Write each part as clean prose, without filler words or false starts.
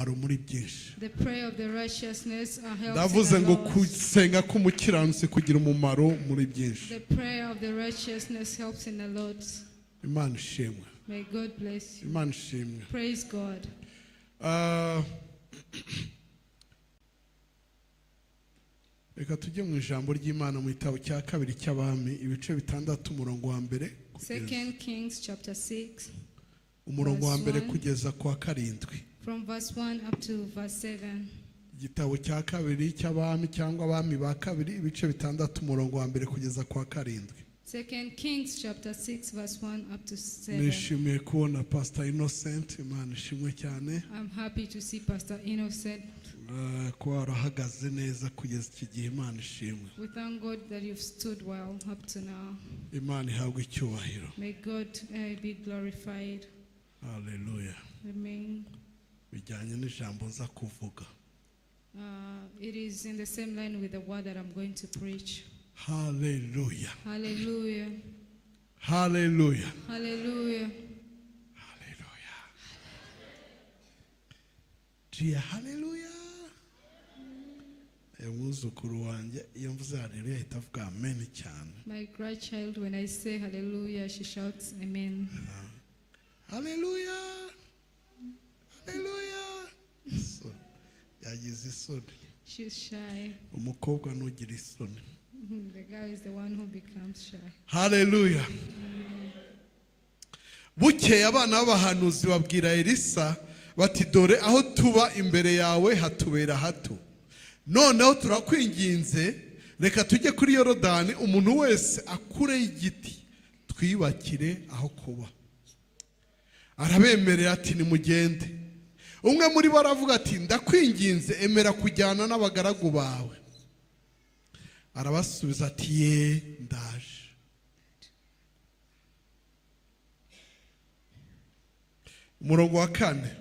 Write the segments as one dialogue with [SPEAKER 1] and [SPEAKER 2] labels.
[SPEAKER 1] Muri byinshi.
[SPEAKER 2] The prayer of the righteousness helps
[SPEAKER 1] Ndavuze
[SPEAKER 2] in a
[SPEAKER 1] ngo
[SPEAKER 2] lot.
[SPEAKER 1] Gusenga k'umukiranutsi kugira umumaro muri byinshi.
[SPEAKER 2] The prayer of the righteousness helps in a lot.
[SPEAKER 1] Imana ishimwe.
[SPEAKER 2] May God bless you.
[SPEAKER 1] Imana ishimwe.
[SPEAKER 2] Praise God.
[SPEAKER 1] Ah, reka tujye mu ijambo ry'Imana mu gitabo cya kabiri cy'Abami, ibice 6, umurongo wa mbere
[SPEAKER 2] Second Kings chapter 6,
[SPEAKER 1] umurongo wa
[SPEAKER 2] verse
[SPEAKER 1] mbere
[SPEAKER 2] 1.
[SPEAKER 1] Kugeza ku wa karindwi.
[SPEAKER 2] From verse 1 up to verse 7.
[SPEAKER 1] Igitabo cya kabiri cy'Abami cyangwa Abami ba kabiri, ibice 6, umurongo wa mbere kugeza ku wa karindwi.
[SPEAKER 2] Second Kings chapter 6, verse 1 up to 7.
[SPEAKER 1] Nishimiye kubona Pastor Innocent. Imana ishimwe cyane.
[SPEAKER 2] I'm happy to see Pastor Innocent.
[SPEAKER 1] Kuba warahagaze neza kugeza iki gihe, Imana ishimwe.
[SPEAKER 2] We thank God that you've stood well up to now.
[SPEAKER 1] Imana ihabwe icyubahiro.
[SPEAKER 2] May God be glorified.
[SPEAKER 1] Haleluya.
[SPEAKER 2] Amen.
[SPEAKER 1] Bijyanye n'ijambo nza kuvuga.
[SPEAKER 2] It is in the same line with the word that I'm going to preach.
[SPEAKER 1] Haleluya.
[SPEAKER 2] Hallelujah.
[SPEAKER 1] Haleluya.
[SPEAKER 2] Hallelujah.
[SPEAKER 1] Haleluya. Jiya, haleluya. Umwuzukuru wanjye iyo mvuze haleluya ahita avuga amen cyane.
[SPEAKER 2] My grandchild, when I say hallelujah, she shouts amen.
[SPEAKER 1] Haleluya, haleluya. So, yagize isoni.
[SPEAKER 2] She's shy.
[SPEAKER 1] Umukobwa ntugira isoni.
[SPEAKER 2] The girl is the one who becomes shy.
[SPEAKER 1] Haleluya. Bukeye abana b'abahanuzi babwira Elisa bati: "Dore aho tuba imbere yawe hatubera hato. Noneho turakwinginze, reka tujye kuri Yorodani, umuntu wese akureyo igiti, twiyubakire aho kuba." Arabemerera ati: "Nimugende." Umwe muri bo aravuga ati: "Ndakwinginze, emera kujyana n'abagaragu bawe." Arabasubiza ati: "Ye, ndaje." Umurongo wa 4: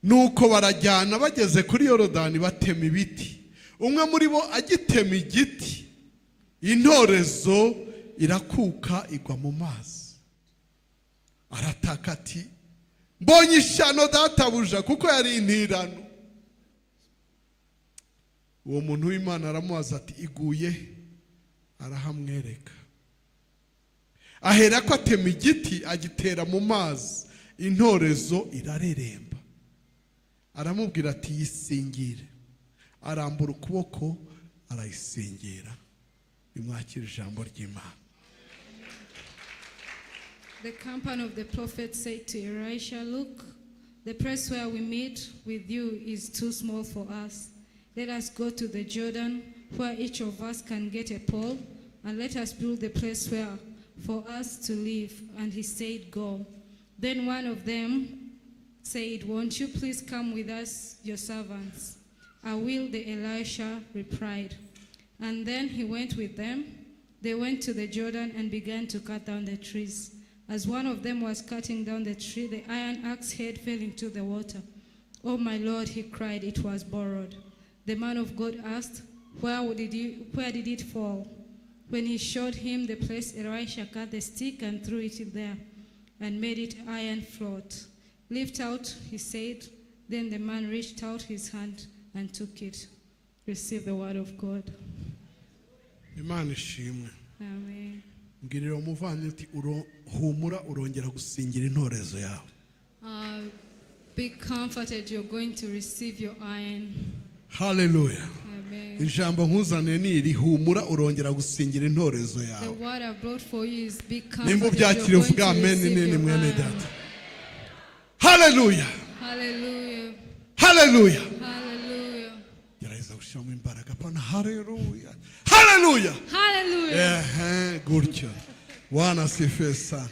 [SPEAKER 1] Nuko barajyana, bageze kuri Yorodani batema ibiti. Umwe muri bo agitema igiti, intorezo irakuka igwa mu mazi. Arataka ati: "Mbonye ishyano, databuja, kuko yari intirano." Uwo muntu w'Imana aramubaza ati: "Iguye he?" Arahamwereka. Ahera ko atema igiti, agitera mu mazi, intorezo irareremba. Aramubwira ati: "Yisingire." Arambura ukuboko arayisingira. Nimwakire ijambo ry'Imana.
[SPEAKER 2] The company of the prophet said to Elisha, "Look, the place where we meet with you is too small for us. Let us go to the Jordan, where each of us can get a pole, and let us build a place where for us to live." And he said, "Go." Then one of them said, "Won't you please come with us, your servants?" "I will," the Elisha replied. And then he went with them. They went to the Jordan and began to cut down the trees. As one of them was cutting down the tree, the iron axe head fell into the water. "Oh, my Lord," he cried, "it was borrowed." The man of God asked, "Where did it fall?" When he showed him the place, Elisha cut the stick and threw it in there and made it iron float. "Lift out," he said. Then the man reached out his hand and took it. Receive the word of God.
[SPEAKER 1] Imana ishimwe.
[SPEAKER 2] Amen.
[SPEAKER 1] Mbwirira umuvandimwe uti: "Humura, urongera gusingira intorezo yawe."
[SPEAKER 2] Be comforted, you're going to receive your iron.
[SPEAKER 1] Haleluya.
[SPEAKER 2] Amen.
[SPEAKER 1] Ijambo nkuzaniye ni iri: humura, urongera gusingira intorezo
[SPEAKER 2] The
[SPEAKER 1] yawe.
[SPEAKER 2] Word I brought for you is be
[SPEAKER 1] Nimba
[SPEAKER 2] comforted.
[SPEAKER 1] ubyakiriye
[SPEAKER 2] You're going
[SPEAKER 1] uvuga
[SPEAKER 2] to
[SPEAKER 1] amen
[SPEAKER 2] receive
[SPEAKER 1] nini
[SPEAKER 2] your
[SPEAKER 1] mwene
[SPEAKER 2] iron.
[SPEAKER 1] data. Haleluya.
[SPEAKER 2] Hallelujah.
[SPEAKER 1] Haleluya.
[SPEAKER 2] Hallelujah.
[SPEAKER 1] Gerageza gushyiramo imbaraga, apana haleluya, haleluya.
[SPEAKER 2] Hallelujah.
[SPEAKER 1] Ehe, gutyo. Bwana asifiwe sana.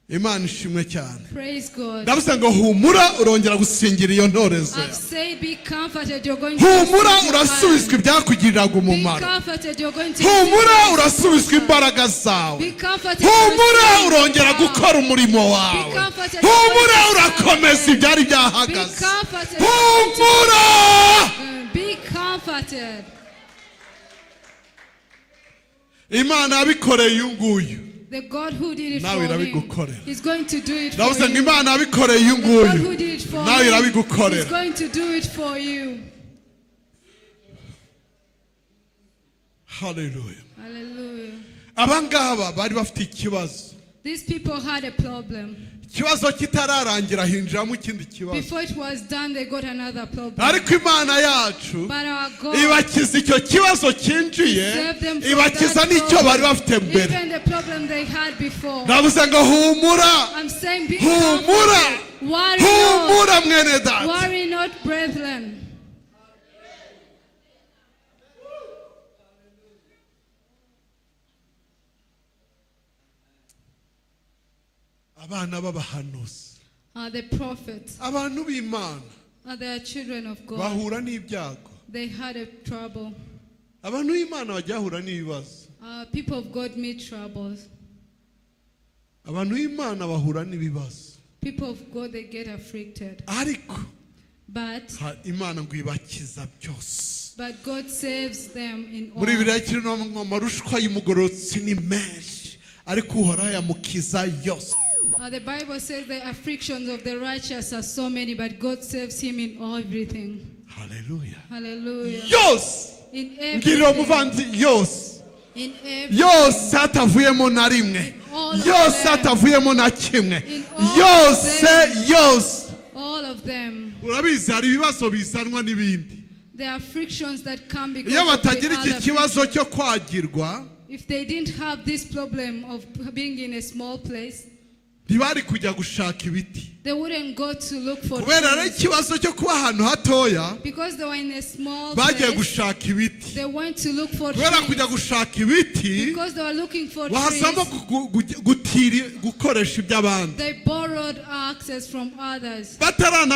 [SPEAKER 1] Imana ishimwe cyane.
[SPEAKER 2] Praise God.
[SPEAKER 1] Ndavuze ngo humura, urongera gusingira iyo ntorezo
[SPEAKER 2] I've
[SPEAKER 1] yawe.
[SPEAKER 2] said be comforted. You're going to
[SPEAKER 1] Humura,
[SPEAKER 2] receive your
[SPEAKER 1] urasubizwa
[SPEAKER 2] iron.
[SPEAKER 1] ibyakugiriraga
[SPEAKER 2] Be
[SPEAKER 1] umumaro.
[SPEAKER 2] comforted. You're going to
[SPEAKER 1] Humura,
[SPEAKER 2] receive
[SPEAKER 1] urasubizwa imbaraga zawe.
[SPEAKER 2] Be comforted.
[SPEAKER 1] Humura,
[SPEAKER 2] You're receiving
[SPEAKER 1] urongera
[SPEAKER 2] your power.
[SPEAKER 1] gukora umurimo wawe.
[SPEAKER 2] Be comforted.
[SPEAKER 1] Humura, urakomeza ibyari byahagaze.
[SPEAKER 2] Be comforted.
[SPEAKER 1] Humura.
[SPEAKER 2] Be comforted.
[SPEAKER 1] Imana yabikoreye uyu nguyu.
[SPEAKER 2] The God who did it
[SPEAKER 1] Nawe
[SPEAKER 2] for him
[SPEAKER 1] irabigukorera.
[SPEAKER 2] is going to do it for
[SPEAKER 1] Ndavuze ngo
[SPEAKER 2] you.
[SPEAKER 1] Imana yabikoreye uyu
[SPEAKER 2] The God
[SPEAKER 1] nguyu,
[SPEAKER 2] who did it for
[SPEAKER 1] nawe
[SPEAKER 2] him
[SPEAKER 1] irabigukorera.
[SPEAKER 2] is going to do it for you.
[SPEAKER 1] Haleluya.
[SPEAKER 2] Hallelujah.
[SPEAKER 1] Aba ngaba bari bafite ikibazo.
[SPEAKER 2] These people had a problem.
[SPEAKER 1] Ikibazo kitararangira hinjiramo ikindi kibazo.
[SPEAKER 2] Before it was done, they got another problem.
[SPEAKER 1] Ariko Imana yacu
[SPEAKER 2] But our God
[SPEAKER 1] ibakiza icyo kibazo cyinjiye,
[SPEAKER 2] saved them from
[SPEAKER 1] ibakiza
[SPEAKER 2] that
[SPEAKER 1] n'icyo bari
[SPEAKER 2] problem,
[SPEAKER 1] bafite mbere.
[SPEAKER 2] even the problem they had before.
[SPEAKER 1] Ndavuze ngo humura,
[SPEAKER 2] I'm saying, be
[SPEAKER 1] humura,
[SPEAKER 2] comforted. Worry not.
[SPEAKER 1] humura mwene data.
[SPEAKER 2] Worry not, brethren.
[SPEAKER 1] Abana b'abahanuzi,
[SPEAKER 2] The prophets,
[SPEAKER 1] abantu b'Imana
[SPEAKER 2] they are children of God.
[SPEAKER 1] bahura n'ibyago.
[SPEAKER 2] They had a trouble.
[SPEAKER 1] Abantu b'Imana bajya bahura n'ibibazo.
[SPEAKER 2] People of God meet troubles.
[SPEAKER 1] Abantu b'Imana bahura n'ibibazo.
[SPEAKER 2] People of God, they get afflicted.
[SPEAKER 1] Ariko
[SPEAKER 2] But
[SPEAKER 1] Imana ngo ibakiza byose.
[SPEAKER 2] but God saves them in all.
[SPEAKER 1] Muri Bibiliya kirimo ngo amarushwa y'umugororotsi ni menshi, ariko Uhoraho yamukiza yose.
[SPEAKER 2] The Bible says the afflictions of the righteous are so many, but God saves him in everything.
[SPEAKER 1] Haleluya.
[SPEAKER 2] Hallelujah.
[SPEAKER 1] Yose.
[SPEAKER 2] In
[SPEAKER 1] Mbwirira
[SPEAKER 2] everything.
[SPEAKER 1] umuvanzi yose.
[SPEAKER 2] In everything.
[SPEAKER 1] Yose hatavuyemo na rimwe,
[SPEAKER 2] All of
[SPEAKER 1] yose
[SPEAKER 2] them.
[SPEAKER 1] hatavuyemo na kimwe,
[SPEAKER 2] In all of
[SPEAKER 1] yose,
[SPEAKER 2] them.
[SPEAKER 1] yose.
[SPEAKER 2] All of them.
[SPEAKER 1] Urabizi hari ibibazo bizanwa n'ibindi.
[SPEAKER 2] There are frictions that come because
[SPEAKER 1] Iyo
[SPEAKER 2] of the
[SPEAKER 1] batagira iki
[SPEAKER 2] other.
[SPEAKER 1] kibazo cyo kwagirwa,
[SPEAKER 2] If they didn't have this problem of being in a small place,
[SPEAKER 1] ntibari kujya gushaka ibiti.
[SPEAKER 2] they wouldn't go to look for
[SPEAKER 1] Kubera rero
[SPEAKER 2] trees.
[SPEAKER 1] ikibazo cyo kuba ahantu hatoya,
[SPEAKER 2] Because they were in a small
[SPEAKER 1] bagiye
[SPEAKER 2] place,
[SPEAKER 1] gushaka ibiti.
[SPEAKER 2] they went to look for
[SPEAKER 1] Kubera
[SPEAKER 2] trees.
[SPEAKER 1] kujya gushaka ibiti,
[SPEAKER 2] Because they were looking for
[SPEAKER 1] wahasamo
[SPEAKER 2] trees,
[SPEAKER 1] gutira gukoresha iby'abandi.
[SPEAKER 2] they borrowed axes from others.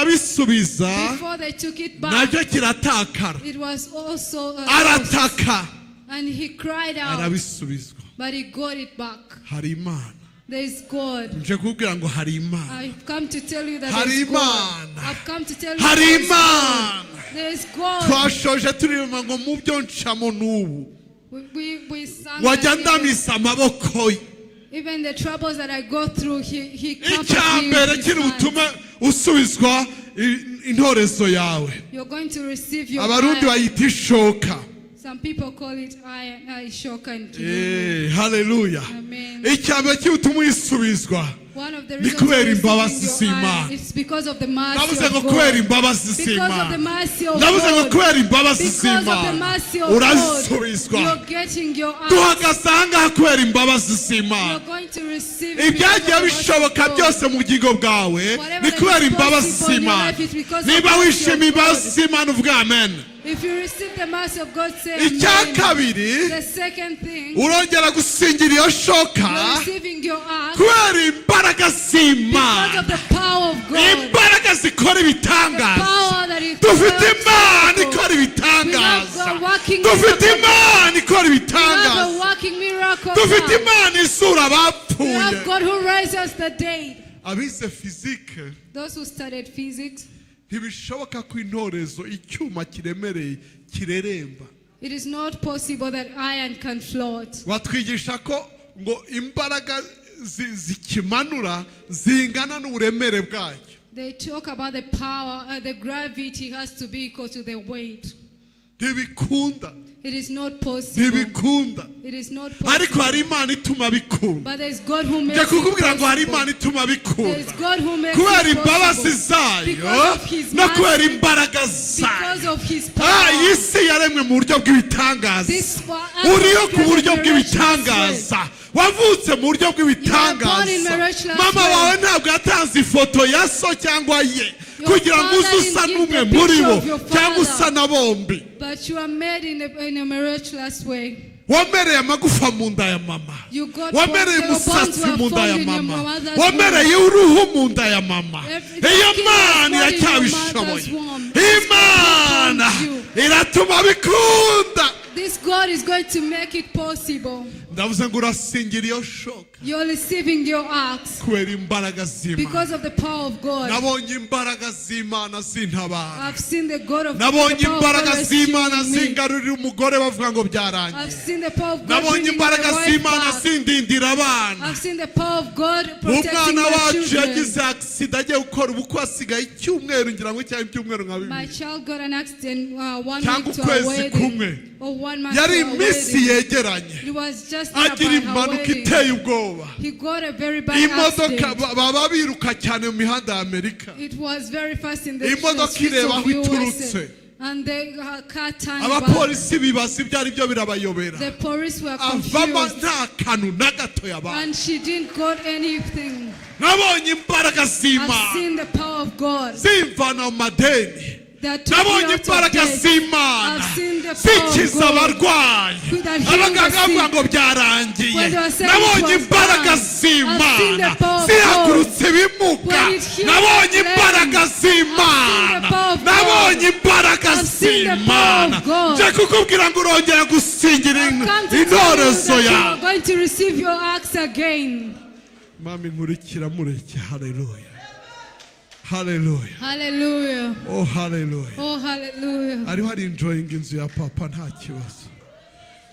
[SPEAKER 1] Bataranabisubiza,
[SPEAKER 2] Before they took it back,
[SPEAKER 1] nacyo kiratakara.
[SPEAKER 2] it was also lost.
[SPEAKER 1] Arataka,
[SPEAKER 2] And he cried out,
[SPEAKER 1] arabisubizwa.
[SPEAKER 2] But he got it back.
[SPEAKER 1] Hari Imana.
[SPEAKER 2] There is God.
[SPEAKER 1] Nje kubwira ngo hari Imana.
[SPEAKER 2] I've come to tell you that
[SPEAKER 1] Hari
[SPEAKER 2] there is God.
[SPEAKER 1] Imana.
[SPEAKER 2] I've come to tell you
[SPEAKER 1] Hari
[SPEAKER 2] there is God.
[SPEAKER 1] Imana.
[SPEAKER 2] There is God.
[SPEAKER 1] Twashoje turirimba ngo mu byo ncamo n'ubu,
[SPEAKER 2] We sang
[SPEAKER 1] wajya
[SPEAKER 2] that even,
[SPEAKER 1] ndamisa amaboko ye.
[SPEAKER 2] Even the troubles that I go through, he comforts
[SPEAKER 1] Icya
[SPEAKER 2] me
[SPEAKER 1] mbere
[SPEAKER 2] with his
[SPEAKER 1] kiri
[SPEAKER 2] hands.
[SPEAKER 1] butume usubizwa intorezo yawe,
[SPEAKER 2] You're going to receive your
[SPEAKER 1] Abarundi
[SPEAKER 2] iron.
[SPEAKER 1] bayita ishoka.
[SPEAKER 2] Some people call it iron, ishoka in Kirundi.
[SPEAKER 1] Eh, haleluya.
[SPEAKER 2] Amen.
[SPEAKER 1] Icya mbere kiri butume uyisubizwa
[SPEAKER 2] One of the
[SPEAKER 1] ni
[SPEAKER 2] reasons for
[SPEAKER 1] kubera
[SPEAKER 2] receiving
[SPEAKER 1] imbabazi
[SPEAKER 2] your
[SPEAKER 1] z'Imana.
[SPEAKER 2] iron, it's because of the mercy
[SPEAKER 1] Ndavuze
[SPEAKER 2] of
[SPEAKER 1] ngo kubera
[SPEAKER 2] God.
[SPEAKER 1] imbabazi
[SPEAKER 2] Because of the
[SPEAKER 1] z'Imana.
[SPEAKER 2] mercy of
[SPEAKER 1] Ndavuze ngo
[SPEAKER 2] God.
[SPEAKER 1] kubera imbabazi
[SPEAKER 2] Because of the
[SPEAKER 1] z'Imana
[SPEAKER 2] mercy of God,
[SPEAKER 1] urasubizwa.
[SPEAKER 2] you're getting your axe.
[SPEAKER 1] Duhagaze ahangaha kubera imbabazi z'Imana.
[SPEAKER 2] You're going to receive it because
[SPEAKER 1] Ibyagiye
[SPEAKER 2] of the mercy
[SPEAKER 1] bishoboka
[SPEAKER 2] of God.
[SPEAKER 1] byose mu bugingo bwawe
[SPEAKER 2] Whatever
[SPEAKER 1] ni
[SPEAKER 2] that
[SPEAKER 1] kubera
[SPEAKER 2] is
[SPEAKER 1] imbabazi
[SPEAKER 2] possible in your
[SPEAKER 1] z'Imana.
[SPEAKER 2] life is because of
[SPEAKER 1] Niba
[SPEAKER 2] the mercy
[SPEAKER 1] wishimiye
[SPEAKER 2] of God.
[SPEAKER 1] imbabazi z'Imana uvuga amen.
[SPEAKER 2] If you receive the mercy of God, say
[SPEAKER 1] Icya
[SPEAKER 2] amen.
[SPEAKER 1] kabiri,
[SPEAKER 2] The second thing,
[SPEAKER 1] urongera gusingira iyo shoka
[SPEAKER 2] you're receiving your axe
[SPEAKER 1] kubera imbaraga
[SPEAKER 2] because
[SPEAKER 1] z'Imana,
[SPEAKER 2] of the power of God.
[SPEAKER 1] Imbaraga zikora
[SPEAKER 2] The
[SPEAKER 1] ibitangaza.
[SPEAKER 2] power that is
[SPEAKER 1] Dufite Imana ikora ibitangaza.
[SPEAKER 2] We have God working
[SPEAKER 1] Dufite
[SPEAKER 2] miracles.
[SPEAKER 1] Imana ikora
[SPEAKER 2] We have
[SPEAKER 1] ibitangaza.
[SPEAKER 2] a working miracle.
[SPEAKER 1] Dufite
[SPEAKER 2] God.
[SPEAKER 1] Imana isura
[SPEAKER 2] We
[SPEAKER 1] abapfuye.
[SPEAKER 2] have God who raises the dead.
[SPEAKER 1] Abize fizike,
[SPEAKER 2] Those who studied physics,
[SPEAKER 1] ntibishoboka ko intorezo icyuma kiremereye kireremba.
[SPEAKER 2] It is not possible that iron can float.
[SPEAKER 1] Batwigisha ko ngo imbaraga zikimanura zingana n'uburemere bwacyo.
[SPEAKER 2] They talk about the power, the gravity has to be equal to the weight.
[SPEAKER 1] Ntibikunda.
[SPEAKER 2] It is not possible.
[SPEAKER 1] Ntibikunda.
[SPEAKER 2] It is not
[SPEAKER 1] Ariko
[SPEAKER 2] possible.
[SPEAKER 1] hari Imana ituma bikunda.
[SPEAKER 2] But there is God who
[SPEAKER 1] Njya
[SPEAKER 2] makes it
[SPEAKER 1] kukubwira ngo hari
[SPEAKER 2] possible.
[SPEAKER 1] Imana ituma
[SPEAKER 2] There
[SPEAKER 1] bikunda
[SPEAKER 2] is God who makes
[SPEAKER 1] kubera
[SPEAKER 2] it
[SPEAKER 1] imbabazi
[SPEAKER 2] possible.
[SPEAKER 1] zayo
[SPEAKER 2] Because of his
[SPEAKER 1] no kubera
[SPEAKER 2] mercy.
[SPEAKER 1] imbaraga
[SPEAKER 2] Because
[SPEAKER 1] zayo.
[SPEAKER 2] of his
[SPEAKER 1] Ah, iyi
[SPEAKER 2] power.
[SPEAKER 1] si yaremwe mu buryo bw'ibitangaza.
[SPEAKER 2] This
[SPEAKER 1] Uriyo ku buryo bw'ibitangaza, wavutse mu buryo bw'ibitangaza. Mama wawe ntabwo yatanze ifoto ya so cyangwa ye
[SPEAKER 2] Your
[SPEAKER 1] kugira ngo uze
[SPEAKER 2] father
[SPEAKER 1] usa
[SPEAKER 2] didn't give
[SPEAKER 1] n'umwe
[SPEAKER 2] the
[SPEAKER 1] muri
[SPEAKER 2] picture
[SPEAKER 1] bo
[SPEAKER 2] of your
[SPEAKER 1] cyangwa
[SPEAKER 2] father.
[SPEAKER 1] usa na bombi.
[SPEAKER 2] But you are made in a miraculous way.
[SPEAKER 1] Wamereye amagufa mu nda ya mama.
[SPEAKER 2] You got
[SPEAKER 1] Wamereye
[SPEAKER 2] your bones
[SPEAKER 1] umusatsi
[SPEAKER 2] were
[SPEAKER 1] mu nda ya
[SPEAKER 2] formed in your
[SPEAKER 1] mama.
[SPEAKER 2] mother's
[SPEAKER 1] Wamereye uruhu mu nda ya mama.
[SPEAKER 2] Everything
[SPEAKER 1] Iyo
[SPEAKER 2] was
[SPEAKER 1] Mana
[SPEAKER 2] formed in your
[SPEAKER 1] iracyabishoboye.
[SPEAKER 2] mother's womb.
[SPEAKER 1] Imana
[SPEAKER 2] You.
[SPEAKER 1] iratuma bikunda.
[SPEAKER 2] This God is going to make it possible.
[SPEAKER 1] Ndavuze ngo urasingira iyo shoka.
[SPEAKER 2] You're receiving your axe
[SPEAKER 1] kubera imbaraga z'Imana.
[SPEAKER 2] Because of the power of God.
[SPEAKER 1] Nabonye imbaraga z'Imana zintabara.
[SPEAKER 2] I've seen the God of
[SPEAKER 1] Nabonye
[SPEAKER 2] the power of God
[SPEAKER 1] imbaraga z'Imana
[SPEAKER 2] rescuing me.
[SPEAKER 1] zingarurira umugore bavuga ngo byarangiye.
[SPEAKER 2] I've seen the power of God
[SPEAKER 1] Nabonye
[SPEAKER 2] bringing my
[SPEAKER 1] imbaraga
[SPEAKER 2] wife
[SPEAKER 1] z'Imana
[SPEAKER 2] back.
[SPEAKER 1] zindindira abana.
[SPEAKER 2] I've seen the power of God protecting
[SPEAKER 1] Umwana
[SPEAKER 2] my
[SPEAKER 1] wacu
[SPEAKER 2] children.
[SPEAKER 1] yagize accident agiye gukora ubukwe, hasigaye icyumweru ngira ngo cyangwa ibyumweru nka
[SPEAKER 2] My
[SPEAKER 1] 2
[SPEAKER 2] child got an accident one
[SPEAKER 1] cyangwa
[SPEAKER 2] week to our
[SPEAKER 1] ukwezi
[SPEAKER 2] wedding
[SPEAKER 1] kumwe.
[SPEAKER 2] or one month
[SPEAKER 1] Yari
[SPEAKER 2] to our
[SPEAKER 1] iminsi
[SPEAKER 2] wedding.
[SPEAKER 1] yegeranye,
[SPEAKER 2] It was just
[SPEAKER 1] agira
[SPEAKER 2] about her
[SPEAKER 1] impanuka
[SPEAKER 2] wedding.
[SPEAKER 1] iteye ubwoba.
[SPEAKER 2] He got a very bad
[SPEAKER 1] Imodoka
[SPEAKER 2] accident.
[SPEAKER 1] baba biruka cyane mu mihanda ya Amerika.
[SPEAKER 2] It was very fast in the
[SPEAKER 1] Imodoka
[SPEAKER 2] streets
[SPEAKER 1] ireba
[SPEAKER 2] of
[SPEAKER 1] aho iturutse.
[SPEAKER 2] USA. And the car turned back.
[SPEAKER 1] Abapolisi bibaza ibyo ari byo birabayobera.
[SPEAKER 2] The police were
[SPEAKER 1] Avamo
[SPEAKER 2] confused.
[SPEAKER 1] nta kantu na gato yabaye.
[SPEAKER 2] And she didn't got anything.
[SPEAKER 1] Nabonye imbaraga
[SPEAKER 2] I've
[SPEAKER 1] z'Imana
[SPEAKER 2] seen the power of God
[SPEAKER 1] zimvana mu madeni.
[SPEAKER 2] That took me
[SPEAKER 1] Nabonye
[SPEAKER 2] out of
[SPEAKER 1] imbaraga
[SPEAKER 2] debt.
[SPEAKER 1] z'Imana
[SPEAKER 2] I've seen the power of
[SPEAKER 1] zikiza
[SPEAKER 2] God
[SPEAKER 1] abarwayi,
[SPEAKER 2] who that healed
[SPEAKER 1] abaganga
[SPEAKER 2] the
[SPEAKER 1] bavuga
[SPEAKER 2] sick.
[SPEAKER 1] ngo byarangiye.
[SPEAKER 2] When they were saying it
[SPEAKER 1] Nabonye
[SPEAKER 2] was
[SPEAKER 1] imbaraga
[SPEAKER 2] done. I've seen
[SPEAKER 1] z'Imana
[SPEAKER 2] the power of
[SPEAKER 1] zihagurutse ibimuga.
[SPEAKER 2] When it healed
[SPEAKER 1] Nabonye
[SPEAKER 2] the lame.
[SPEAKER 1] Imbaraga
[SPEAKER 2] I've seen the
[SPEAKER 1] z'Imana.
[SPEAKER 2] Power of God.
[SPEAKER 1] Nabonye imbaraga
[SPEAKER 2] I've seen the power
[SPEAKER 1] z'Imana.
[SPEAKER 2] of God.
[SPEAKER 1] Nje kukubwira ngo urongera gusingira
[SPEAKER 2] I've come to tell you
[SPEAKER 1] intorezo
[SPEAKER 2] that you
[SPEAKER 1] yawe.
[SPEAKER 2] are going to receive your axe again.
[SPEAKER 1] Mami nkurikira mureke. Haleluya, haleluya.
[SPEAKER 2] Hallelujah.
[SPEAKER 1] Oh, haleluya.
[SPEAKER 2] Oh, hallelujah.
[SPEAKER 1] Ariho ari enjoying inzu ya papa, nta kibazo.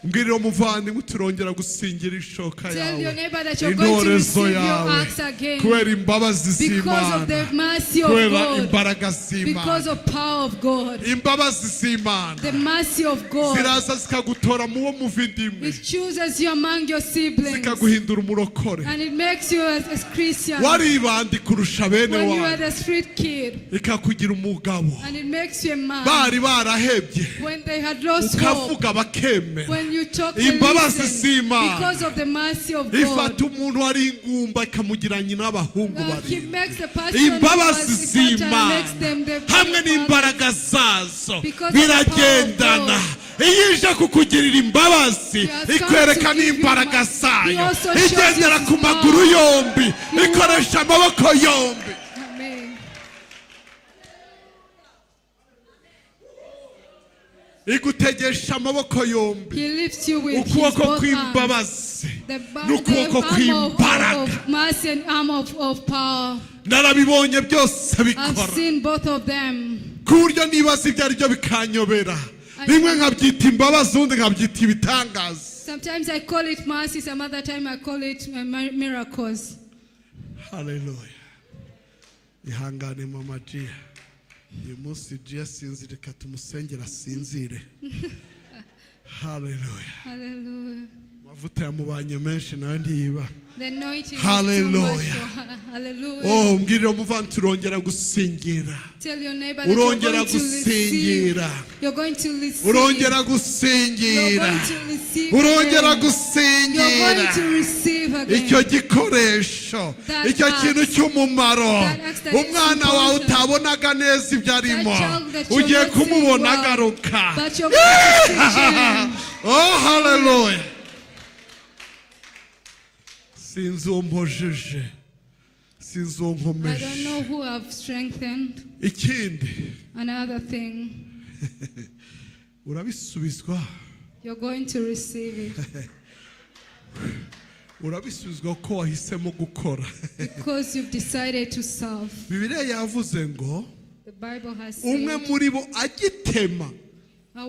[SPEAKER 1] Mbwirira umuvandimwe turongera gusingira ishoka
[SPEAKER 2] Tell
[SPEAKER 1] yawe,
[SPEAKER 2] your neighbor that you're going to
[SPEAKER 1] intorezo
[SPEAKER 2] receive your
[SPEAKER 1] yawe,
[SPEAKER 2] axe again.
[SPEAKER 1] Kubera imbabazi
[SPEAKER 2] Because of
[SPEAKER 1] z'Imana,
[SPEAKER 2] the mercy of
[SPEAKER 1] kubera
[SPEAKER 2] God.
[SPEAKER 1] Imbaraga z'Imana.
[SPEAKER 2] Because of power of God.
[SPEAKER 1] Imbabazi z'Imana
[SPEAKER 2] The mercy of God.
[SPEAKER 1] Ziraza zikagutora mu wo muva inda imwe,
[SPEAKER 2] It chooses you among your siblings.
[SPEAKER 1] Zikaguhindura umurokore.
[SPEAKER 2] And it makes you as Christian.
[SPEAKER 1] Waribandi kurusha bene
[SPEAKER 2] When you are
[SPEAKER 1] wanyu,
[SPEAKER 2] the street kid.
[SPEAKER 1] Ikakugira umugabo.
[SPEAKER 2] And it makes you a man.
[SPEAKER 1] Bari barahebye,
[SPEAKER 2] When they had lost hope.
[SPEAKER 1] Ukavuga bakemera.
[SPEAKER 2] When you talk, they
[SPEAKER 1] Imbabazi
[SPEAKER 2] listen.
[SPEAKER 1] z'Imana
[SPEAKER 2] Because of the mercy of God.
[SPEAKER 1] Ifata umuntu wari ingumba ikamugira nyina w'abahungu
[SPEAKER 2] He
[SPEAKER 1] barindwi.
[SPEAKER 2] Makes the person who
[SPEAKER 1] Imbabazi
[SPEAKER 2] was infertile,
[SPEAKER 1] z'Imana
[SPEAKER 2] makes them the
[SPEAKER 1] hamwe
[SPEAKER 2] father.
[SPEAKER 1] N'imbaraga zazo
[SPEAKER 2] Because of the power of
[SPEAKER 1] biragendana. Iyo ije kukugirira imbabazi,
[SPEAKER 2] He has come
[SPEAKER 1] ikwereka
[SPEAKER 2] to give you
[SPEAKER 1] n'imbaraga
[SPEAKER 2] mercy.
[SPEAKER 1] zayo.
[SPEAKER 2] He also shows
[SPEAKER 1] Igendera
[SPEAKER 2] you his
[SPEAKER 1] ku maguru
[SPEAKER 2] power.
[SPEAKER 1] yombi, ikoresha amaboko yombi.
[SPEAKER 2] Amen.
[SPEAKER 1] Igutegesha amaboko yombi,
[SPEAKER 2] He lifts you with his
[SPEAKER 1] ukuboko
[SPEAKER 2] both arms.
[SPEAKER 1] Kw'imbabazi
[SPEAKER 2] The
[SPEAKER 1] n'ukuboko
[SPEAKER 2] arm of,
[SPEAKER 1] kw'imbaraga.
[SPEAKER 2] of mercy and arm of power.
[SPEAKER 1] Narabibonye byose
[SPEAKER 2] I've
[SPEAKER 1] bikora,
[SPEAKER 2] seen both of them.
[SPEAKER 1] Ku buryo nibaza ibyo ari byo bikanyobera. Rimwe nkabyita imbabazi, ubundi nkabyita ibitangaza.
[SPEAKER 2] Sometimes I call it mercy, some other time I call it miracles.
[SPEAKER 1] Haleluya. Ihangane mama Jiya, uyu munsi Jiya sinzire, reka tumusengere asinzire. Haleluya.
[SPEAKER 2] Hallelujah.
[SPEAKER 1] Amavuta yamubanye menshi nawe ntiyiba.
[SPEAKER 2] The anointing is too much
[SPEAKER 1] Hallelujah.
[SPEAKER 2] For her. Hallelujah.
[SPEAKER 1] Oh, mbwirira umuvandimwe turongera gusingira.
[SPEAKER 2] Tell your neighbor that you're
[SPEAKER 1] Urongera
[SPEAKER 2] going to receive.
[SPEAKER 1] gusingira.
[SPEAKER 2] You're going to receive.
[SPEAKER 1] Urongera
[SPEAKER 2] You're
[SPEAKER 1] gusingira.
[SPEAKER 2] going to receive
[SPEAKER 1] Urongera
[SPEAKER 2] again. You're going
[SPEAKER 1] gusingira
[SPEAKER 2] to receive again.
[SPEAKER 1] Icyo gikoresho,
[SPEAKER 2] That
[SPEAKER 1] icyo
[SPEAKER 2] axe,
[SPEAKER 1] kintu cy'umumaro.
[SPEAKER 2] That axe that is
[SPEAKER 1] Umwana wawe
[SPEAKER 2] important.
[SPEAKER 1] Utabonaga neza ibyo arimo,
[SPEAKER 2] That child that you're
[SPEAKER 1] ugiye
[SPEAKER 2] not seeing
[SPEAKER 1] kumubona
[SPEAKER 2] well,
[SPEAKER 1] agaruka.
[SPEAKER 2] but you're going to see change.
[SPEAKER 1] Oh, haleluya. Sinzi uwo mpojeje, sinzi uwo
[SPEAKER 2] I don't
[SPEAKER 1] nkomeje.
[SPEAKER 2] Know who I've strengthened.
[SPEAKER 1] Ikindi,
[SPEAKER 2] Another thing,
[SPEAKER 1] urabisubizwa.
[SPEAKER 2] You're going to receive it
[SPEAKER 1] Urabisubizwa ko wahisemo gukora.
[SPEAKER 2] Because you've decided to serve.
[SPEAKER 1] Bibiliya yavuze ngo
[SPEAKER 2] The Bible has
[SPEAKER 1] umwe
[SPEAKER 2] said
[SPEAKER 1] muri bo agitema,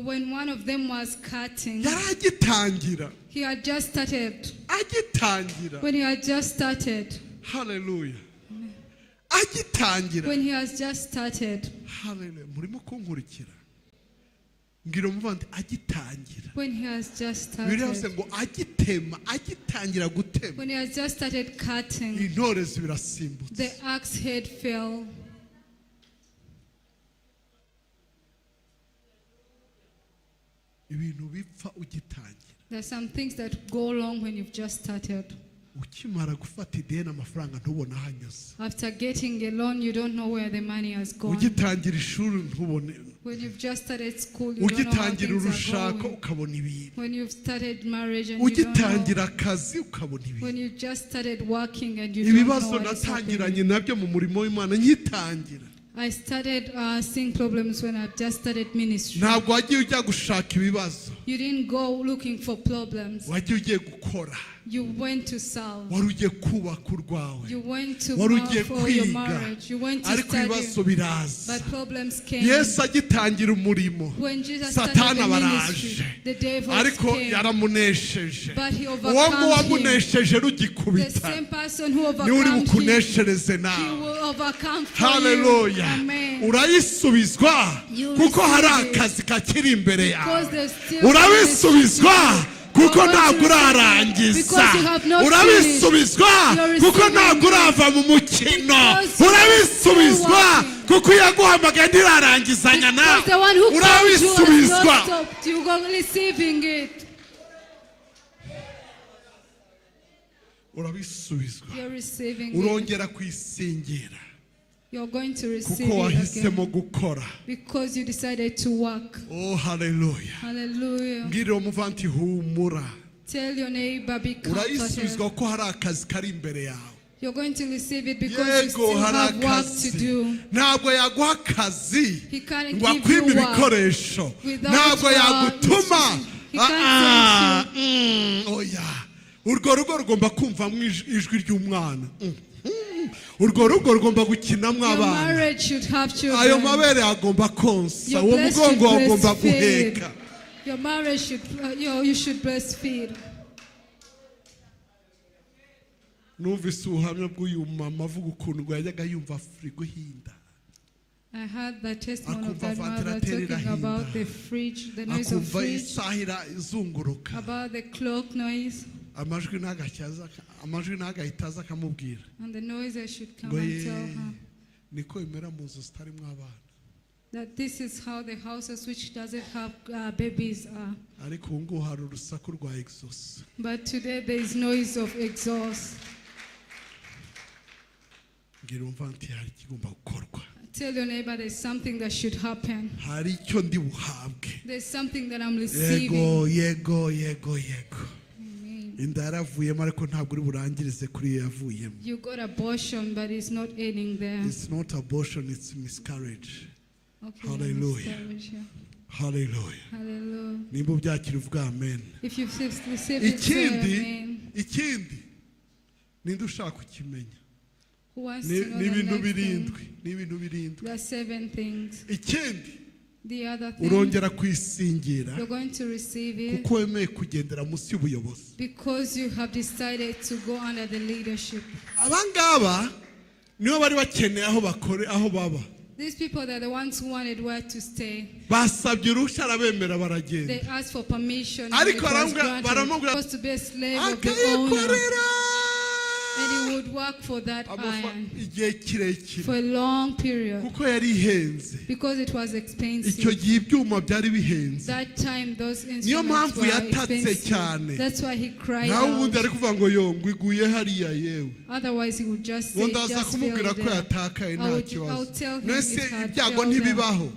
[SPEAKER 2] when one of them was cutting,
[SPEAKER 1] yari agitangira,
[SPEAKER 2] he had just started.
[SPEAKER 1] Agitangira.
[SPEAKER 2] When he had just started,
[SPEAKER 1] Haleluya, agitangira.
[SPEAKER 2] When he has just started,
[SPEAKER 1] Haleluya. Murimo kunkurikira? Mbwira umuvandi agitangira.
[SPEAKER 2] When he has just
[SPEAKER 1] Bibiliya yavuze
[SPEAKER 2] started,
[SPEAKER 1] ngo agitema, agitangira gutema,
[SPEAKER 2] when he has just started cutting,
[SPEAKER 1] intorezo birasimbutse.
[SPEAKER 2] The axe head fell.
[SPEAKER 1] Ibintu bipfa ugitangira.
[SPEAKER 2] There's some things that go wrong when you've just started.
[SPEAKER 1] Ukimara gufata ideni, amafaranga ntubone aho anyuze.
[SPEAKER 2] After getting a loan, you don't know where the money has gone.
[SPEAKER 1] Ugitangira ishuri ntubone.
[SPEAKER 2] When you've just started school, you don't know how
[SPEAKER 1] Ugitangira
[SPEAKER 2] things are
[SPEAKER 1] urushako
[SPEAKER 2] going.
[SPEAKER 1] ukabona ibintu.
[SPEAKER 2] When you've started marriage and you don't know.
[SPEAKER 1] Ugitangira akazi ukabona ibintu.
[SPEAKER 2] When you just started working and you don't know
[SPEAKER 1] Ibibazo
[SPEAKER 2] what is happening.
[SPEAKER 1] Natangiranye nabyo mu murimo w'Imana nkitangira.
[SPEAKER 2] I started seeing problems when I've just started ministry.
[SPEAKER 1] Ntabwo wagiye ujya gushaka ibibazo.
[SPEAKER 2] You didn't go looking for problems.
[SPEAKER 1] Wagiye ugiye gukora.
[SPEAKER 2] You went to serve.
[SPEAKER 1] Wari ugiye kubaka urwawe.
[SPEAKER 2] You went to
[SPEAKER 1] Wari ugiye
[SPEAKER 2] for your
[SPEAKER 1] kwiga.
[SPEAKER 2] Marriage. You went to
[SPEAKER 1] Ariko
[SPEAKER 2] study.
[SPEAKER 1] ibibazo biraza.
[SPEAKER 2] But problems came.
[SPEAKER 1] Yesu agitangira umurimo,
[SPEAKER 2] When Jesus started
[SPEAKER 1] Satani
[SPEAKER 2] the
[SPEAKER 1] abaraje.
[SPEAKER 2] ministry, the devil
[SPEAKER 1] Ariko
[SPEAKER 2] came.
[SPEAKER 1] yaramunesheje.
[SPEAKER 2] But he
[SPEAKER 1] Uwo
[SPEAKER 2] overcome
[SPEAKER 1] nguwo
[SPEAKER 2] him.
[SPEAKER 1] wamunesheje
[SPEAKER 2] The
[SPEAKER 1] rugikubita
[SPEAKER 2] same person who
[SPEAKER 1] niwe uri
[SPEAKER 2] overcome him,
[SPEAKER 1] bukuneshereze
[SPEAKER 2] he
[SPEAKER 1] nawe.
[SPEAKER 2] will overcome for you.
[SPEAKER 1] Haleluya.
[SPEAKER 2] Amen.
[SPEAKER 1] Urayisubizwa
[SPEAKER 2] You
[SPEAKER 1] kuko hari
[SPEAKER 2] receive it.
[SPEAKER 1] akazi kakiri imbere yawe.
[SPEAKER 2] Because there's still
[SPEAKER 1] Urabisubizwa kuko
[SPEAKER 2] You're going
[SPEAKER 1] ntabwo
[SPEAKER 2] to receive it.
[SPEAKER 1] urarangiza.
[SPEAKER 2] Because you have not
[SPEAKER 1] Urabisubizwa
[SPEAKER 2] You're
[SPEAKER 1] kuko
[SPEAKER 2] receiving
[SPEAKER 1] ntabwo
[SPEAKER 2] it.
[SPEAKER 1] urava mu mukino.
[SPEAKER 2] Because you are
[SPEAKER 1] Urabisubizwa
[SPEAKER 2] still working.
[SPEAKER 1] kuko iyo yaguhamagaye ntirarangizanya nawe.
[SPEAKER 2] Because the one who called you has
[SPEAKER 1] Urabisubizwa.
[SPEAKER 2] not stopped. You go receiving it.
[SPEAKER 1] Urabisubizwa.
[SPEAKER 2] You're receiving it.
[SPEAKER 1] Urongera kwisingira
[SPEAKER 2] You're going to receive
[SPEAKER 1] kuko
[SPEAKER 2] it
[SPEAKER 1] wahisemo
[SPEAKER 2] again.
[SPEAKER 1] gukora.
[SPEAKER 2] Because you decided to work.
[SPEAKER 1] Oh, haleluya.
[SPEAKER 2] Hallelujah.
[SPEAKER 1] Mbwirira umuvanti humura.
[SPEAKER 2] Tell your neighbor, be comforted.
[SPEAKER 1] Urayisubizwa ko hari akazi kari imbere yawe.
[SPEAKER 2] You're going to receive it because you
[SPEAKER 1] Yego,
[SPEAKER 2] still
[SPEAKER 1] hari
[SPEAKER 2] have work to
[SPEAKER 1] akazi.
[SPEAKER 2] do.
[SPEAKER 1] Ntabwo yaguha akazi
[SPEAKER 2] He can't
[SPEAKER 1] ngo
[SPEAKER 2] give
[SPEAKER 1] akwime
[SPEAKER 2] you work
[SPEAKER 1] ibikoresho.
[SPEAKER 2] without
[SPEAKER 1] Ntabwo yagutuma.
[SPEAKER 2] He can't
[SPEAKER 1] Ah, oya, urwo rugo rugomba kumvamo ijwi ry'umwana. Urwo rugo rugomba gukinamo
[SPEAKER 2] Your
[SPEAKER 1] abana.
[SPEAKER 2] marriage should have
[SPEAKER 1] Ayo
[SPEAKER 2] children.
[SPEAKER 1] mabere agomba konsa.
[SPEAKER 2] Your
[SPEAKER 1] Uwo
[SPEAKER 2] breast should
[SPEAKER 1] mugongo agomba
[SPEAKER 2] breastfeed.
[SPEAKER 1] guheka.
[SPEAKER 2] Your marriage should, you should breastfeed.
[SPEAKER 1] Numvise ubuhamya bw'uyu mama avuga ukuntu ngo yajyaga yumva firigo ihinda.
[SPEAKER 2] I heard the testimony of
[SPEAKER 1] Akumva
[SPEAKER 2] that mother
[SPEAKER 1] ventilateur
[SPEAKER 2] talking
[SPEAKER 1] irahinda.
[SPEAKER 2] About the fridge, the noise of
[SPEAKER 1] Akumva
[SPEAKER 2] fridge,
[SPEAKER 1] isaha izunguruka.
[SPEAKER 2] About the clock noise,
[SPEAKER 1] Amajwi ntagashya, amajwi ntagahita aza akamubwira
[SPEAKER 2] and the noise I should come
[SPEAKER 1] ngo
[SPEAKER 2] and
[SPEAKER 1] ye
[SPEAKER 2] tell her
[SPEAKER 1] niko bimera mu nzu zitarimo abana.
[SPEAKER 2] That this is how the houses which doesn't have babies are.
[SPEAKER 1] Ariko ubu ngubu hari urusaku rwa exhaust.
[SPEAKER 2] But today there is noise of exhaust.
[SPEAKER 1] Mbwira umva nti hari ikigomba gukorwa.
[SPEAKER 2] Tell your neighbor there's something that should happen.
[SPEAKER 1] Hari icyo ndi buhabwe.
[SPEAKER 2] There's something that I'm receiving.
[SPEAKER 1] Yego, yego, yego, yego.
[SPEAKER 2] Amen.
[SPEAKER 1] Inda yaravuyemo ariko ntabwo uri burangirize kuri iyo yavuyemo.
[SPEAKER 2] You got abortion, but it's not ending there.
[SPEAKER 1] It's not abortion, it's miscarriage.
[SPEAKER 2] Okay,
[SPEAKER 1] Hallelujah.
[SPEAKER 2] miscarriage, yeah.
[SPEAKER 1] Hallelujah.
[SPEAKER 2] Hallelujah.
[SPEAKER 1] Nimba ubyakira uvuga amen.
[SPEAKER 2] If you've received it, say
[SPEAKER 1] Ikindi,
[SPEAKER 2] amen.
[SPEAKER 1] ikindi ninde ushaka kukimenya?
[SPEAKER 2] Who wants
[SPEAKER 1] Ni
[SPEAKER 2] to know
[SPEAKER 1] ni
[SPEAKER 2] the
[SPEAKER 1] ibintu
[SPEAKER 2] next thing?
[SPEAKER 1] birindwi, ni ibintu birindwi.
[SPEAKER 2] There are seven things.
[SPEAKER 1] Ikindi,
[SPEAKER 2] The other thing,
[SPEAKER 1] urongera kwisingira
[SPEAKER 2] you're going to receive it
[SPEAKER 1] kuko wemeye kugendera munsi y'ubuyobozi.
[SPEAKER 2] Because you have decided to go under the leadership.
[SPEAKER 1] Abangaba nibo bari bakeneye aho bakore, aho baba.
[SPEAKER 2] These people, they're the ones who wanted where to stay.
[SPEAKER 1] Basabye uruhushya arabemera baragenda.
[SPEAKER 2] They asked for permission and
[SPEAKER 1] Ariko
[SPEAKER 2] it was granted.
[SPEAKER 1] baramubwira-
[SPEAKER 2] He was to be a slave of the owner.
[SPEAKER 1] Akayikorera
[SPEAKER 2] And he would work for that iron
[SPEAKER 1] igihe kirekire
[SPEAKER 2] for a long period
[SPEAKER 1] kuko yari ihenze.
[SPEAKER 2] Because it was
[SPEAKER 1] Icyo
[SPEAKER 2] expensive.
[SPEAKER 1] Gihe ibyuma byari bihenze.
[SPEAKER 2] That time those
[SPEAKER 1] Niyo
[SPEAKER 2] instruments
[SPEAKER 1] mpamvu
[SPEAKER 2] were
[SPEAKER 1] yatatse
[SPEAKER 2] expensive.
[SPEAKER 1] cyane.
[SPEAKER 2] That's why he cried
[SPEAKER 1] Nawe ubundi
[SPEAKER 2] out.
[SPEAKER 1] ari kuvuga ngo yo ngo iguye hariya yewe.
[SPEAKER 2] Otherwise he would just
[SPEAKER 1] Ngo
[SPEAKER 2] say,
[SPEAKER 1] ndaza
[SPEAKER 2] just
[SPEAKER 1] kumubwira
[SPEAKER 2] fell
[SPEAKER 1] ko
[SPEAKER 2] there.
[SPEAKER 1] yatakaye
[SPEAKER 2] I
[SPEAKER 1] nta
[SPEAKER 2] would, I
[SPEAKER 1] kibazo.
[SPEAKER 2] would tell him
[SPEAKER 1] Mbese
[SPEAKER 2] it had
[SPEAKER 1] ibyago
[SPEAKER 2] fell there.
[SPEAKER 1] ntibibaho?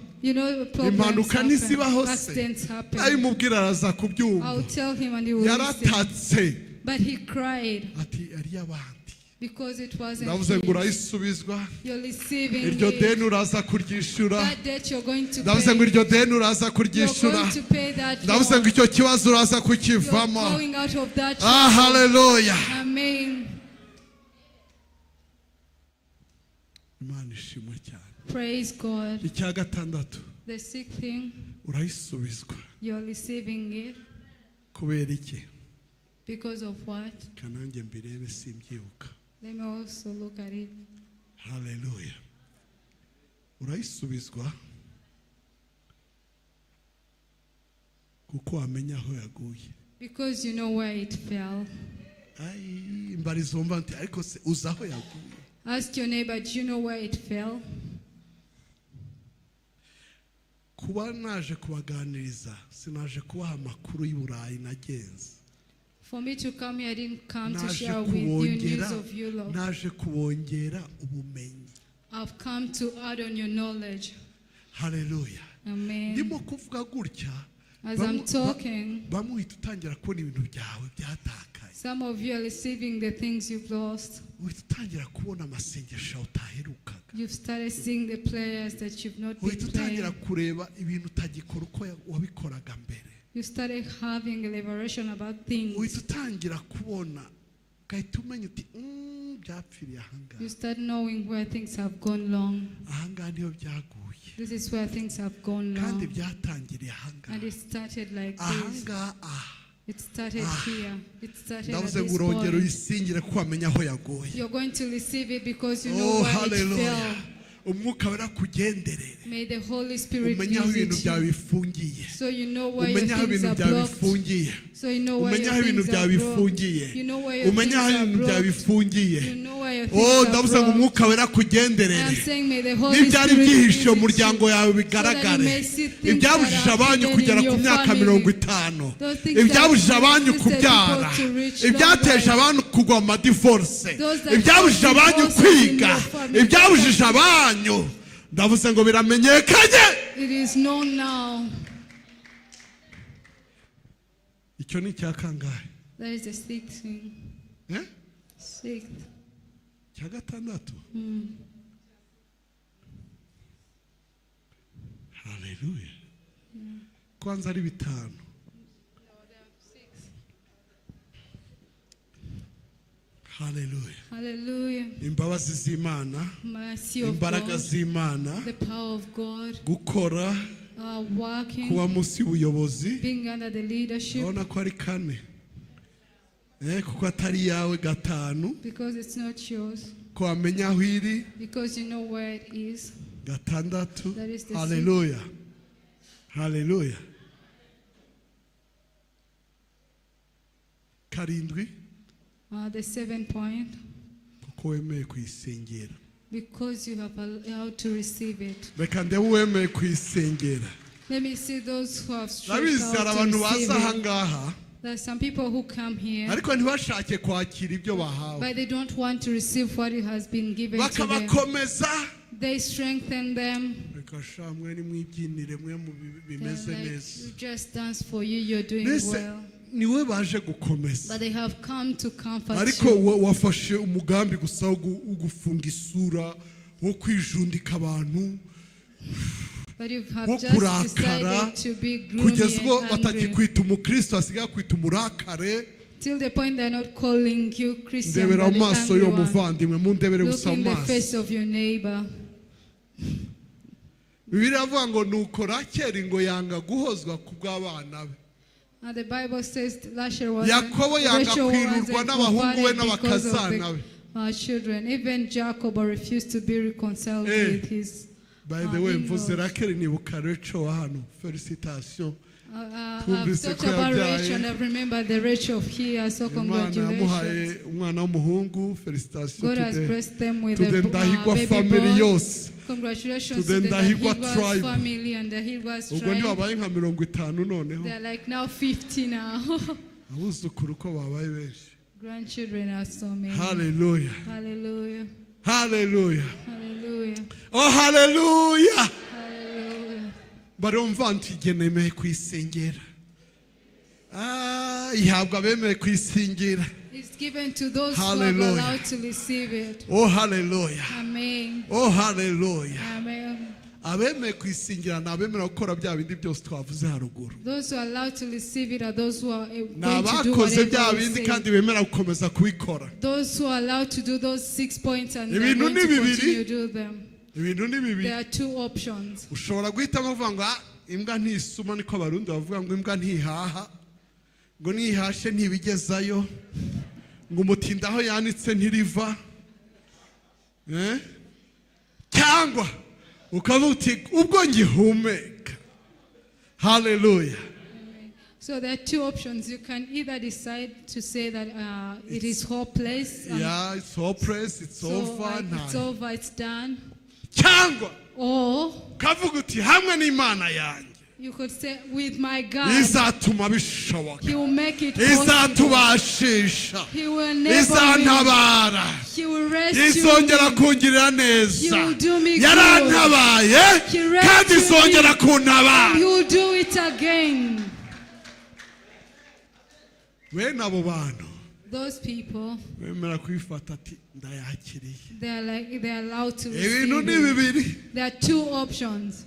[SPEAKER 2] Problems
[SPEAKER 1] Impanuka
[SPEAKER 2] happen,
[SPEAKER 1] ntizibaho se?
[SPEAKER 2] accidents happen.
[SPEAKER 1] Nabimubwira araza kubyumva.
[SPEAKER 2] I'll tell him and he will listen.
[SPEAKER 1] Yaratatse
[SPEAKER 2] But he cried
[SPEAKER 1] ati ari y'abandi.
[SPEAKER 2] Because it wasn't
[SPEAKER 1] Ndavuze ngo
[SPEAKER 2] his.
[SPEAKER 1] urayisubizwa.
[SPEAKER 2] You're receiving
[SPEAKER 1] Iryo
[SPEAKER 2] it.
[SPEAKER 1] deni uraza kuryishyura.
[SPEAKER 2] That debt you're going to
[SPEAKER 1] Ndavuze ngo
[SPEAKER 2] pay.
[SPEAKER 1] iryo deni uraza
[SPEAKER 2] You're
[SPEAKER 1] kuryishyura.
[SPEAKER 2] going to pay that
[SPEAKER 1] Ndavuze ngo
[SPEAKER 2] loan.
[SPEAKER 1] icyo kibazo uraza
[SPEAKER 2] You're
[SPEAKER 1] kukivamo.
[SPEAKER 2] going out of that
[SPEAKER 1] Ah,
[SPEAKER 2] trouble.
[SPEAKER 1] haleluya.
[SPEAKER 2] Amen.
[SPEAKER 1] Imana ishimwe cyane.
[SPEAKER 2] Praise God.
[SPEAKER 1] Icya gatandatu,
[SPEAKER 2] The sixth thing,
[SPEAKER 1] urayisubizwa
[SPEAKER 2] you're receiving it
[SPEAKER 1] kubera iki?
[SPEAKER 2] Because of what?
[SPEAKER 1] Kanange mbirebe simbyibuka.
[SPEAKER 2] Let me also look at it.
[SPEAKER 1] Haleluya. Urayisubizwa kuko wamenya aho yaguye.
[SPEAKER 2] Because you know where it fell.
[SPEAKER 1] Ai, mbariza wumva nti ariko se uzi aho yaguye?
[SPEAKER 2] Ask your neighbor, do you know where it fell?
[SPEAKER 1] Kuba naje kubaganiriza sinaje kubaha amakuru y'i Burayi nagenze.
[SPEAKER 2] For me to come here, I didn't come to
[SPEAKER 1] Naje
[SPEAKER 2] share with you
[SPEAKER 1] kubongera
[SPEAKER 2] news of Europe.
[SPEAKER 1] naje kubongera ubumenyi.
[SPEAKER 2] I've come to add on your knowledge.
[SPEAKER 1] Haleluya.
[SPEAKER 2] Amen.
[SPEAKER 1] Ndimo kuvuga gutya,
[SPEAKER 2] As I'm talking,
[SPEAKER 1] bamwe uhita utangira kubona ibintu byawe byatakaye.
[SPEAKER 2] Some of you are receiving the things you've lost.
[SPEAKER 1] Uhita utangira kubona amasengesho yawe utaherukaga.
[SPEAKER 2] You've started seeing the prayers that you've not been
[SPEAKER 1] Uhita utangira
[SPEAKER 2] praying.
[SPEAKER 1] kureba ibintu utagikora uko wabikoraga mbere.
[SPEAKER 2] You started having a liberation about things.
[SPEAKER 1] Uhita utangira kubona, ugahita umenya uti "Byapfiriye ahangaha."
[SPEAKER 2] You start knowing where things have gone wrong.
[SPEAKER 1] Ahangaha niho byaguye.
[SPEAKER 2] This is where things have gone
[SPEAKER 1] Kandi
[SPEAKER 2] wrong.
[SPEAKER 1] byatangiriye ahangaha.
[SPEAKER 2] And it started like this.
[SPEAKER 1] Ahangaha aha.
[SPEAKER 2] It started here. It started at
[SPEAKER 1] Ndavuze ngo
[SPEAKER 2] this
[SPEAKER 1] urongera
[SPEAKER 2] point.
[SPEAKER 1] uyisingire kuko wamenya aho yaguye.
[SPEAKER 2] You're going to receive it because you know
[SPEAKER 1] Oh,
[SPEAKER 2] where it
[SPEAKER 1] haleluya.
[SPEAKER 2] fell.
[SPEAKER 1] Umwuka Wera akugenderere.
[SPEAKER 2] May the Holy Spirit
[SPEAKER 1] Umenye aho ibintu
[SPEAKER 2] visit
[SPEAKER 1] byawe
[SPEAKER 2] you.
[SPEAKER 1] bifungiye.
[SPEAKER 2] So you know where your
[SPEAKER 1] Umenye aho
[SPEAKER 2] things
[SPEAKER 1] ibintu
[SPEAKER 2] are
[SPEAKER 1] byawe
[SPEAKER 2] blocked.
[SPEAKER 1] bifungiye.
[SPEAKER 2] So you know where
[SPEAKER 1] Umenye
[SPEAKER 2] your
[SPEAKER 1] aho ibintu
[SPEAKER 2] things
[SPEAKER 1] byawe
[SPEAKER 2] are blocked.
[SPEAKER 1] bifungiye.
[SPEAKER 2] You know where your
[SPEAKER 1] Umenye
[SPEAKER 2] things
[SPEAKER 1] aho
[SPEAKER 2] are
[SPEAKER 1] ibintu byawe
[SPEAKER 2] blocked.
[SPEAKER 1] bifungiye.
[SPEAKER 2] You know where your things
[SPEAKER 1] Oh,
[SPEAKER 2] are
[SPEAKER 1] ndavuze ngo
[SPEAKER 2] blocked.
[SPEAKER 1] Umwuka Wera
[SPEAKER 2] I am
[SPEAKER 1] akugenderere.
[SPEAKER 2] saying may the Holy
[SPEAKER 1] N'ibyari
[SPEAKER 2] Spirit
[SPEAKER 1] byihishe mu
[SPEAKER 2] visit
[SPEAKER 1] muryango
[SPEAKER 2] you
[SPEAKER 1] yawe
[SPEAKER 2] so that you
[SPEAKER 1] bigaragare.
[SPEAKER 2] may see things
[SPEAKER 1] Ibyabujije
[SPEAKER 2] that are
[SPEAKER 1] abanyu
[SPEAKER 2] hidden
[SPEAKER 1] kugera
[SPEAKER 2] in
[SPEAKER 1] ku
[SPEAKER 2] your
[SPEAKER 1] myaka
[SPEAKER 2] family.
[SPEAKER 1] 50,
[SPEAKER 2] Those things that
[SPEAKER 1] ibyabujije abanyu
[SPEAKER 2] resisted
[SPEAKER 1] kubyara,
[SPEAKER 2] people to reach long
[SPEAKER 1] ibyateje
[SPEAKER 2] life.
[SPEAKER 1] abantu kugwa mu madivorce,
[SPEAKER 2] Those that
[SPEAKER 1] ibyabujije
[SPEAKER 2] caused
[SPEAKER 1] abanyu
[SPEAKER 2] divorces in
[SPEAKER 1] kwiga,
[SPEAKER 2] your family.
[SPEAKER 1] ibyabujije abanyu, ndavuze ngo biramenyekanye.
[SPEAKER 2] It is known now.
[SPEAKER 1] Icyo ni icya kangahe?
[SPEAKER 2] That is the sixth thing.
[SPEAKER 1] Eh?
[SPEAKER 2] Sixth.
[SPEAKER 1] Icya gatandatu. Haleluya. Kwanza ari bitanu.
[SPEAKER 2] No, there are six.
[SPEAKER 1] Haleluya.
[SPEAKER 2] Hallelujah.
[SPEAKER 1] Imbabazi z'Imana,
[SPEAKER 2] Mercy of
[SPEAKER 1] imbaraga
[SPEAKER 2] God.
[SPEAKER 1] z'Imana,
[SPEAKER 2] The power of God.
[SPEAKER 1] gukora,
[SPEAKER 2] Working.
[SPEAKER 1] kuba munsi y'ubuyobozi.
[SPEAKER 2] Being under the leadership.
[SPEAKER 1] Urabona ko ari kane. Kuko atari iyawe. Gatanu,
[SPEAKER 2] Because it's not yours.
[SPEAKER 1] ko wamenya aho iri.
[SPEAKER 2] Because you know where it is.
[SPEAKER 1] Gatandatu.
[SPEAKER 2] That is the
[SPEAKER 1] Haleluya, haleluya. Karindwi,
[SPEAKER 2] The seventh point.
[SPEAKER 1] Kuko wemeye kuyisengera.
[SPEAKER 2] Because you have allowed to receive it.
[SPEAKER 1] Reka ndebe uwemeye kuyisengera.
[SPEAKER 2] Let me see those who have stretched
[SPEAKER 1] Ndabizi hari
[SPEAKER 2] out
[SPEAKER 1] abantu
[SPEAKER 2] to
[SPEAKER 1] baza
[SPEAKER 2] receive it.
[SPEAKER 1] ahangaha,
[SPEAKER 2] There are some people who come here,
[SPEAKER 1] ariko ntibashake kwakira ibyo bahawe.
[SPEAKER 2] But they don't want to receive what it has been given to them.
[SPEAKER 1] Bakabakomeza.
[SPEAKER 2] They strengthen them.
[SPEAKER 1] Reka sha, mwe nimwibyinire, mwe mu
[SPEAKER 2] They're
[SPEAKER 1] bimeze
[SPEAKER 2] like,
[SPEAKER 1] neza.
[SPEAKER 2] "You just dance for you, you're doing
[SPEAKER 1] Mbese
[SPEAKER 2] well."
[SPEAKER 1] niwe baje gukomeza,
[SPEAKER 2] But they have come to comfort
[SPEAKER 1] ariko
[SPEAKER 2] you.
[SPEAKER 1] wafashe umugambi gusa wo gufunga isura, wo kwijundika abantu,
[SPEAKER 2] But you have
[SPEAKER 1] wo
[SPEAKER 2] just
[SPEAKER 1] kurakara,
[SPEAKER 2] decided to be gloomy
[SPEAKER 1] kugeza ubwo
[SPEAKER 2] and angry.
[SPEAKER 1] batakikwita umukristo, hasigaye kwita umurakare.
[SPEAKER 2] Till the point they're not calling you Christian,
[SPEAKER 1] Ndebera
[SPEAKER 2] but
[SPEAKER 1] mu
[SPEAKER 2] the
[SPEAKER 1] maso
[SPEAKER 2] angry
[SPEAKER 1] y'uwo
[SPEAKER 2] one.
[SPEAKER 1] muvandimwe, mundebere
[SPEAKER 2] Look
[SPEAKER 1] gusa mu
[SPEAKER 2] in the
[SPEAKER 1] maso.
[SPEAKER 2] face of your neighbor.
[SPEAKER 1] Bibiliya iravuga ngo nuko Rakeli ngo yanga guhozwa ku bw'abana be.
[SPEAKER 2] And the Bible says Rachel was
[SPEAKER 1] Yakobo yanga
[SPEAKER 2] Rachel
[SPEAKER 1] kwirurwa
[SPEAKER 2] wasn't
[SPEAKER 1] n'abahungu be
[SPEAKER 2] comforted because of
[SPEAKER 1] n'abakazana
[SPEAKER 2] the
[SPEAKER 1] be.
[SPEAKER 2] children. Even Jacob refused to be reconciled
[SPEAKER 1] Eh.
[SPEAKER 2] with his
[SPEAKER 1] By the way, mvuze
[SPEAKER 2] in-laws.
[SPEAKER 1] Rakeli nibuka Rachel wa hano. Félicitations.
[SPEAKER 2] I've
[SPEAKER 1] Twumvise
[SPEAKER 2] talked
[SPEAKER 1] ko
[SPEAKER 2] about
[SPEAKER 1] yabyaye.
[SPEAKER 2] Rachel and I've remembered the Rachel of here. So
[SPEAKER 1] Imana yamuhaye
[SPEAKER 2] congratulations.
[SPEAKER 1] umwana w'umuhungu. Félicitations
[SPEAKER 2] God
[SPEAKER 1] to
[SPEAKER 2] has
[SPEAKER 1] the,
[SPEAKER 2] blessed them with
[SPEAKER 1] to
[SPEAKER 2] a
[SPEAKER 1] the Ndahigwa
[SPEAKER 2] baby
[SPEAKER 1] family
[SPEAKER 2] boy.
[SPEAKER 1] yose.
[SPEAKER 2] Congratulations
[SPEAKER 1] To
[SPEAKER 2] to
[SPEAKER 1] the
[SPEAKER 2] the
[SPEAKER 1] Ndahigwa
[SPEAKER 2] Ndahigwa's
[SPEAKER 1] tribe.
[SPEAKER 2] Family and the Ndahigwa's
[SPEAKER 1] Ubwo
[SPEAKER 2] tribe.
[SPEAKER 1] ntibabaye nka 50 noneho?
[SPEAKER 2] They're like now 50 now.
[SPEAKER 1] Abuzukuru ko babaye benshi.
[SPEAKER 2] Grandchildren are so many.
[SPEAKER 1] Haleluya.
[SPEAKER 2] Hallelujah.
[SPEAKER 1] Haleluya.
[SPEAKER 2] Hallelujah.
[SPEAKER 1] Oh, haleluya.
[SPEAKER 2] Hallelujah.
[SPEAKER 1] Barumva nti nemeye kuyisengera. Ah, ihabwa abemeye kuyisengera.
[SPEAKER 2] It's given to those who have
[SPEAKER 1] Hallelujah.
[SPEAKER 2] allowed to receive it.
[SPEAKER 1] Oh, haleluya.
[SPEAKER 2] Amen.
[SPEAKER 1] Oh, haleluya.
[SPEAKER 2] Amen.
[SPEAKER 1] Abemeye kuyisingira ni abemera gukora bya bindi byose twavuze haruguru.
[SPEAKER 2] Those who are allowed to receive it are those who are
[SPEAKER 1] Ni
[SPEAKER 2] going to do
[SPEAKER 1] abakoze bya
[SPEAKER 2] whatever we
[SPEAKER 1] bindi
[SPEAKER 2] say.
[SPEAKER 1] kandi bemera gukomeza kubikora.
[SPEAKER 2] Those who are allowed to do those six points and they're
[SPEAKER 1] Ibintu
[SPEAKER 2] going
[SPEAKER 1] ni
[SPEAKER 2] to
[SPEAKER 1] bibiri.
[SPEAKER 2] continue to do them.
[SPEAKER 1] Ibintu ni bibiri.
[SPEAKER 2] There are two options.
[SPEAKER 1] Ushobora guhitamo uvuga ngo "Ah, imbwa ntisuma," niko Abarundi bavuga ngo imbwa ntihaha, ngo nihashe ntibigezayo, ngo umutindi aho yanitse ntiriva. Eh? Cyangwa ukavuga uti ubwo ngihumeka. Haleluya.
[SPEAKER 2] So there are two options. You can either decide to say that it is hopeless.
[SPEAKER 1] Yeah, it's hopeless, it's
[SPEAKER 2] So
[SPEAKER 1] over.
[SPEAKER 2] it's
[SPEAKER 1] Nta
[SPEAKER 2] over, it's done.
[SPEAKER 1] Cyangwa
[SPEAKER 2] Or
[SPEAKER 1] ukavuga uti hamwe n'Imana yanjye
[SPEAKER 2] you could say, with my God,
[SPEAKER 1] izatuma bishoboka,
[SPEAKER 2] He will make it possible.
[SPEAKER 1] izatubashisha,
[SPEAKER 2] He will never me.
[SPEAKER 1] izantabara,
[SPEAKER 2] He will rescue
[SPEAKER 1] izongera
[SPEAKER 2] me.
[SPEAKER 1] kungirira neza.
[SPEAKER 2] He will do me good.
[SPEAKER 1] Yarantabaye
[SPEAKER 2] He rescued
[SPEAKER 1] kandi izongera
[SPEAKER 2] me.
[SPEAKER 1] kuntabara.
[SPEAKER 2] He will do it again.
[SPEAKER 1] Bene abo bantu
[SPEAKER 2] Those people,
[SPEAKER 1] bemera kwifata ati ndayakiriye.
[SPEAKER 2] they are like they are allowed to
[SPEAKER 1] Ibintu
[SPEAKER 2] receive
[SPEAKER 1] ni
[SPEAKER 2] it.
[SPEAKER 1] bibiri.
[SPEAKER 2] There are two options.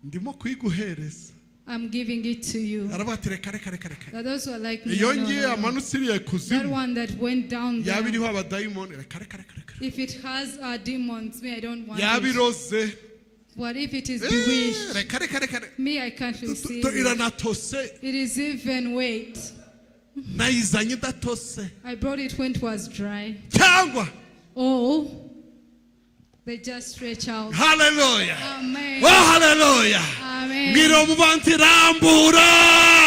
[SPEAKER 1] Ndimo kuyiguhereza.
[SPEAKER 2] I'm giving it to you.
[SPEAKER 1] Aravuga ati reka reka reka reka.
[SPEAKER 2] But those were like, no,
[SPEAKER 1] Iyo
[SPEAKER 2] no,
[SPEAKER 1] ngiye
[SPEAKER 2] no, no.
[SPEAKER 1] amanutse iriya
[SPEAKER 2] That
[SPEAKER 1] kuzimu
[SPEAKER 2] one that went down
[SPEAKER 1] yaba
[SPEAKER 2] there,
[SPEAKER 1] iriho abadayimoni reka reka reka reka.
[SPEAKER 2] If it has demons, me, I don't want
[SPEAKER 1] Yaba
[SPEAKER 2] it.
[SPEAKER 1] iroze.
[SPEAKER 2] What if it is
[SPEAKER 1] Eh,
[SPEAKER 2] bewitched?
[SPEAKER 1] reka reka reka reka.
[SPEAKER 2] Me, I can't receive it.
[SPEAKER 1] Iranatose.
[SPEAKER 2] It is even wet.
[SPEAKER 1] Nayizanye idatose.
[SPEAKER 2] I brought it when it was dry.
[SPEAKER 1] Cyangwa
[SPEAKER 2] Or they just stretch out.
[SPEAKER 1] Haleluya.
[SPEAKER 2] Amen.
[SPEAKER 1] Oh, haleluya.
[SPEAKER 2] Amen.
[SPEAKER 1] Mbwira umubanzi rambura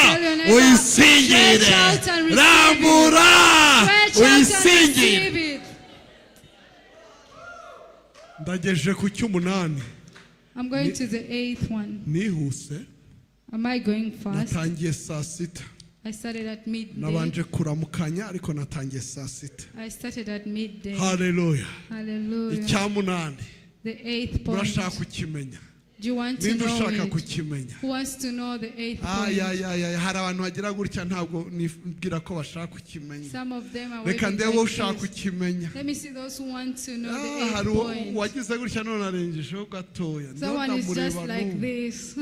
[SPEAKER 2] Tell your neighbor,
[SPEAKER 1] uyisingire.
[SPEAKER 2] stretch out and receive it.
[SPEAKER 1] Rambura
[SPEAKER 2] Stretch out and
[SPEAKER 1] uyisingire.
[SPEAKER 2] receive it.
[SPEAKER 1] Ndagejeje ku cy'umunani.
[SPEAKER 2] I'm going to the eighth one.
[SPEAKER 1] Nihuse.
[SPEAKER 2] Am I going fast?
[SPEAKER 1] Natangiye saa sita.
[SPEAKER 2] I started at midday.
[SPEAKER 1] Nabanje kuramukanya ariko natangiye saa sita.
[SPEAKER 2] I started at midday.
[SPEAKER 1] Haleluya.
[SPEAKER 2] Hallelujah.
[SPEAKER 1] Icyamunani
[SPEAKER 2] The eighth point.
[SPEAKER 1] urashaka kukimenya?
[SPEAKER 2] Do you want to
[SPEAKER 1] Ninde
[SPEAKER 2] know
[SPEAKER 1] ushaka
[SPEAKER 2] it?
[SPEAKER 1] kukimenya?
[SPEAKER 2] Who wants to know the eighth point?
[SPEAKER 1] Ayayaya, hari abantu bagira gutya ntabwo nibwira ko bashaka kukimenya.
[SPEAKER 2] Some of them are
[SPEAKER 1] Reka
[SPEAKER 2] waving
[SPEAKER 1] ndebe
[SPEAKER 2] like
[SPEAKER 1] ushaka
[SPEAKER 2] this.
[SPEAKER 1] kukimenya.
[SPEAKER 2] Let me see those who want to know
[SPEAKER 1] Ah,
[SPEAKER 2] the
[SPEAKER 1] hari
[SPEAKER 2] eighth point.
[SPEAKER 1] uwagize gutya none arengejeho gatoya.
[SPEAKER 2] Someone is just
[SPEAKER 1] ndamureba
[SPEAKER 2] like
[SPEAKER 1] n'ubu.
[SPEAKER 2] this.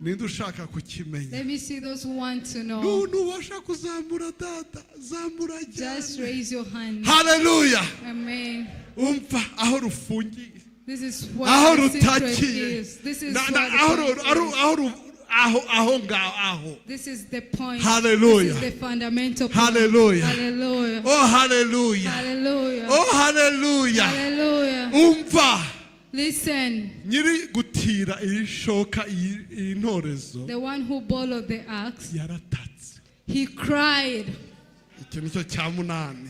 [SPEAKER 1] Ninde ushaka kukimenya?
[SPEAKER 2] Let me see those who want to know.
[SPEAKER 1] Nubasha kuzamura data zamura
[SPEAKER 2] Just
[SPEAKER 1] cyane.
[SPEAKER 2] Raise your hand.
[SPEAKER 1] Haleluya.
[SPEAKER 2] Amen.
[SPEAKER 1] Umva aho rufungiye,
[SPEAKER 2] This is what
[SPEAKER 1] aho
[SPEAKER 2] the secret
[SPEAKER 1] rutakiye.
[SPEAKER 2] is. This is
[SPEAKER 1] Na-
[SPEAKER 2] what the
[SPEAKER 1] aho
[SPEAKER 2] point
[SPEAKER 1] ru- aho
[SPEAKER 2] is.
[SPEAKER 1] aho ru- aho aho ngaho aho.
[SPEAKER 2] This is the point.
[SPEAKER 1] Hallelujah.
[SPEAKER 2] This is the fundamental point.
[SPEAKER 1] Hallelujah.
[SPEAKER 2] Hallelujah.
[SPEAKER 1] Oh, haleluya.
[SPEAKER 2] Hallelujah.
[SPEAKER 1] Oh, haleluya.
[SPEAKER 2] Hallelujah.
[SPEAKER 1] Umva.
[SPEAKER 2] Listen,
[SPEAKER 1] Nyiri gutira iyi shoka iyi iyi ntorezo
[SPEAKER 2] the one who borrowed the axe,
[SPEAKER 1] yaratatse.
[SPEAKER 2] He cried.
[SPEAKER 1] Iki nicyo cya munani.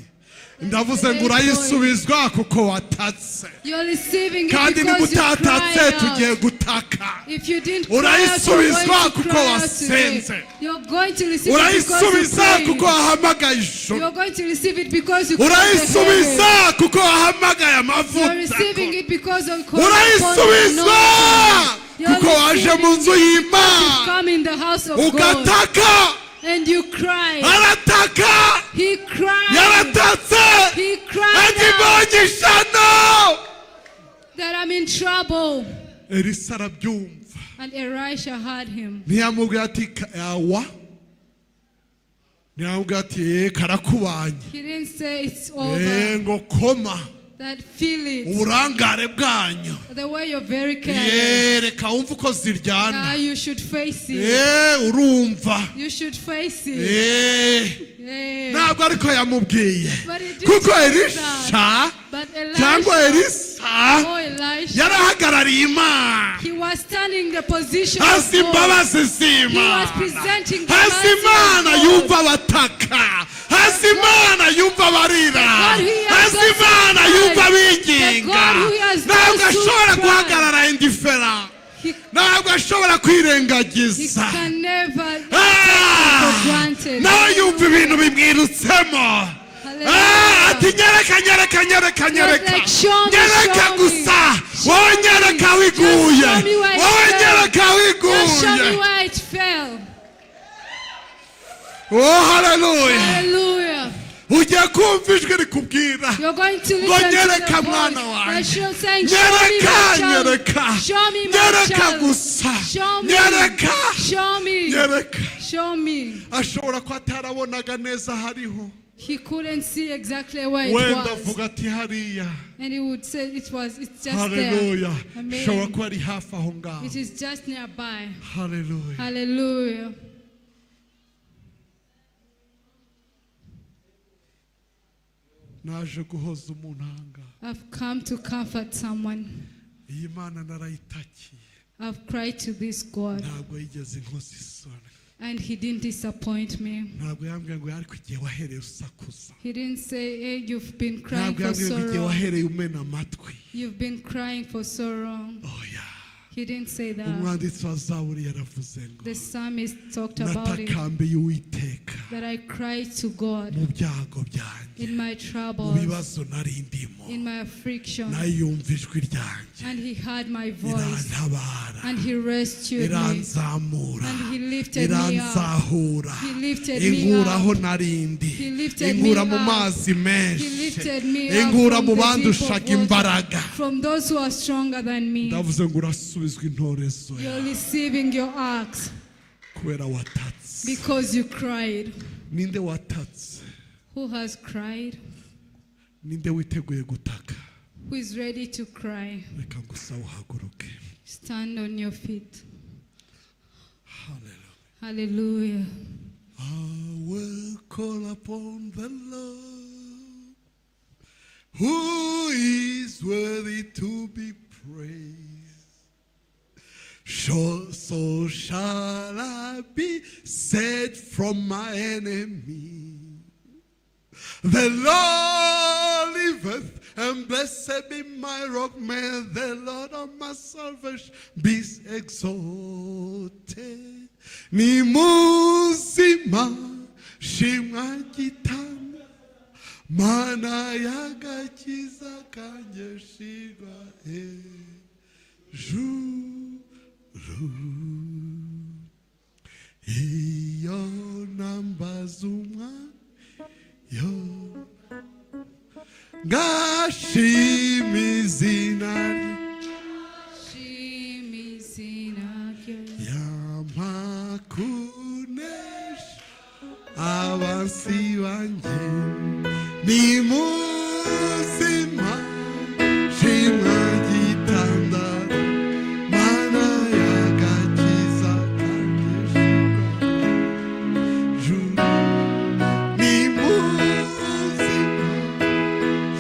[SPEAKER 1] Ndavuze ngo urayisubizwa kuko watatse.
[SPEAKER 2] You're receiving it
[SPEAKER 1] Kandi niba
[SPEAKER 2] because you
[SPEAKER 1] utatatse
[SPEAKER 2] cried
[SPEAKER 1] tugiye
[SPEAKER 2] out.
[SPEAKER 1] gutaka.
[SPEAKER 2] If you didn't cry out, you're
[SPEAKER 1] Urayisubizwa
[SPEAKER 2] going to
[SPEAKER 1] kuko
[SPEAKER 2] cry out today.
[SPEAKER 1] wasenze.
[SPEAKER 2] You're going to receive it because you
[SPEAKER 1] Urayisubiza
[SPEAKER 2] prayed.
[SPEAKER 1] kuko wahamagaye ijuru.
[SPEAKER 2] You're going to receive it because you called the heaven.
[SPEAKER 1] Urayisubiza kuko wahamagaye
[SPEAKER 2] You're
[SPEAKER 1] amavuta.
[SPEAKER 2] receiving it because of called upon the
[SPEAKER 1] Urayisubiza
[SPEAKER 2] anointing. You're
[SPEAKER 1] kuko waje mu nzu
[SPEAKER 2] receiving it because
[SPEAKER 1] y'Imana
[SPEAKER 2] you've come in the house of God
[SPEAKER 1] ugataka.
[SPEAKER 2] And you cried.
[SPEAKER 1] Arataka.
[SPEAKER 2] He cried.
[SPEAKER 1] Yaratatse.
[SPEAKER 2] He cried
[SPEAKER 1] Ati
[SPEAKER 2] out
[SPEAKER 1] mbonye ishyano.
[SPEAKER 2] That I'm in trouble.
[SPEAKER 1] Elisa arabyumva.
[SPEAKER 2] And Elisha heard him.
[SPEAKER 1] Ntiyamubwira ati "Ka- awa ntiyamubwira ati "Eh, karakubanye."
[SPEAKER 2] He didn't say it's
[SPEAKER 1] Eh,
[SPEAKER 2] over.
[SPEAKER 1] ngo koma
[SPEAKER 2] That feel it.
[SPEAKER 1] Uburangare bwanyu.
[SPEAKER 2] The way you're very careless.
[SPEAKER 1] Ye, reka wumve uko
[SPEAKER 2] Now
[SPEAKER 1] ziryana.
[SPEAKER 2] you should face it.
[SPEAKER 1] Eh, urumva.
[SPEAKER 2] You should face it.
[SPEAKER 1] Eh,
[SPEAKER 2] Yeah.
[SPEAKER 1] ntabwo ariko yamubwiye
[SPEAKER 2] But he didn't
[SPEAKER 1] kuko
[SPEAKER 2] say
[SPEAKER 1] Elisha
[SPEAKER 2] that. But
[SPEAKER 1] cyangwa
[SPEAKER 2] Elisha,
[SPEAKER 1] Elisa
[SPEAKER 2] oh Elisha,
[SPEAKER 1] yarahagarariye Imana.
[SPEAKER 2] He was standing in the position of
[SPEAKER 1] Azi
[SPEAKER 2] God.
[SPEAKER 1] imbabazi
[SPEAKER 2] He
[SPEAKER 1] z'Imana.
[SPEAKER 2] was presenting the
[SPEAKER 1] Azi
[SPEAKER 2] mercy of
[SPEAKER 1] Imana
[SPEAKER 2] God.
[SPEAKER 1] yumva abataka. Azi Imana yumva abarira.
[SPEAKER 2] God who hears
[SPEAKER 1] Azi
[SPEAKER 2] those who
[SPEAKER 1] Imana
[SPEAKER 2] cry.
[SPEAKER 1] Yumva
[SPEAKER 2] The
[SPEAKER 1] abinginga.
[SPEAKER 2] God who hears
[SPEAKER 1] Ntabwo
[SPEAKER 2] those who
[SPEAKER 1] ashobora
[SPEAKER 2] cry.
[SPEAKER 1] Guhagarara indifferent. Ntabwo ashobora
[SPEAKER 2] He
[SPEAKER 1] kwirengagiza.
[SPEAKER 2] Can never take
[SPEAKER 1] Ah!
[SPEAKER 2] it for granted.
[SPEAKER 1] Nawe yumva ibintu bimwirutsemo.
[SPEAKER 2] Hallelujah.
[SPEAKER 1] Ah, ati nyereka nyereka nyereka nyereka
[SPEAKER 2] Like, show me,
[SPEAKER 1] nyereka
[SPEAKER 2] show me.
[SPEAKER 1] gusa
[SPEAKER 2] Show
[SPEAKER 1] wowe
[SPEAKER 2] me.
[SPEAKER 1] nyereka aho
[SPEAKER 2] Just
[SPEAKER 1] iguye
[SPEAKER 2] show me where it
[SPEAKER 1] wowe
[SPEAKER 2] fell.
[SPEAKER 1] nyereka aho
[SPEAKER 2] Just show me
[SPEAKER 1] iguye.
[SPEAKER 2] Where it fell.
[SPEAKER 1] Oh, haleluya.
[SPEAKER 2] Hallelujah.
[SPEAKER 1] Ugiye kumva ijwi rikubwira
[SPEAKER 2] You're going to
[SPEAKER 1] ngo
[SPEAKER 2] listen to
[SPEAKER 1] nyereka
[SPEAKER 2] the voice
[SPEAKER 1] mwana wanjye
[SPEAKER 2] that show saying, "Show me
[SPEAKER 1] nyereka
[SPEAKER 2] my child.
[SPEAKER 1] nyereka
[SPEAKER 2] Show me my
[SPEAKER 1] nyereka
[SPEAKER 2] child.
[SPEAKER 1] gusa
[SPEAKER 2] Show me.
[SPEAKER 1] nyereka
[SPEAKER 2] Show me.
[SPEAKER 1] nyereka."
[SPEAKER 2] Show me."
[SPEAKER 1] Ashobora kuba atarabonaga neza hariho.
[SPEAKER 2] He couldn't see exactly where it
[SPEAKER 1] Wenda
[SPEAKER 2] was.
[SPEAKER 1] avuga ati hariya.
[SPEAKER 2] And he would say it's just
[SPEAKER 1] Haleluya.
[SPEAKER 2] there. Amen.
[SPEAKER 1] Ashobora kuba ari hafi aho ngaho.
[SPEAKER 2] It is just nearby.
[SPEAKER 1] Haleluya.
[SPEAKER 2] Hallelujah.
[SPEAKER 1] Naje guhoza umuntu aha ngaha.
[SPEAKER 2] I've come to comfort someone.
[SPEAKER 1] Iyi mana narayitakiye.
[SPEAKER 2] I've cried to this God
[SPEAKER 1] Ntabwo yigeze inkoza isoni.
[SPEAKER 2] And he didn't disappoint me.
[SPEAKER 1] Ntabwo yambwiye ngo ariko igihe wahereye usakuza.
[SPEAKER 2] He didn't say, "Hey, you've been crying
[SPEAKER 1] Ntabwo
[SPEAKER 2] for
[SPEAKER 1] yambwiye
[SPEAKER 2] so
[SPEAKER 1] ngo igihe
[SPEAKER 2] long.
[SPEAKER 1] wahereye umena amatwi.
[SPEAKER 2] You've been crying for so long."
[SPEAKER 1] Oya.
[SPEAKER 2] He didn't say that.
[SPEAKER 1] Umwanditsi wa zaburi yaravuze ngo
[SPEAKER 2] The psalmist talked about it,
[SPEAKER 1] natakambiye Uwiteka
[SPEAKER 2] that I cried to God
[SPEAKER 1] mu byago byanjye
[SPEAKER 2] in my
[SPEAKER 1] mu
[SPEAKER 2] troubles,
[SPEAKER 1] bibazo nari ndimo
[SPEAKER 2] in my affliction,
[SPEAKER 1] nayo yumva ijwi ryanjye
[SPEAKER 2] and he heard my voice,
[SPEAKER 1] irantabara
[SPEAKER 2] and he rescued me,
[SPEAKER 1] iranzamura
[SPEAKER 2] and he lifted me up.
[SPEAKER 1] Iranzahura
[SPEAKER 2] He lifted me
[SPEAKER 1] inkuraho
[SPEAKER 2] up.
[SPEAKER 1] narindi
[SPEAKER 2] He lifted
[SPEAKER 1] inkura
[SPEAKER 2] me
[SPEAKER 1] mu
[SPEAKER 2] up.
[SPEAKER 1] mazi
[SPEAKER 2] He
[SPEAKER 1] menshi
[SPEAKER 2] lifted me up
[SPEAKER 1] inkura
[SPEAKER 2] from
[SPEAKER 1] mu
[SPEAKER 2] the deep of
[SPEAKER 1] bandushaga
[SPEAKER 2] water,
[SPEAKER 1] imbaraga.
[SPEAKER 2] From those who are stronger than me.
[SPEAKER 1] Ndavuze ngo urasubizwa intorezo
[SPEAKER 2] You're
[SPEAKER 1] yawe
[SPEAKER 2] receiving your axe.
[SPEAKER 1] Kubera watatse.
[SPEAKER 2] Because you cried.
[SPEAKER 1] Ninde watatse?
[SPEAKER 2] Who has cried?
[SPEAKER 1] Ninde witeguye gutaka?
[SPEAKER 2] Who is ready to cry?
[SPEAKER 1] Reka gusa uhaguruke.
[SPEAKER 2] Stand on your feet.
[SPEAKER 1] Hallelujah.
[SPEAKER 2] Hallelujah.
[SPEAKER 1] I will call upon the Lord, who is worthy to be praised. So shall I be saved from my enemy. The Lord liveth, and blessed be my rock. May the Lord of my salvation be exalted. Ni muzima shimwa gitanga mana y'agakiza kanjye shirwa hejuru iyo nambaza umwami yo ngashima izina rye
[SPEAKER 2] Shima izina rye.
[SPEAKER 1] Yamakunesha abansi banjye ni muzima shimwa gitandara mana y'agakiza kanjye shirwa hejuru ni muzima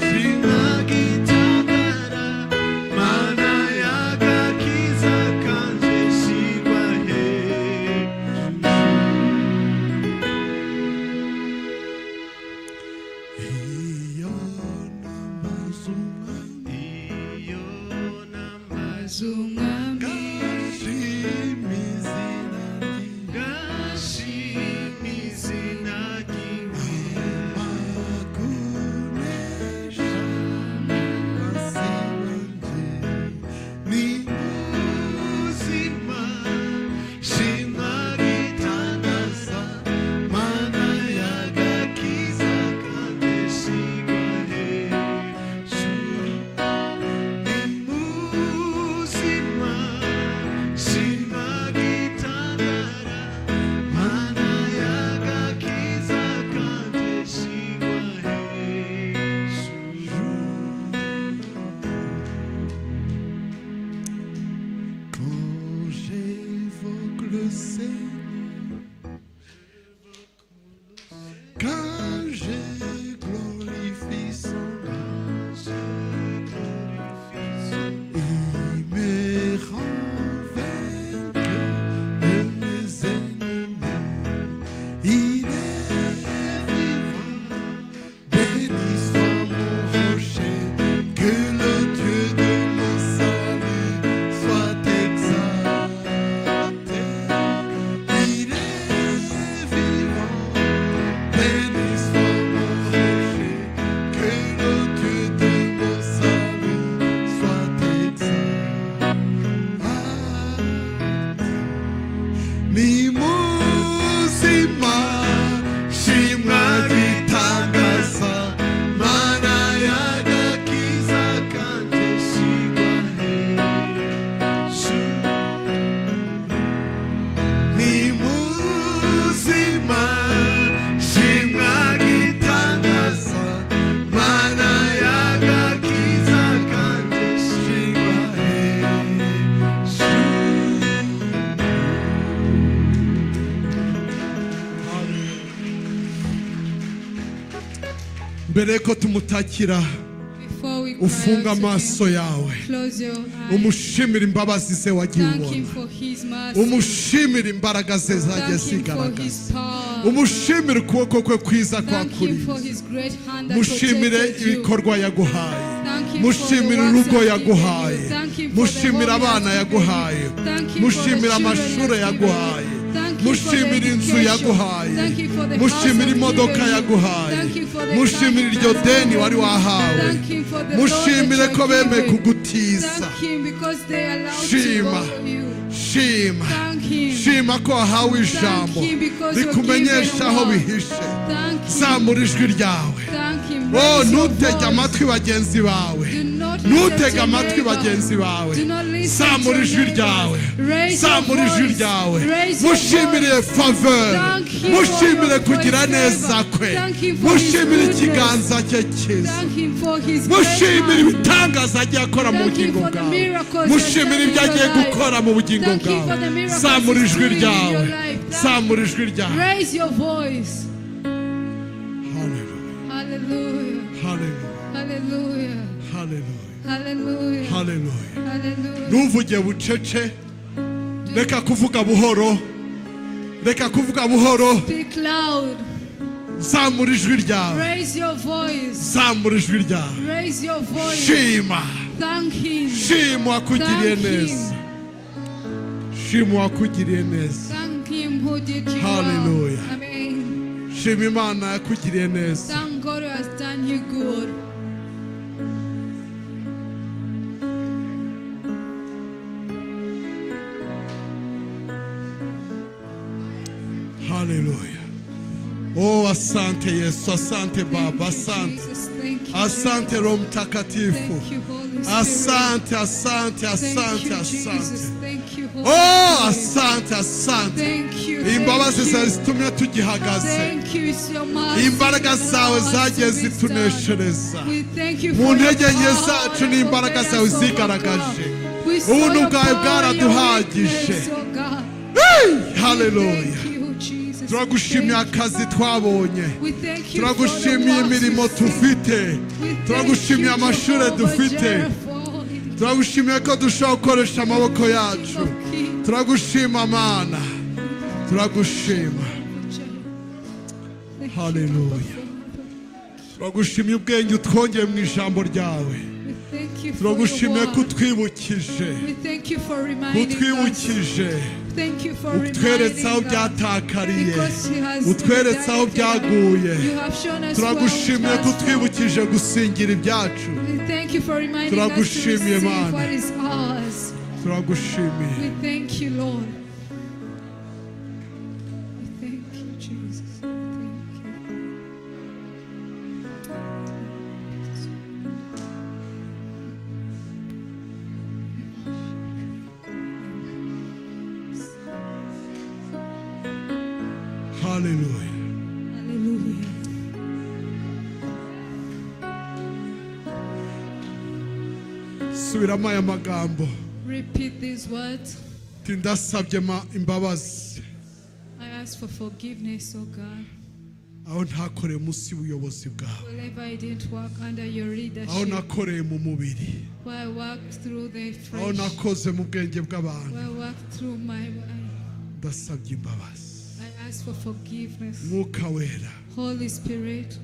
[SPEAKER 1] shimwa
[SPEAKER 3] Gitandara, mana y'agakiza kanje shirwa hejuru.
[SPEAKER 1] Iyo nambaza umwami
[SPEAKER 3] Iyo nambaza
[SPEAKER 2] Umwami
[SPEAKER 1] ngashima izina rye
[SPEAKER 3] ngashima izina ryiwe.
[SPEAKER 1] Amakunesha abansi banjye ni
[SPEAKER 3] Muzima, shima gitangaza, mana y'agakiza kanje shirwa hejuru. Ni muzima, shima gitandara, mana y'agakiza kanje shirwa hejuru.
[SPEAKER 1] Quand j'évoque le Seigneur, quand je glorifie son nom, il me rend vainqueur de mes ennemis. Il est vivant, béni soit mon rocher, que le Dieu de mon salut soit exalté. Il est vivant, béni soit mon rocher, que le Dieu de mon salut soit exalté. Ni muzima shimwa gitangaza mana
[SPEAKER 3] y'agakiza kanje shirwa hejuru.
[SPEAKER 1] Ni muzima shimwa gitangaza mana
[SPEAKER 3] y'agakiza kanje
[SPEAKER 1] shirwa hejuru. Mbere yuko tumutakira
[SPEAKER 2] Before we cry
[SPEAKER 1] ufunga
[SPEAKER 2] out to
[SPEAKER 1] amaso
[SPEAKER 2] him,
[SPEAKER 1] yawe
[SPEAKER 2] close your eyes.
[SPEAKER 1] umushimire imbabazi ze wagiye
[SPEAKER 2] Thank him
[SPEAKER 1] ubona
[SPEAKER 2] for his mercy.
[SPEAKER 1] umushimire imbaraga ze zagiye
[SPEAKER 2] Thank him for
[SPEAKER 1] zigaragaza
[SPEAKER 2] his power.
[SPEAKER 1] umushimire ukuboko kwe kwiza
[SPEAKER 2] Thank him for
[SPEAKER 1] kwakurinze
[SPEAKER 2] his great hand that
[SPEAKER 1] mushimire
[SPEAKER 2] protected you.
[SPEAKER 1] ibikorwa yaguhaye
[SPEAKER 2] Thank him for the
[SPEAKER 1] mushimire
[SPEAKER 2] works
[SPEAKER 1] urugo
[SPEAKER 2] he has given
[SPEAKER 1] yaguhaye
[SPEAKER 2] you. Thank him for the
[SPEAKER 1] mushimire
[SPEAKER 2] home he
[SPEAKER 1] abana
[SPEAKER 2] has given you.
[SPEAKER 1] yaguhaye
[SPEAKER 2] Thank him for the
[SPEAKER 1] mushimire
[SPEAKER 2] children he
[SPEAKER 1] amashuri
[SPEAKER 2] has given you.
[SPEAKER 1] yaguhaye
[SPEAKER 2] Thank him for the
[SPEAKER 1] mushimire inzu
[SPEAKER 2] education.
[SPEAKER 1] yaguhaye
[SPEAKER 2] Thank him for the house
[SPEAKER 1] mushimire
[SPEAKER 2] he has
[SPEAKER 1] imodoka
[SPEAKER 2] given you.
[SPEAKER 1] yaguhaye
[SPEAKER 2] Thank him for the
[SPEAKER 1] mushimire
[SPEAKER 2] car he
[SPEAKER 1] iryo
[SPEAKER 2] has
[SPEAKER 1] deni
[SPEAKER 2] given
[SPEAKER 1] wari
[SPEAKER 2] you.
[SPEAKER 1] wahawe
[SPEAKER 2] Thank him for the loan that
[SPEAKER 1] mushimire
[SPEAKER 2] you
[SPEAKER 1] ko
[SPEAKER 2] are
[SPEAKER 1] bemeye
[SPEAKER 2] given.
[SPEAKER 1] kugutiza
[SPEAKER 2] Thank him because they allowed to
[SPEAKER 1] Shima.
[SPEAKER 2] borrow you.
[SPEAKER 1] Shima
[SPEAKER 2] Thank him.
[SPEAKER 1] shima ko wahawe ijambo
[SPEAKER 2] him because you're
[SPEAKER 1] rikumenyesha
[SPEAKER 2] given
[SPEAKER 1] aho
[SPEAKER 2] a word.
[SPEAKER 1] bihishe
[SPEAKER 2] Thank him.
[SPEAKER 1] zamura ijwi ryawe
[SPEAKER 2] Thank him.
[SPEAKER 1] Oh,
[SPEAKER 2] Raise your
[SPEAKER 1] ntutege
[SPEAKER 2] voice.
[SPEAKER 1] amatwi bagenzi bawe
[SPEAKER 2] Do not listen
[SPEAKER 1] ntutege
[SPEAKER 2] to
[SPEAKER 1] amatwi
[SPEAKER 2] neighbor.
[SPEAKER 1] bagenzi bawe
[SPEAKER 2] Do not listen Listen to
[SPEAKER 1] Zamura
[SPEAKER 2] your
[SPEAKER 1] ijwi ryawe.
[SPEAKER 2] neighbors. Raise your
[SPEAKER 1] Zamura ijwi
[SPEAKER 2] voice.
[SPEAKER 1] ryawe.
[SPEAKER 2] Raise your
[SPEAKER 1] Mushimire
[SPEAKER 2] voice.
[SPEAKER 1] faveur.
[SPEAKER 2] Thank him for
[SPEAKER 1] Mushimire
[SPEAKER 2] your
[SPEAKER 1] kugira
[SPEAKER 2] for his
[SPEAKER 1] neza
[SPEAKER 2] favor.
[SPEAKER 1] kwe.
[SPEAKER 2] Thank him for his
[SPEAKER 1] Mushimire
[SPEAKER 2] goodness.
[SPEAKER 1] ikiganza cye cyiza.
[SPEAKER 2] Thank him for his great
[SPEAKER 1] Mushimire
[SPEAKER 2] hand.
[SPEAKER 1] ibitangaza agiye akora mu
[SPEAKER 2] Thank him
[SPEAKER 1] bugingo
[SPEAKER 2] for the
[SPEAKER 1] bwawe.
[SPEAKER 2] miracles he has
[SPEAKER 1] Mushimire
[SPEAKER 2] done in
[SPEAKER 1] ibyo
[SPEAKER 2] your
[SPEAKER 1] agiye
[SPEAKER 2] life.
[SPEAKER 1] gukora mu bugingo
[SPEAKER 2] Thank him
[SPEAKER 1] bwawe.
[SPEAKER 2] for the miracles
[SPEAKER 1] Zamura
[SPEAKER 2] he's
[SPEAKER 1] ijwi
[SPEAKER 2] doing in
[SPEAKER 1] ryawe.
[SPEAKER 2] your life. Thank
[SPEAKER 1] Zamura ijwi ryawe.
[SPEAKER 2] Raise your voice.
[SPEAKER 1] Hallelujah.
[SPEAKER 2] Hallelujah.
[SPEAKER 1] Hallelujah.
[SPEAKER 2] Hallelujah.
[SPEAKER 1] Hallelujah.
[SPEAKER 2] Hallelujah.
[SPEAKER 1] Hallelujah.
[SPEAKER 2] Hallelujah.
[SPEAKER 1] Ntuvuge bucece. Reka kuvuga buhoro. Reka kuvuga buhoro.
[SPEAKER 2] Speak loud.
[SPEAKER 1] Zamura ijwi ryawe.
[SPEAKER 2] Raise your voice.
[SPEAKER 1] Zamura ijwi ryawe.
[SPEAKER 2] Raise your voice.
[SPEAKER 1] Shima.
[SPEAKER 2] Thank him.
[SPEAKER 1] Shima uwakugiriye
[SPEAKER 2] Thank
[SPEAKER 1] neza.
[SPEAKER 2] him.
[SPEAKER 1] Shima uwakugiriye neza.
[SPEAKER 2] Thank him who did you well.
[SPEAKER 1] Hallelujah.
[SPEAKER 2] Amen.
[SPEAKER 1] Shima Imana yakugiriye neza.
[SPEAKER 2] Thank God who has done you good.
[SPEAKER 1] Hallelujah. Oh, asante Yesu, asante
[SPEAKER 2] Thank
[SPEAKER 1] Baba,
[SPEAKER 2] you,
[SPEAKER 1] asante.
[SPEAKER 2] Jesus. Thank you.
[SPEAKER 1] Asante
[SPEAKER 2] Jesus.
[SPEAKER 1] Roho Mtakatifu.
[SPEAKER 2] Thank you, Holy Spirit.
[SPEAKER 1] Asante, asante,
[SPEAKER 2] Thank
[SPEAKER 1] asante,
[SPEAKER 2] you, Jesus.
[SPEAKER 1] asante.
[SPEAKER 2] Thank you, Holy
[SPEAKER 1] Oh,
[SPEAKER 2] Spirit.
[SPEAKER 1] asante, asante.
[SPEAKER 2] Thank you.
[SPEAKER 1] Imbabazi
[SPEAKER 2] Thank
[SPEAKER 1] zawe
[SPEAKER 2] you.
[SPEAKER 1] zitumye tugihagaze.
[SPEAKER 2] Thank you. It's your mercy
[SPEAKER 1] Imbaraga
[SPEAKER 2] that
[SPEAKER 1] zawe
[SPEAKER 2] allows us
[SPEAKER 1] zagiye
[SPEAKER 2] to be
[SPEAKER 1] zituneshereza.
[SPEAKER 2] stand. We thank you
[SPEAKER 1] Mu
[SPEAKER 2] for your
[SPEAKER 1] ntege nke
[SPEAKER 2] power
[SPEAKER 1] zacu
[SPEAKER 2] that
[SPEAKER 1] n'imbaraga
[SPEAKER 2] made
[SPEAKER 1] zawe
[SPEAKER 2] us
[SPEAKER 1] zigaragaje.
[SPEAKER 2] overcome. We saw
[SPEAKER 1] Ubuntu
[SPEAKER 2] your
[SPEAKER 1] bwawe
[SPEAKER 2] power in your
[SPEAKER 1] bwaraduhagije.
[SPEAKER 2] weakness, oh God.
[SPEAKER 1] Hey,
[SPEAKER 2] We
[SPEAKER 1] hallelujah.
[SPEAKER 2] thank you, Jesus.
[SPEAKER 1] Turagushimiye
[SPEAKER 2] Thank you.
[SPEAKER 1] akazi twabonye.
[SPEAKER 2] We thank you for the
[SPEAKER 1] Turagushimiye
[SPEAKER 2] works
[SPEAKER 1] imirimo
[SPEAKER 2] we see.
[SPEAKER 1] tufite.
[SPEAKER 2] We thank
[SPEAKER 1] Turagushimiye
[SPEAKER 2] you,
[SPEAKER 1] amashuri
[SPEAKER 2] Jehovah
[SPEAKER 1] dufite.
[SPEAKER 2] Jireh, for all it
[SPEAKER 1] Turagushimiye ko dushobora gukoresha amaboko
[SPEAKER 2] King
[SPEAKER 1] yacu.
[SPEAKER 2] of Kings.
[SPEAKER 1] Turagushima Mana. Turagushima.
[SPEAKER 2] Thank you,
[SPEAKER 1] Hallelujah.
[SPEAKER 2] Abba Father.
[SPEAKER 1] Turagushimiye ubwenge utwongeye mu ijambo ryawe.
[SPEAKER 2] We thank you for your
[SPEAKER 1] Turagushimiye ko
[SPEAKER 2] word.
[SPEAKER 1] utwibukije.
[SPEAKER 2] We thank you for reminding us.
[SPEAKER 1] Utwibukije.
[SPEAKER 2] Thank you for
[SPEAKER 1] Utweretse aho
[SPEAKER 2] reminding us.
[SPEAKER 1] byatakariye.
[SPEAKER 2] Because he has
[SPEAKER 1] Utweretse aho
[SPEAKER 2] redirected us.
[SPEAKER 1] byaguye.
[SPEAKER 2] You have shown us where we
[SPEAKER 1] Turagushimiye ko
[SPEAKER 2] trust.
[SPEAKER 1] utwibukije gusingira ibyacu.
[SPEAKER 2] We thank you for reminding us to
[SPEAKER 1] Turagushimiye,
[SPEAKER 2] receive
[SPEAKER 1] Mana.
[SPEAKER 2] what is ours.
[SPEAKER 1] Turagushimiye.
[SPEAKER 2] We thank you, Lord. We thank you, Jesus. Thank you.
[SPEAKER 1] Hallelujah.
[SPEAKER 2] Hallelujah.
[SPEAKER 1] Subiramo aya magambo.
[SPEAKER 2] Repeat these words.
[SPEAKER 1] Ati ndasabye imbabazi
[SPEAKER 2] I ask for forgiveness, oh God.
[SPEAKER 1] aho ntakoreye munsi y'ubuyobozi bwawe.
[SPEAKER 2] Wherever I didn't work under your
[SPEAKER 1] Aho
[SPEAKER 2] leadership,
[SPEAKER 1] nakoreye mu mubiri.
[SPEAKER 2] where I worked through the
[SPEAKER 1] Aho
[SPEAKER 2] flesh,
[SPEAKER 1] nakoze mu bwenge bw'abantu.
[SPEAKER 2] where I worked through my
[SPEAKER 1] Ndasabye imbabazi.
[SPEAKER 2] I ask for forgiveness.
[SPEAKER 1] Mwuka wera
[SPEAKER 2] Holy Spirit,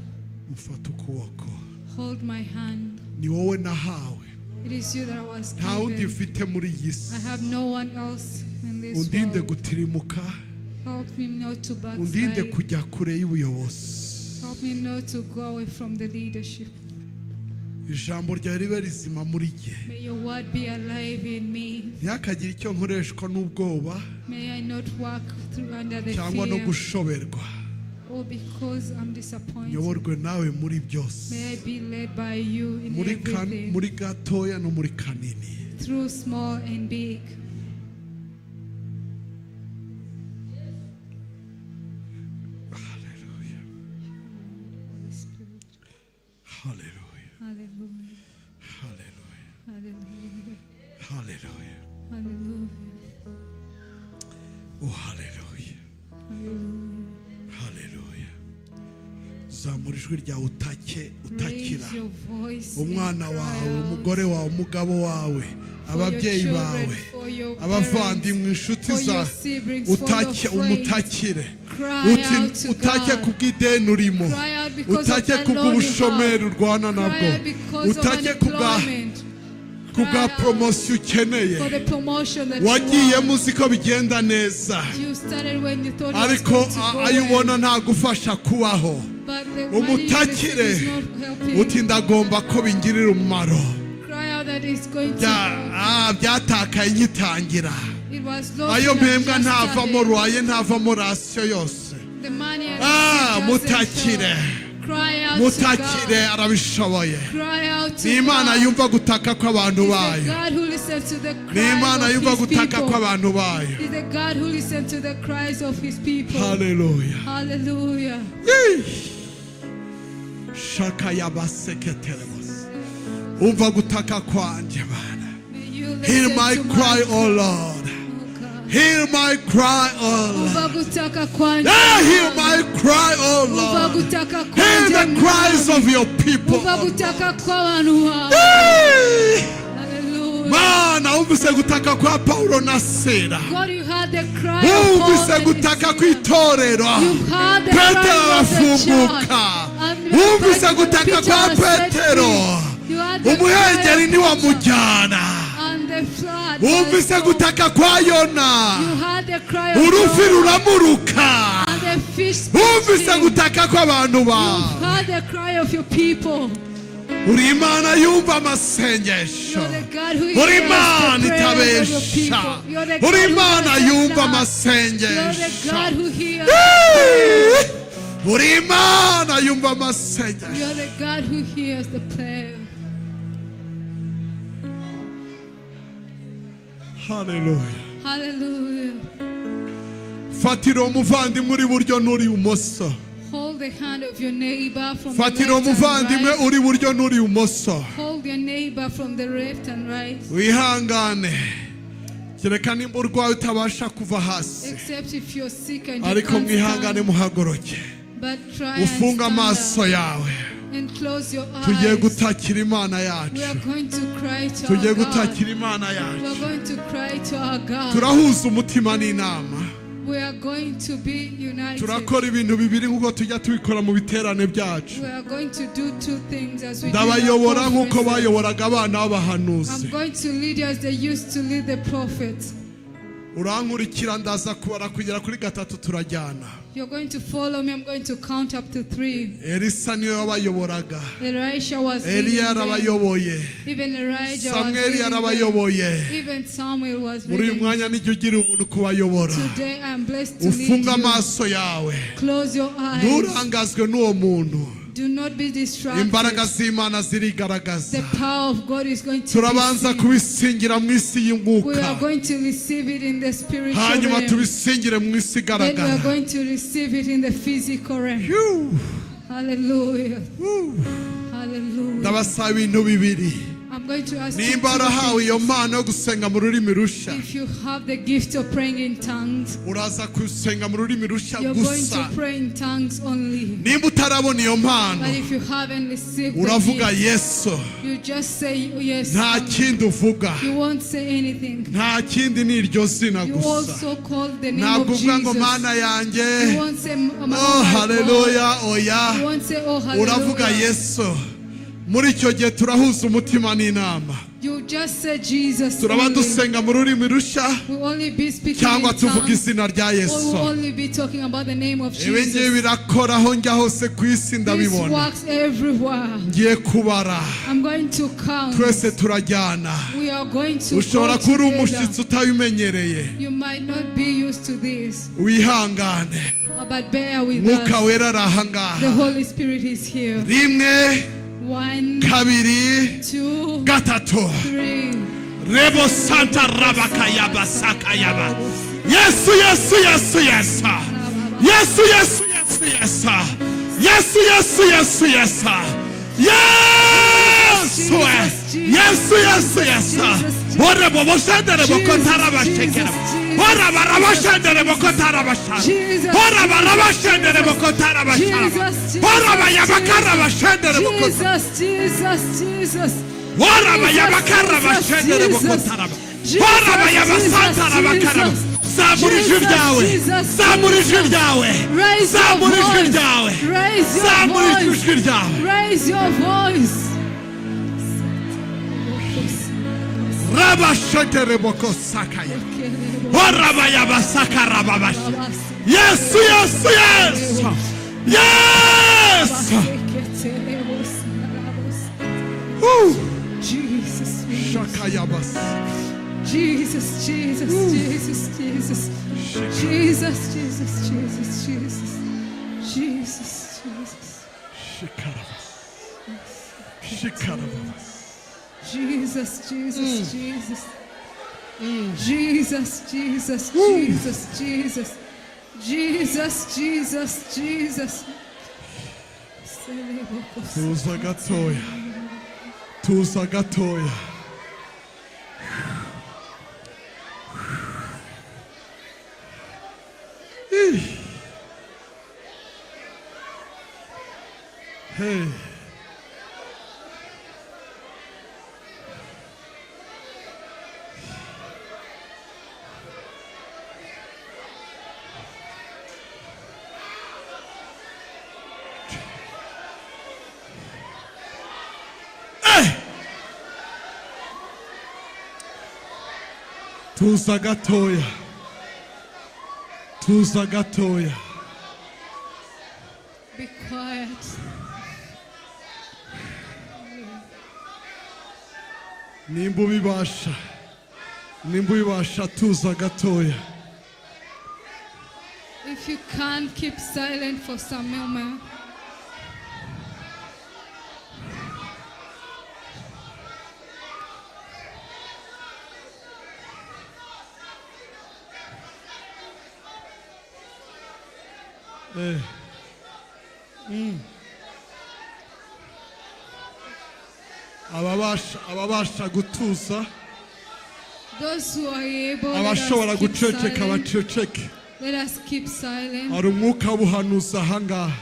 [SPEAKER 1] mfata ukuboko.
[SPEAKER 2] hold my hand.
[SPEAKER 1] Ni wowe nahawe.
[SPEAKER 2] It is you that I was
[SPEAKER 1] Nta wundi
[SPEAKER 2] given.
[SPEAKER 1] mfite muri iyi si.
[SPEAKER 2] I have no one else in this
[SPEAKER 1] Undinde
[SPEAKER 2] world.
[SPEAKER 1] gutirimuka.
[SPEAKER 2] Help me not to
[SPEAKER 1] Undinde
[SPEAKER 2] backslide.
[SPEAKER 1] kujya kure y'ubuyobozi.
[SPEAKER 2] Help me not to go away from the leadership.
[SPEAKER 1] Ijambo ryawe ribe rizima muri jye.
[SPEAKER 2] May your word be alive in me.
[SPEAKER 1] Ntihakagire icyo nkoreshwa n'ubwoba
[SPEAKER 2] May I not walk through under the
[SPEAKER 1] cyangwa no
[SPEAKER 2] fear
[SPEAKER 1] gushoberwa.
[SPEAKER 2] or because I'm disappointed.
[SPEAKER 1] Nyoborwe nawe muri byose.
[SPEAKER 2] May I be led by you in
[SPEAKER 1] Muri
[SPEAKER 2] everything,
[SPEAKER 1] muri gatoya no muri kanini.
[SPEAKER 2] through small and big.
[SPEAKER 1] Hallelujah.
[SPEAKER 2] Holy Spirit.
[SPEAKER 1] Hallelujah.
[SPEAKER 2] Hallelujah.
[SPEAKER 1] Hallelujah.
[SPEAKER 2] Hallelujah.
[SPEAKER 1] Hallelujah.
[SPEAKER 2] Hallelujah.
[SPEAKER 1] Oh, hallelujah.
[SPEAKER 2] Hallelujah.
[SPEAKER 1] Hallelujah. Zamura ijwi ryawe utake utakira
[SPEAKER 2] Raise your voice and
[SPEAKER 1] umwana
[SPEAKER 2] cry
[SPEAKER 1] wawe,
[SPEAKER 2] out
[SPEAKER 1] umugore wawe, umugabo wawe,
[SPEAKER 2] for your
[SPEAKER 1] ababyeyi
[SPEAKER 2] children,
[SPEAKER 1] bawe,
[SPEAKER 2] for your
[SPEAKER 1] abavandimwe,
[SPEAKER 2] parents,
[SPEAKER 1] inshuti
[SPEAKER 2] for your
[SPEAKER 1] zawe,
[SPEAKER 2] siblings, for your
[SPEAKER 1] utake
[SPEAKER 2] friends.
[SPEAKER 1] umutakire.
[SPEAKER 2] Cry
[SPEAKER 1] Uti
[SPEAKER 2] out to
[SPEAKER 1] utake
[SPEAKER 2] God.
[SPEAKER 1] kubw'ideni urimo,
[SPEAKER 2] Cry out because of
[SPEAKER 1] utake
[SPEAKER 2] that loan you
[SPEAKER 1] kubw'ubushomeri
[SPEAKER 2] have.
[SPEAKER 1] urwana
[SPEAKER 2] Cry
[SPEAKER 1] nabwo,
[SPEAKER 2] out because of
[SPEAKER 1] utake
[SPEAKER 2] unemployment.
[SPEAKER 1] kubwa
[SPEAKER 2] Cry out
[SPEAKER 1] poromosiyo ukeneye.
[SPEAKER 2] for the promotion that you
[SPEAKER 1] Wagiyemo
[SPEAKER 2] want.
[SPEAKER 1] uzi ko bigenda neza,
[SPEAKER 2] You started when you thought it was
[SPEAKER 1] ariko
[SPEAKER 2] going to go
[SPEAKER 1] ayo
[SPEAKER 2] well.
[SPEAKER 1] ubona ntagufasha kubaho.
[SPEAKER 2] But the money you receive
[SPEAKER 1] Umutakire
[SPEAKER 2] is not helping.
[SPEAKER 1] uti ndagomba ko bingirira umumaro.
[SPEAKER 2] Cry out that it's going to help.
[SPEAKER 1] Byatakaye ngitangira.
[SPEAKER 2] It was lost
[SPEAKER 1] Ayo
[SPEAKER 2] when I
[SPEAKER 1] mpembwa
[SPEAKER 2] just
[SPEAKER 1] ntavamo
[SPEAKER 2] started.
[SPEAKER 1] ruwaye, ntavamo ration yose.
[SPEAKER 2] The money I received doesn't
[SPEAKER 1] Mutakire.
[SPEAKER 2] help. Cry out to
[SPEAKER 1] Mutakire,
[SPEAKER 2] God.
[SPEAKER 1] arabishoboye.
[SPEAKER 2] Cry out to
[SPEAKER 1] Ni Imana
[SPEAKER 2] God.
[SPEAKER 1] yumva gutaka kw'abantu
[SPEAKER 2] He's the
[SPEAKER 1] bayo.
[SPEAKER 2] God who listens to the
[SPEAKER 1] Ni
[SPEAKER 2] cries
[SPEAKER 1] Imana
[SPEAKER 2] of
[SPEAKER 1] yumva
[SPEAKER 2] his
[SPEAKER 1] gutaka
[SPEAKER 2] people.
[SPEAKER 1] kw'abantu bayo.
[SPEAKER 2] He's the God who listens to the cries of his people.
[SPEAKER 1] Haleluya.
[SPEAKER 2] Hallelujah.
[SPEAKER 1] Shaka yabaseketerebos. Umva gutaka kwanjye, Mana.
[SPEAKER 2] May you
[SPEAKER 1] Hear
[SPEAKER 2] listen
[SPEAKER 1] my
[SPEAKER 2] to
[SPEAKER 1] cry,
[SPEAKER 2] my
[SPEAKER 1] O Lord.
[SPEAKER 2] Oh God.
[SPEAKER 1] Hear my cry, O Lord.
[SPEAKER 2] Umva gutaka kwanjye.
[SPEAKER 1] Yeah, hear my cry, O
[SPEAKER 2] Umva
[SPEAKER 1] Lord.
[SPEAKER 2] gutaka
[SPEAKER 1] Hear
[SPEAKER 2] kwanjye.
[SPEAKER 1] the cries of your people.
[SPEAKER 2] Umva gutaka kw'abantu bawe.
[SPEAKER 1] Hey!
[SPEAKER 2] Hallelujah.
[SPEAKER 1] Mana, wumvise gutaka kwa Paulo na Sila.
[SPEAKER 2] God, you heard the cry of Paul
[SPEAKER 1] Wumvise
[SPEAKER 2] and
[SPEAKER 1] gutaka
[SPEAKER 2] Sila.
[SPEAKER 1] kw'itorero.
[SPEAKER 2] You heard the
[SPEAKER 1] Petero
[SPEAKER 2] cry of the church.
[SPEAKER 1] arafunguka.
[SPEAKER 2] And
[SPEAKER 1] Wumvise gutaka
[SPEAKER 2] Peter
[SPEAKER 1] kwa
[SPEAKER 2] was set
[SPEAKER 1] Petero.
[SPEAKER 2] free. You heard the cry
[SPEAKER 1] Umuhengeri
[SPEAKER 2] of
[SPEAKER 1] ntiwamujyana.
[SPEAKER 2] And the flood
[SPEAKER 1] Wumvise
[SPEAKER 2] was gone.
[SPEAKER 1] gutaka kwa Yona.
[SPEAKER 2] You heard the cry of
[SPEAKER 1] Urufi
[SPEAKER 2] Jonah.
[SPEAKER 1] ruramuruka.
[SPEAKER 2] And the fish
[SPEAKER 1] Wumvise
[SPEAKER 2] spit him.
[SPEAKER 1] gutaka kw'abantu
[SPEAKER 2] You
[SPEAKER 1] bawe.
[SPEAKER 2] heard the cry of your people.
[SPEAKER 1] Uri Imana yumva amasengesho.
[SPEAKER 2] You're the God who
[SPEAKER 1] Uri
[SPEAKER 2] hears
[SPEAKER 1] Imana
[SPEAKER 2] the prayers of your
[SPEAKER 1] itabesha.
[SPEAKER 2] people. You're the God
[SPEAKER 1] Uri
[SPEAKER 2] who
[SPEAKER 1] Imana
[SPEAKER 2] doesn't
[SPEAKER 1] yumva
[SPEAKER 2] lie. You're the
[SPEAKER 1] amasengesho.
[SPEAKER 2] God who hears.
[SPEAKER 1] Uri Imana yumva amasengesho.
[SPEAKER 2] You're the God who hears the prayer.
[SPEAKER 1] Haleluya.
[SPEAKER 2] Hallelujah.
[SPEAKER 1] Fatira uwo muvandimwe uri iburyo n'uri ibumoso.
[SPEAKER 2] Hold the hand of your neighbor from the
[SPEAKER 1] Fatira uwo
[SPEAKER 2] left and
[SPEAKER 1] muvandimwe
[SPEAKER 2] right.
[SPEAKER 1] uri iburyo n'uri ibumoso.
[SPEAKER 2] Hold your neighbor from the left and right.
[SPEAKER 1] Wihangane, kereka nimba urwaye utabasha kuva hasi.
[SPEAKER 2] Except if you're sick and you
[SPEAKER 1] Ariko
[SPEAKER 2] can't
[SPEAKER 1] mwihangane,
[SPEAKER 2] stand.
[SPEAKER 1] muhaguruke.
[SPEAKER 2] But try and
[SPEAKER 1] Ufunge
[SPEAKER 2] stand
[SPEAKER 1] amaso
[SPEAKER 2] up
[SPEAKER 1] yawe.
[SPEAKER 2] and close your
[SPEAKER 1] Tugiye
[SPEAKER 2] eyes.
[SPEAKER 1] gutakira Imana
[SPEAKER 2] We
[SPEAKER 1] yacu.
[SPEAKER 2] are going to cry to
[SPEAKER 1] Tugiye
[SPEAKER 2] our God.
[SPEAKER 1] gutakira Imana
[SPEAKER 2] We are
[SPEAKER 1] yacu.
[SPEAKER 2] going to cry to our God.
[SPEAKER 1] Turahuza umutima n'inama.
[SPEAKER 2] We are going to be united.
[SPEAKER 1] Turakora ibintu bibiri nk'uko tujya tubikora mu biterane byacu.
[SPEAKER 2] We are going to do two things as we do in our
[SPEAKER 1] Ndabayobora nk'uko
[SPEAKER 2] conferences.
[SPEAKER 1] bayoboraga abana b'abahanuzi.
[SPEAKER 2] I'm going to lead you as they used to lead the prophets.
[SPEAKER 1] Urankurikira, ndaza kubara kugera kuri gatatu, turajyana.
[SPEAKER 2] You're going to follow me. I'm going to count up to three.
[SPEAKER 1] Elisa niwe wabayoboraga.
[SPEAKER 2] Elisha was leading
[SPEAKER 1] Eliya
[SPEAKER 2] them.
[SPEAKER 1] yarabayoboye.
[SPEAKER 2] Even Elijah was
[SPEAKER 1] Samweli
[SPEAKER 2] leading them.
[SPEAKER 1] yarabayoboye.
[SPEAKER 2] Even Samuel was
[SPEAKER 1] Muri uyu
[SPEAKER 2] leading.
[SPEAKER 1] mwanya nijya ugira ubuntu kubayobora.
[SPEAKER 2] Today I'm blessed to lead
[SPEAKER 1] Ufunge
[SPEAKER 2] you.
[SPEAKER 1] amaso yawe.
[SPEAKER 2] Close your eyes.
[SPEAKER 1] Nturangazwe n'uwo muntu.
[SPEAKER 2] Do not be distracted.
[SPEAKER 1] Imbaraga z'Imana zirigaragaza.
[SPEAKER 2] The power of God is going to be
[SPEAKER 1] Turabanza
[SPEAKER 2] seen.
[SPEAKER 1] kubisingira mu isi
[SPEAKER 2] We are
[SPEAKER 1] y'umwuka,
[SPEAKER 2] going to receive it in the spiritual
[SPEAKER 1] hanyuma
[SPEAKER 2] realm.
[SPEAKER 1] tubisingire mu isi
[SPEAKER 2] Then we are
[SPEAKER 1] igaragara.
[SPEAKER 2] going to receive it in the physical realm.
[SPEAKER 1] Phew.
[SPEAKER 2] Hallelujah.
[SPEAKER 1] Woo.
[SPEAKER 2] Hallelujah.
[SPEAKER 1] Ndabasaba ibintu bibiri.
[SPEAKER 2] I'm going to ask you
[SPEAKER 1] Nimba
[SPEAKER 2] two
[SPEAKER 1] warahawe iyo
[SPEAKER 2] things.
[SPEAKER 1] mpano yo gusenga mu rurimi rushya,
[SPEAKER 2] If you have the gift of praying in tongues,
[SPEAKER 1] uraza gusenga mu rurimi rushya
[SPEAKER 2] you're going
[SPEAKER 1] gusa.
[SPEAKER 2] to pray in tongues only.
[SPEAKER 1] Nimba utarabona iyo mpano,
[SPEAKER 2] But if you haven't received the
[SPEAKER 1] uravuga
[SPEAKER 2] gift,
[SPEAKER 1] Yesu.
[SPEAKER 2] you just say yes.
[SPEAKER 1] Nta
[SPEAKER 2] only.
[SPEAKER 1] kindi uvuga.
[SPEAKER 2] You won't say anything.
[SPEAKER 1] Nta kindi, ni iryo zina
[SPEAKER 2] You
[SPEAKER 1] gusa.
[SPEAKER 2] also call the name
[SPEAKER 1] Ntabwo
[SPEAKER 2] of
[SPEAKER 1] uvuga ngo
[SPEAKER 2] Jesus.
[SPEAKER 1] Mana yanjye,
[SPEAKER 2] You won't say, "Oh,
[SPEAKER 1] oh
[SPEAKER 2] my God."
[SPEAKER 1] haleluya, oya.
[SPEAKER 2] You won't say, "Oh,
[SPEAKER 1] Uravuga
[SPEAKER 2] hallelujah."
[SPEAKER 1] Yesu. Muri icyo gihe turahuza umutima n'inama.
[SPEAKER 2] You just say Jesus
[SPEAKER 1] Turaba
[SPEAKER 2] only.
[SPEAKER 1] dusenga mu rurimi rushya
[SPEAKER 2] We only be speaking
[SPEAKER 1] cyangwa
[SPEAKER 2] in
[SPEAKER 1] tuvuga
[SPEAKER 2] tongues,
[SPEAKER 1] izina rya
[SPEAKER 2] or
[SPEAKER 1] Yesu.
[SPEAKER 2] we'll only be talking about the name of
[SPEAKER 1] Ibi ngibi
[SPEAKER 2] Jesus.
[SPEAKER 1] birakora aho njya hose ku isi,
[SPEAKER 2] This
[SPEAKER 1] ndabibona.
[SPEAKER 2] works everywhere.
[SPEAKER 1] Ngiye kubara.
[SPEAKER 2] I'm going to count.
[SPEAKER 1] Twese turajyana.
[SPEAKER 2] We are going to
[SPEAKER 1] Ushobora
[SPEAKER 2] go
[SPEAKER 1] kuba uri
[SPEAKER 2] together.
[SPEAKER 1] umushyitsi utabimenyereye.
[SPEAKER 2] You might not be used to this,
[SPEAKER 1] Wihangane.
[SPEAKER 2] but bear with
[SPEAKER 1] Mwuka
[SPEAKER 2] us.
[SPEAKER 1] Wera ari
[SPEAKER 2] The
[SPEAKER 1] ahangaha.
[SPEAKER 2] Holy Spirit is here.
[SPEAKER 1] Rimwe,
[SPEAKER 2] One,
[SPEAKER 1] kabiri,
[SPEAKER 2] two,
[SPEAKER 1] gatatu.
[SPEAKER 2] three.
[SPEAKER 1] Rebo santa rabakayaba sakayaba. Yesu, Yesu, Yesu, Yesu, Yesu, Yesu, Yesu, Yesu, Yesu, Yesu, Yesu, Yesu, Yesu, Yesu, Yesu, Yesu. Orebo boshendere bokotara bashekera. Ora barabashendere bokotara bashara. Ora barabashendere bokotara bashara. Ora bayabakara bashendere bokotara.
[SPEAKER 2] Jesus, Jesus, Jesus.
[SPEAKER 1] Ora bayabakara bashendere bokotara. Ora bayabasantara bakara. Zamura ijwi ryawe. Zamura ijwi ryawe.
[SPEAKER 2] Raise your
[SPEAKER 1] Zamura ijwi
[SPEAKER 2] voice.
[SPEAKER 1] ryawe.
[SPEAKER 2] Raise your
[SPEAKER 1] Zamura
[SPEAKER 2] voice.
[SPEAKER 1] ijwi ryawe.
[SPEAKER 2] Raise your voice.
[SPEAKER 1] Rabashendere bokosakaya. Ora bayabasakara babasha. Yesu, Yesu, Yesu. Yesu. Woo.
[SPEAKER 2] Jesus,
[SPEAKER 1] Shakayabas.
[SPEAKER 2] Jesus, Jesus, Jesus, Jesus, Jesus, Jesus, Jesus, Jesus, Jesus, Jesus.
[SPEAKER 1] Shikarabas. Shikarabas.
[SPEAKER 2] Jesus, Jesus, Jesus. Jesus, Jesus, Jesus, Jesus. Jesus, Jesus, Jesus.
[SPEAKER 1] Tuza gatoya, tuza gatoya. Ih. Hey. Hey! Tuza gatoya, tuza gatoya.
[SPEAKER 2] Be quiet.
[SPEAKER 1] Nimba ubibasha, nimba ubibasha, tuza gatoya.
[SPEAKER 2] If you can't keep silent for some moment,
[SPEAKER 1] Eh. Ababasha gutuza,
[SPEAKER 2] those who are able, let
[SPEAKER 1] abashobora
[SPEAKER 2] us keep
[SPEAKER 1] guceceka
[SPEAKER 2] silent.
[SPEAKER 1] baceceke.
[SPEAKER 2] Let us keep silent.
[SPEAKER 1] Hari umwuka w'ubuhanuzi ahangaha.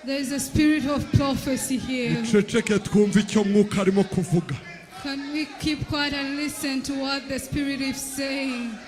[SPEAKER 2] There is a spirit of prophecy here.
[SPEAKER 1] Muceceke twumve icyo mwuka arimo kuvuga.
[SPEAKER 2] Can we keep quiet and listen to what the Spirit is saying?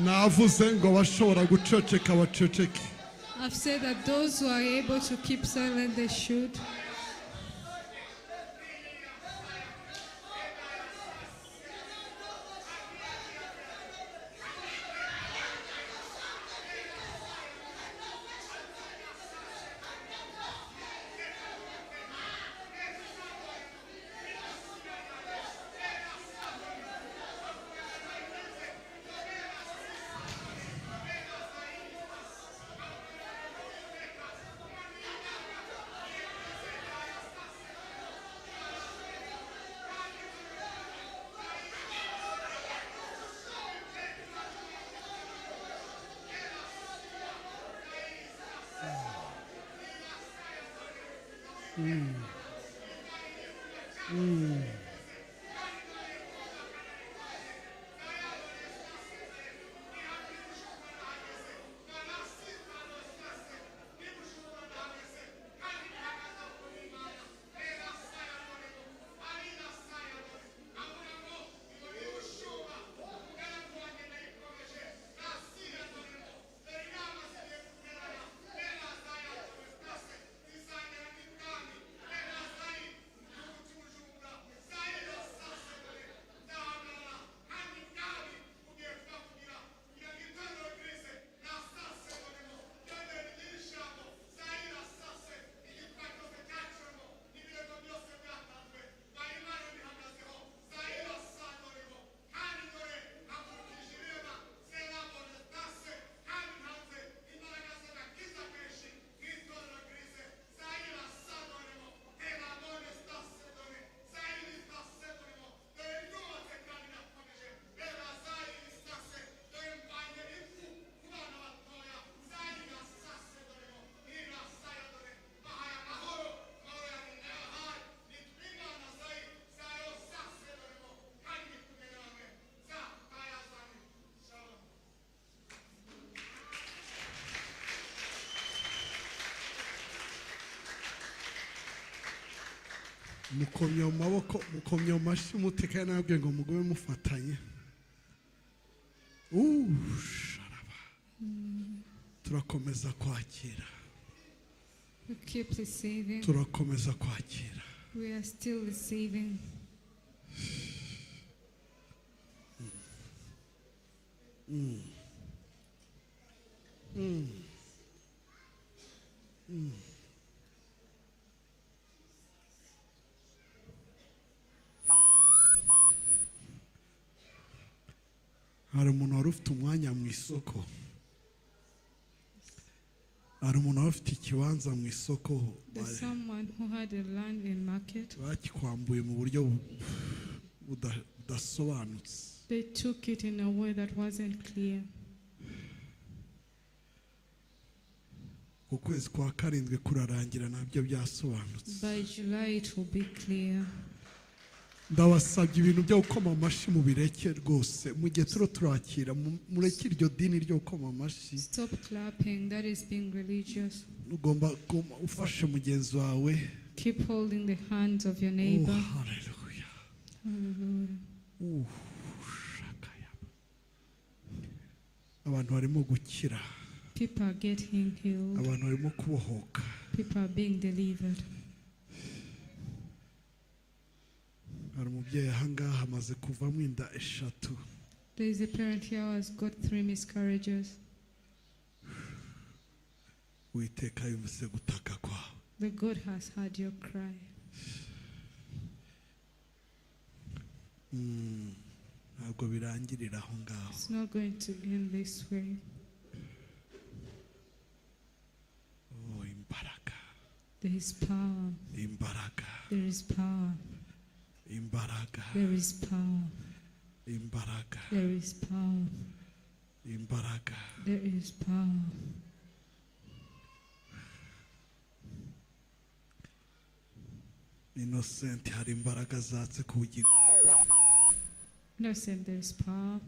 [SPEAKER 1] Navuze ngo abashobora guceceka baceceke.
[SPEAKER 2] I've said that those who are able to keep silent, they should.
[SPEAKER 1] Mukomye mu maboko, mukomye mu mashyi, muteka nabwiye ngo mugume mufatanye. Sharaba. Turakomeza kwakira.
[SPEAKER 2] We keep receiving.
[SPEAKER 1] Turakomeza kwakira.
[SPEAKER 2] We are still receiving.
[SPEAKER 1] Hari umuntu wari ufite umwanya mu isoko, hari umuntu wari ufite ikibanza mu isoko.
[SPEAKER 2] There's someone who had a land in market.
[SPEAKER 1] Bakikwambuye mu buryo budasobanutse.
[SPEAKER 2] They took it in a way that wasn't clear.
[SPEAKER 1] Ukwezi kwa karindwi kurarangira nabyo byasobanutse.
[SPEAKER 2] By July it will be clear.
[SPEAKER 1] Ndabasabye, ibintu byo gukoma amashyi mubireke rwose. Mu gihe turiho turakira, mureke iryo dini ryo gukoma amashyi.
[SPEAKER 2] Stop clapping. That is being religious.
[SPEAKER 1] Ugomba kuguma ufashe mugenzi wawe.
[SPEAKER 2] Keep holding the hands of your
[SPEAKER 1] Oh,
[SPEAKER 2] neighbor.
[SPEAKER 1] hallelujah.
[SPEAKER 2] Hallelujah.
[SPEAKER 1] Shakayaba. Abantu barimo gukira.
[SPEAKER 2] People are getting healed.
[SPEAKER 1] Abantu barimo kubohoka.
[SPEAKER 2] People are being delivered.
[SPEAKER 1] Hari umubyeyi ahangaha amaze kuvamo inda eshatu.
[SPEAKER 2] There is a parent here who has got three miscarriages.
[SPEAKER 1] Uwiteka yumvise gutaka kwawe.
[SPEAKER 2] The God has heard your cry.
[SPEAKER 1] Ntabwo birangirira aho ngaho.
[SPEAKER 2] It's not going to end this way.
[SPEAKER 1] Oh, imbaraga.
[SPEAKER 2] There is power.
[SPEAKER 1] Imbaraga.
[SPEAKER 2] There is power.
[SPEAKER 1] Imbaraga.
[SPEAKER 2] There is power.
[SPEAKER 1] Imbaraga.
[SPEAKER 2] There is power.
[SPEAKER 1] Imbaraga.
[SPEAKER 2] There is power.
[SPEAKER 1] Innocent, hari imbaraga zatse ku bugingo.
[SPEAKER 2] Innocent, there is power.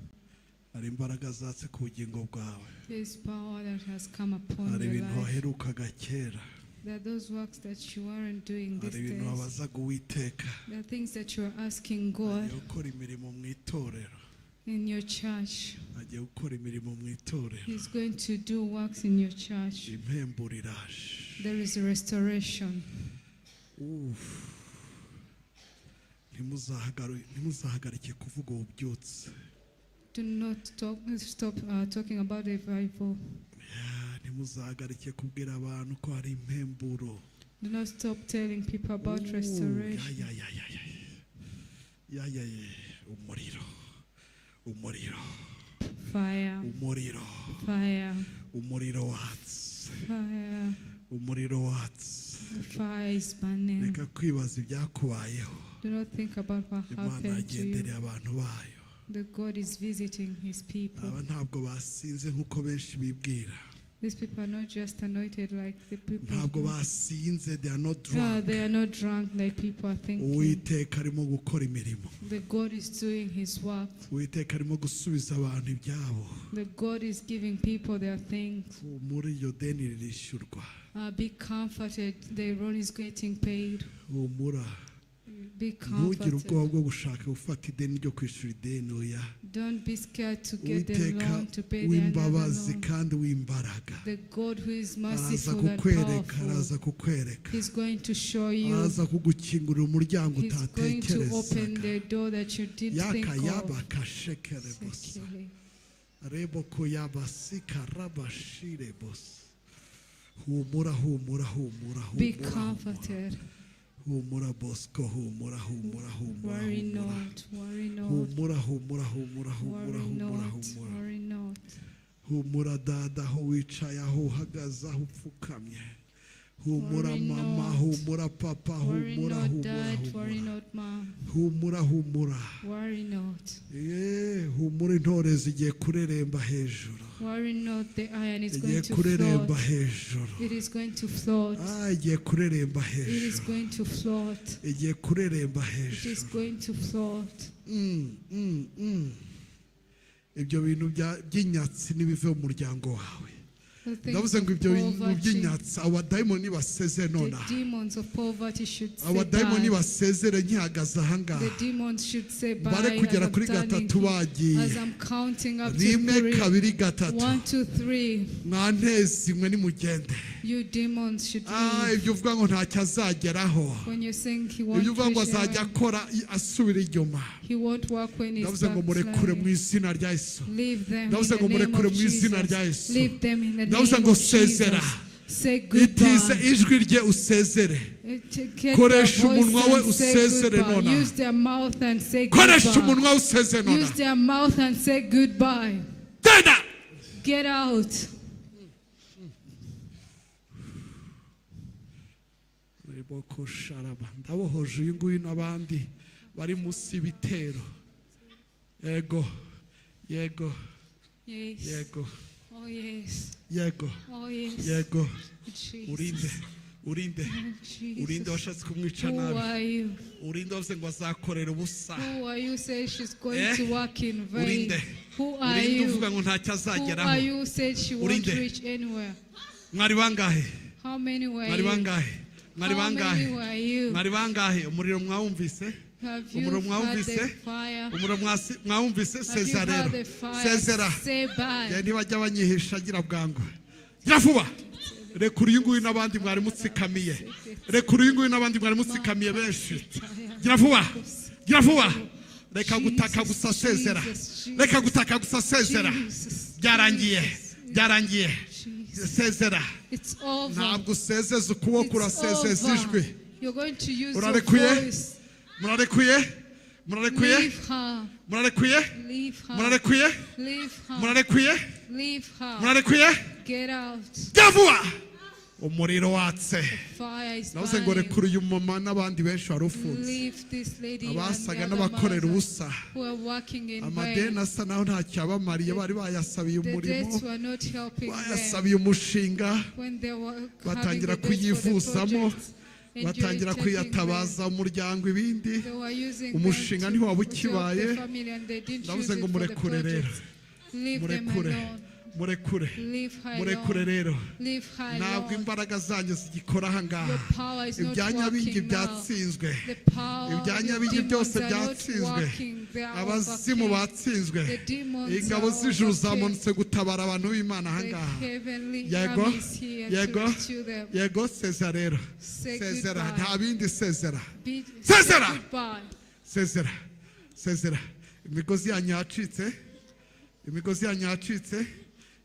[SPEAKER 1] Hari imbaraga zatse ku bugingo bwawe.
[SPEAKER 2] There is power that has come upon
[SPEAKER 1] Hari
[SPEAKER 2] your
[SPEAKER 1] ibintu
[SPEAKER 2] life.
[SPEAKER 1] waherukaga kera.
[SPEAKER 2] There are those works that you aren't doing
[SPEAKER 1] Hari
[SPEAKER 2] these
[SPEAKER 1] ibintu
[SPEAKER 2] days.
[SPEAKER 1] wabazaga Uwiteka.
[SPEAKER 2] There are things that you are asking God
[SPEAKER 1] Agiye gukora imirimo mu itorero.
[SPEAKER 2] In your church.
[SPEAKER 1] Agiye gukora imirimo mu itorero.
[SPEAKER 2] He's going to do works in your church.
[SPEAKER 1] Impemburo iraje.
[SPEAKER 2] There is a restoration.
[SPEAKER 1] Uf. Ntimuzahagarike kuvuga ububyutse.
[SPEAKER 2] Do not stop talking about revival.
[SPEAKER 1] Ya, ntimuzahagarike kubwira abantu ko hari impemburo.
[SPEAKER 2] Do not stop telling people about
[SPEAKER 1] Ooh,
[SPEAKER 2] restoration.
[SPEAKER 1] Ya, ya, ya, ya, ya. Ya, ya, ya. Umuriro, umuriro.
[SPEAKER 2] Fire,
[SPEAKER 1] Umuriro.
[SPEAKER 2] Fire,
[SPEAKER 1] Umuriro watse.
[SPEAKER 2] Fire.
[SPEAKER 1] Umuriro watse.
[SPEAKER 2] The fire is burning.
[SPEAKER 1] Reka kwibaza ibyakubayeho.
[SPEAKER 2] Do not think about what
[SPEAKER 1] Imana
[SPEAKER 2] happened to you.
[SPEAKER 1] yagendereye abantu bayo.
[SPEAKER 2] The God is visiting his people.
[SPEAKER 1] Aba ntabwo basinze nk'uko benshi bibwira.
[SPEAKER 2] These people are not just anointed like the people.
[SPEAKER 1] Ntabwo basinze, they are not
[SPEAKER 2] No,
[SPEAKER 1] drunk.
[SPEAKER 2] they are not drunk like people are thinking.
[SPEAKER 1] Uwiteka arimo gukora imirimo.
[SPEAKER 2] The God is doing his work.
[SPEAKER 1] Uwiteka arimo gusubiza abantu ibyabo.
[SPEAKER 2] The God is giving people their things.
[SPEAKER 1] Muri iryo deni ririshyurwa.
[SPEAKER 2] Be comforted. The loan is getting paid.
[SPEAKER 1] Humura.
[SPEAKER 2] Be
[SPEAKER 1] Ntugire ubwoba
[SPEAKER 2] comforted.
[SPEAKER 1] bwo gushaka gufata ideni ryo kwishyura ideni, oya.
[SPEAKER 2] Don't be scared to get the
[SPEAKER 1] Uwiteka
[SPEAKER 2] loan to pay the another
[SPEAKER 1] w'imbabazi
[SPEAKER 2] loan.
[SPEAKER 1] kandi w'imbaraga
[SPEAKER 2] The God who is
[SPEAKER 1] araza
[SPEAKER 2] merciful and
[SPEAKER 1] kukwereka,
[SPEAKER 2] powerful.
[SPEAKER 1] araza kukwereka.
[SPEAKER 2] He's going to show you.
[SPEAKER 1] Araza kugukingurira umuryango
[SPEAKER 2] He's going to open
[SPEAKER 1] utatekerezaga.
[SPEAKER 2] the door that you didn't think
[SPEAKER 1] Yaka
[SPEAKER 2] of.
[SPEAKER 1] yaba kashekere bosa.
[SPEAKER 2] Sekele.
[SPEAKER 1] Reboko yabasika rabashire bosa. Humura, humura, humura,
[SPEAKER 2] Be
[SPEAKER 1] humura.
[SPEAKER 2] Comforted.
[SPEAKER 1] Humura, Bosco, humura, humura, humura.
[SPEAKER 2] Worry
[SPEAKER 1] Humura.
[SPEAKER 2] Not, worry not,
[SPEAKER 1] Humura, humura, humura, humura,
[SPEAKER 2] worry
[SPEAKER 1] humura,
[SPEAKER 2] not,
[SPEAKER 1] humura.
[SPEAKER 2] Worry not.
[SPEAKER 1] Humura dada, aho wicaye, aho uhagaze, aho upfukamye, humura.
[SPEAKER 2] Worry
[SPEAKER 1] Mama,
[SPEAKER 2] not.
[SPEAKER 1] humura. Papa,
[SPEAKER 2] Worry
[SPEAKER 1] humura.
[SPEAKER 2] not,
[SPEAKER 1] Humura.
[SPEAKER 2] Dad, worry
[SPEAKER 1] Humura.
[SPEAKER 2] Not, Mom.
[SPEAKER 1] Humura, humura.
[SPEAKER 2] Worry not.
[SPEAKER 1] Ye, humura, intore zigiye kureremba hejuru.
[SPEAKER 2] Worry not, the iron is
[SPEAKER 1] Igiye
[SPEAKER 2] going to
[SPEAKER 1] kureremba
[SPEAKER 2] float.
[SPEAKER 1] Hejuru.
[SPEAKER 2] It is going to float.
[SPEAKER 1] Ah, igiye kureremba
[SPEAKER 2] It is
[SPEAKER 1] hejuru.
[SPEAKER 2] Going to float.
[SPEAKER 1] Igiye kureremba
[SPEAKER 2] It is
[SPEAKER 1] hejuru.
[SPEAKER 2] Going to float.
[SPEAKER 1] Ibyo bintu by'inyatsi nibive mu muryango wawe.
[SPEAKER 2] The things
[SPEAKER 1] Ndavuze
[SPEAKER 2] of
[SPEAKER 1] ngo ibyo bintu
[SPEAKER 2] poverty.
[SPEAKER 1] by'inyatsi, abadayimoni baseze
[SPEAKER 2] The
[SPEAKER 1] nonaha.
[SPEAKER 2] demons of poverty should say
[SPEAKER 1] Abadayimoni
[SPEAKER 2] bye.
[SPEAKER 1] basezere nkihagaze ahangaha.
[SPEAKER 2] The demons should say bye
[SPEAKER 1] Bare
[SPEAKER 2] as
[SPEAKER 1] kugera
[SPEAKER 2] I'm
[SPEAKER 1] kuri
[SPEAKER 2] standing
[SPEAKER 1] gatatu
[SPEAKER 2] here.
[SPEAKER 1] bagiye.
[SPEAKER 2] As I'm counting up to
[SPEAKER 1] Rimwe,
[SPEAKER 2] three.
[SPEAKER 1] kabiri, gatatu.
[SPEAKER 2] One, two, three.
[SPEAKER 1] Mwantezi mwe, nimugende.
[SPEAKER 2] You demons should
[SPEAKER 1] Ah,
[SPEAKER 2] leave.
[SPEAKER 1] ibyo uvuga ngo ntacyo azageraho,
[SPEAKER 2] When you think he won't
[SPEAKER 1] ibyo uvuga ngo
[SPEAKER 2] reach
[SPEAKER 1] azajya
[SPEAKER 2] anywhere,
[SPEAKER 1] akora asubira inyuma,
[SPEAKER 2] he won't work when he's
[SPEAKER 1] ndavuze ngo murekure mu
[SPEAKER 2] backsliding.
[SPEAKER 1] izina rya Yesu.
[SPEAKER 2] Leave them in
[SPEAKER 1] Ndavuze
[SPEAKER 2] the
[SPEAKER 1] ngo
[SPEAKER 2] name
[SPEAKER 1] murekure
[SPEAKER 2] of
[SPEAKER 1] mu izina rya
[SPEAKER 2] Jesus.
[SPEAKER 1] Yesu.
[SPEAKER 2] Leave them in the
[SPEAKER 1] Ndavuze
[SPEAKER 2] name
[SPEAKER 1] ngo
[SPEAKER 2] of
[SPEAKER 1] sezera.
[SPEAKER 2] Jesus. Say
[SPEAKER 1] Itize
[SPEAKER 2] goodbye.
[SPEAKER 1] ijwi rye usezere.
[SPEAKER 2] Get their
[SPEAKER 1] Koresha
[SPEAKER 2] voice
[SPEAKER 1] umunwa we
[SPEAKER 2] and say
[SPEAKER 1] usezere
[SPEAKER 2] goodbye.
[SPEAKER 1] nonaha.
[SPEAKER 2] Use their mouth and say
[SPEAKER 1] Koresha
[SPEAKER 2] goodbye.
[SPEAKER 1] umunwa we usezere
[SPEAKER 2] Use
[SPEAKER 1] nonaha.
[SPEAKER 2] their mouth and say goodbye.
[SPEAKER 1] Genda.
[SPEAKER 2] Get out.
[SPEAKER 1] Riboko sharaba. Ndabohoje uyu nguyu n'abandi bari munsi y'ibitero. Yego, yego.
[SPEAKER 2] Yes.
[SPEAKER 1] Yego.
[SPEAKER 2] Oh, yes.
[SPEAKER 1] Yego.
[SPEAKER 2] Oh, yes.
[SPEAKER 1] Yego.
[SPEAKER 2] Jesus.
[SPEAKER 1] Urinde, urinde, urinde
[SPEAKER 2] Jesus.
[SPEAKER 1] washatse kumwica
[SPEAKER 2] Who
[SPEAKER 1] nabi.
[SPEAKER 2] are you?
[SPEAKER 1] Urinde wavuze ngo azakorera ubusa.
[SPEAKER 2] Who are you? Say she's going
[SPEAKER 1] Eh?
[SPEAKER 2] to work in vain.
[SPEAKER 1] Urinde,
[SPEAKER 2] Who are
[SPEAKER 1] urinde
[SPEAKER 2] you?
[SPEAKER 1] uvuga ngo ntacyo
[SPEAKER 2] Who
[SPEAKER 1] azageraho.
[SPEAKER 2] are you? Said she won't
[SPEAKER 1] Urinde.
[SPEAKER 2] reach anywhere.
[SPEAKER 1] Mwari bangahe?
[SPEAKER 2] How many were
[SPEAKER 1] Mwari
[SPEAKER 2] you?
[SPEAKER 1] bangahe? Mwari
[SPEAKER 2] How
[SPEAKER 1] bangahe?
[SPEAKER 2] many were you?
[SPEAKER 1] Mwari bangahe? Umuriro mwawumvise?
[SPEAKER 2] Have you
[SPEAKER 1] Umuriro
[SPEAKER 2] had
[SPEAKER 1] mwawumvise?
[SPEAKER 2] the fire?
[SPEAKER 1] Umuriro mwawumvise?
[SPEAKER 2] Have you
[SPEAKER 1] Seza
[SPEAKER 2] had
[SPEAKER 1] rero.
[SPEAKER 2] the fire?
[SPEAKER 1] Sezera.
[SPEAKER 2] Say bye.
[SPEAKER 1] Njye ntibajya banyihisha, gira bwangu, gira vuba. Rekura uyu nguyu n'abandi mwari mutsikamiye. Rekura uyu nguyu n'abandi mwari mutsikamiye benshi. Gira vuba, gira vuba. Reka gutaka gusa, sezera. Reka gutaka gusa, sezera.
[SPEAKER 2] Jesus.
[SPEAKER 1] Byarangiye, byarangiye.
[SPEAKER 2] Jesus.
[SPEAKER 1] Sezera.
[SPEAKER 2] It's over.
[SPEAKER 1] Ntabwo usezeza ukuboko,
[SPEAKER 2] It's
[SPEAKER 1] urasezeza
[SPEAKER 2] over.
[SPEAKER 1] ijwi.
[SPEAKER 2] You're going to use your
[SPEAKER 1] Urarekuye?
[SPEAKER 2] voice.
[SPEAKER 1] Murarekuye, murarekuye.
[SPEAKER 2] Leave her.
[SPEAKER 1] Murarekuye.
[SPEAKER 2] Leave her.
[SPEAKER 1] Murarekuye.
[SPEAKER 2] Leave her.
[SPEAKER 1] Murarekuye.
[SPEAKER 2] Leave her.
[SPEAKER 1] Murarekuye.
[SPEAKER 2] Get out.
[SPEAKER 1] Jya vuba, umuriro watse.
[SPEAKER 2] Fire is
[SPEAKER 1] Navuze ngo
[SPEAKER 2] burning.
[SPEAKER 1] rekura uyu mama n'abandi benshi wari ufunze,
[SPEAKER 2] Leave this lady and the
[SPEAKER 1] abasaga
[SPEAKER 2] other
[SPEAKER 1] n'abakorera
[SPEAKER 2] mothers
[SPEAKER 1] ubusa,
[SPEAKER 2] who are working in
[SPEAKER 1] amadeni
[SPEAKER 2] vain.
[SPEAKER 1] asa naho ntacyo yabamariye, bari bayasabiye
[SPEAKER 2] The
[SPEAKER 1] umurimo,
[SPEAKER 2] debts were not helping them.
[SPEAKER 1] bayasabiye umushinga,
[SPEAKER 2] When they were having
[SPEAKER 1] batangira
[SPEAKER 2] the debts for the
[SPEAKER 1] kuyivuzamo,
[SPEAKER 2] projects and you
[SPEAKER 1] batangira
[SPEAKER 2] taking them,
[SPEAKER 1] kuyatabaza umuryango ibindi.
[SPEAKER 2] they were using
[SPEAKER 1] Umushinga
[SPEAKER 2] them to,
[SPEAKER 1] ntiwaba
[SPEAKER 2] to help
[SPEAKER 1] ukibaye.
[SPEAKER 2] the family and they didn't
[SPEAKER 1] Ndavuze
[SPEAKER 2] use
[SPEAKER 1] ngo
[SPEAKER 2] it for the
[SPEAKER 1] murekure rero.
[SPEAKER 2] projects. Leave them
[SPEAKER 1] Murekure,
[SPEAKER 2] alone.
[SPEAKER 1] murekure,
[SPEAKER 2] Leave her
[SPEAKER 1] murekure
[SPEAKER 2] alone.
[SPEAKER 1] rero.
[SPEAKER 2] Leave her
[SPEAKER 1] Ntabwo
[SPEAKER 2] alone.
[SPEAKER 1] imbaraga zanyu zigikora ahangaha.
[SPEAKER 2] Your power is not
[SPEAKER 1] Ibya Nyabingi
[SPEAKER 2] working now.
[SPEAKER 1] byatsinzwe.
[SPEAKER 2] The power
[SPEAKER 1] Ibya
[SPEAKER 2] of your
[SPEAKER 1] Nyabingi
[SPEAKER 2] demons
[SPEAKER 1] byose
[SPEAKER 2] are not
[SPEAKER 1] byatsinzwe.
[SPEAKER 2] working. They are
[SPEAKER 1] Abazimu
[SPEAKER 2] overcame.
[SPEAKER 1] batsinzwe.
[SPEAKER 2] The demons
[SPEAKER 1] Ingabo
[SPEAKER 2] are
[SPEAKER 1] z'ijuru
[SPEAKER 2] overcame.
[SPEAKER 1] zamanutse gutabara abantu b'Imana
[SPEAKER 2] The
[SPEAKER 1] ahangaha.
[SPEAKER 2] heavenly
[SPEAKER 1] Yego,
[SPEAKER 2] army is here to
[SPEAKER 1] yego,
[SPEAKER 2] rescue them.
[SPEAKER 1] yego. Sezera rero.
[SPEAKER 2] Say
[SPEAKER 1] Sezera.
[SPEAKER 2] goodbye.
[SPEAKER 1] Nta bindi, sezera.
[SPEAKER 2] Say
[SPEAKER 1] Sezera.
[SPEAKER 2] goodbye.
[SPEAKER 1] Sezera, sezera. Imigozi yanyu yacitse, imigozi yanyu yacitse.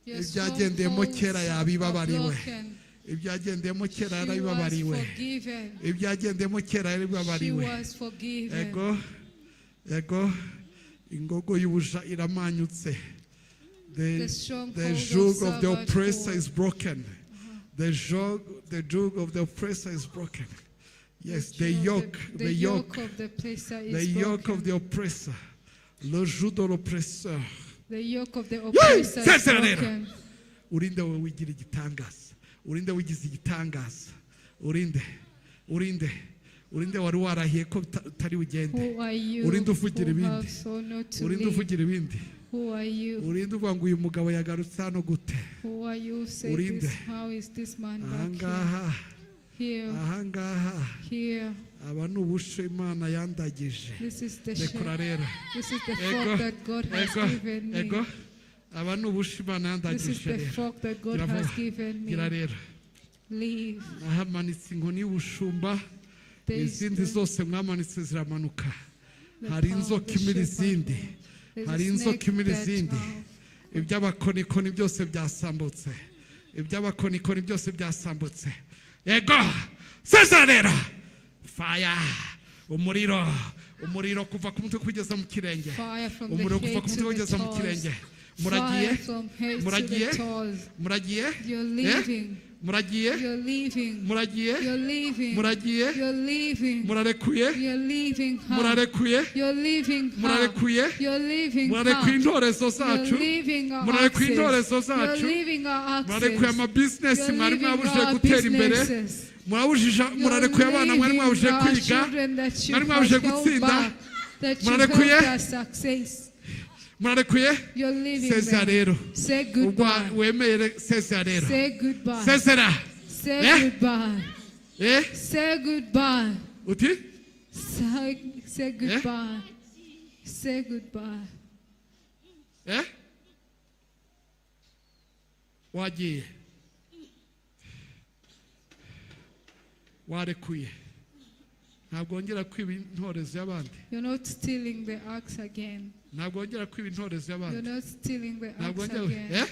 [SPEAKER 2] Your
[SPEAKER 1] Ibyagendeyemo
[SPEAKER 2] strongholds
[SPEAKER 1] kera
[SPEAKER 2] are
[SPEAKER 1] yabibabariwe.
[SPEAKER 2] broken.
[SPEAKER 1] Ibyagendeyemo kera
[SPEAKER 2] She was
[SPEAKER 1] yarabibabariwe.
[SPEAKER 2] forgiven.
[SPEAKER 1] Ibyagendeyemo kera
[SPEAKER 2] She
[SPEAKER 1] yarabibabariwe.
[SPEAKER 2] was forgiven.
[SPEAKER 1] Ego, ego. Ingogo y'ubuja iramanyutse.
[SPEAKER 2] The
[SPEAKER 1] The
[SPEAKER 2] stronghold
[SPEAKER 1] joug of the
[SPEAKER 2] of
[SPEAKER 1] oppressor
[SPEAKER 2] servanthood.
[SPEAKER 1] is broken. The joug of the oppressor is broken. Yes, the yoke,
[SPEAKER 2] The
[SPEAKER 1] the
[SPEAKER 2] yoke
[SPEAKER 1] yoke,
[SPEAKER 2] of the oppressor
[SPEAKER 1] the
[SPEAKER 2] is
[SPEAKER 1] yoke
[SPEAKER 2] broken.
[SPEAKER 1] of the oppressor, le joug de l'oppresseur.
[SPEAKER 2] The yoke of the oppressor is
[SPEAKER 1] Sezera rero.
[SPEAKER 2] broken.
[SPEAKER 1] Urinde wowe wigira igitangaza? Urinde wigize igitangaza? Urinde, urinde, urinde wari warahiye ko utari bugende?
[SPEAKER 2] Who are you
[SPEAKER 1] Urinde uvugira
[SPEAKER 2] who
[SPEAKER 1] ibindi?
[SPEAKER 2] have so not to
[SPEAKER 1] Urinde
[SPEAKER 2] leave?
[SPEAKER 1] uvugira ibindi?
[SPEAKER 2] Who are you?
[SPEAKER 1] Urinde uvuga ngo uyu mugabo yagarutse hano gute?
[SPEAKER 2] Who are you? Say
[SPEAKER 1] Urinde.
[SPEAKER 2] this. How is this man back here?
[SPEAKER 1] Ahangaha,
[SPEAKER 2] Here,
[SPEAKER 1] ahangaha,
[SPEAKER 2] here.
[SPEAKER 1] aba ni ubusho Imana yandagije.
[SPEAKER 2] This is the
[SPEAKER 1] Rekura
[SPEAKER 2] sheep.
[SPEAKER 1] rero.
[SPEAKER 2] This is the
[SPEAKER 1] Ego,
[SPEAKER 2] fork that God has
[SPEAKER 1] ego,
[SPEAKER 2] given me.
[SPEAKER 1] ego. Aba ni ubusho Imana
[SPEAKER 2] This is
[SPEAKER 1] yandagije
[SPEAKER 2] the
[SPEAKER 1] rero.
[SPEAKER 2] fork that God
[SPEAKER 1] Gira
[SPEAKER 2] has
[SPEAKER 1] vuba.
[SPEAKER 2] given
[SPEAKER 1] Gira
[SPEAKER 2] me.
[SPEAKER 1] rero.
[SPEAKER 2] Leave.
[SPEAKER 1] Nahamanitse inkoni y'ubushumba.
[SPEAKER 2] There is
[SPEAKER 1] Izindi zose mwamanitse ziramanuka.
[SPEAKER 2] the
[SPEAKER 1] Hari
[SPEAKER 2] power of
[SPEAKER 1] inzoka
[SPEAKER 2] the
[SPEAKER 1] imira
[SPEAKER 2] shepherd.
[SPEAKER 1] izindi.
[SPEAKER 2] There's a
[SPEAKER 1] Hari inzoka
[SPEAKER 2] snake
[SPEAKER 1] imira
[SPEAKER 2] that,
[SPEAKER 1] izindi. Iby'abakonikoni byose byasambutse, iby'abakonikoni byose byasambutse. Yego, sezera rero. Fire, umuriro, umuriro kuva ku mutwe kugeza mu kirenge.
[SPEAKER 2] Fire from the
[SPEAKER 1] Umuriro kuva
[SPEAKER 2] head
[SPEAKER 1] ku
[SPEAKER 2] to
[SPEAKER 1] mutwe
[SPEAKER 2] the
[SPEAKER 1] kugeza mu
[SPEAKER 2] toes.
[SPEAKER 1] kirenge. Muragiye.
[SPEAKER 2] Fire from head to
[SPEAKER 1] Muragiye.
[SPEAKER 2] the toes.
[SPEAKER 1] Muragiye.
[SPEAKER 2] You're
[SPEAKER 1] Eh?
[SPEAKER 2] leaving.
[SPEAKER 1] Muragiye.
[SPEAKER 2] You're leaving.
[SPEAKER 1] Muragiye.
[SPEAKER 2] You're leaving.
[SPEAKER 1] Muragiye.
[SPEAKER 2] You're leaving.
[SPEAKER 1] Murarekuye.
[SPEAKER 2] You're leaving her.
[SPEAKER 1] Murarekuye.
[SPEAKER 2] You're leaving her.
[SPEAKER 1] Murarekuye.
[SPEAKER 2] You're leaving
[SPEAKER 1] Murarekuye
[SPEAKER 2] her.
[SPEAKER 1] intorezo
[SPEAKER 2] You're
[SPEAKER 1] zacu.
[SPEAKER 2] leaving our
[SPEAKER 1] Murarekuye
[SPEAKER 2] access.
[SPEAKER 1] intorezo
[SPEAKER 2] You're
[SPEAKER 1] zacu.
[SPEAKER 2] leaving our
[SPEAKER 1] Murarekuye
[SPEAKER 2] access.
[SPEAKER 1] amabizinesi
[SPEAKER 2] You're
[SPEAKER 1] mwari
[SPEAKER 2] leaving
[SPEAKER 1] mwabujije
[SPEAKER 2] our
[SPEAKER 1] gutera imbere.
[SPEAKER 2] businesses.
[SPEAKER 1] Murabujije,
[SPEAKER 2] You're
[SPEAKER 1] murarekuye abana mwari
[SPEAKER 2] leaving
[SPEAKER 1] mwabujije
[SPEAKER 2] our
[SPEAKER 1] kwiga,
[SPEAKER 2] children that you
[SPEAKER 1] mwari
[SPEAKER 2] have
[SPEAKER 1] mwabujije
[SPEAKER 2] held
[SPEAKER 1] gutsinda.
[SPEAKER 2] back, that you
[SPEAKER 1] Murarekuye.
[SPEAKER 2] helped us success.
[SPEAKER 1] Murarekuye.
[SPEAKER 2] You're leaving
[SPEAKER 1] Sezera
[SPEAKER 2] them.
[SPEAKER 1] rero.
[SPEAKER 2] Say
[SPEAKER 1] Ubwo
[SPEAKER 2] goodbye.
[SPEAKER 1] wemeye, sezera rero.
[SPEAKER 2] Say goodbye.
[SPEAKER 1] Sezera.
[SPEAKER 2] Say
[SPEAKER 1] Eh?
[SPEAKER 2] goodbye.
[SPEAKER 1] Eh?
[SPEAKER 2] Say goodbye.
[SPEAKER 1] Uti?
[SPEAKER 2] Say goodbye. Say goodbye.
[SPEAKER 1] Eh? Wagiye, warekuye, ntabwo wongera kwiba intorezo y'abandi.
[SPEAKER 2] You're not stealing the axe again.
[SPEAKER 1] Ntabwo wongera kwiba intorezo
[SPEAKER 2] You're
[SPEAKER 1] y'abandi.
[SPEAKER 2] Not stealing the
[SPEAKER 1] Ntabwo
[SPEAKER 2] axe
[SPEAKER 1] wongera.
[SPEAKER 2] Again.
[SPEAKER 1] Eh?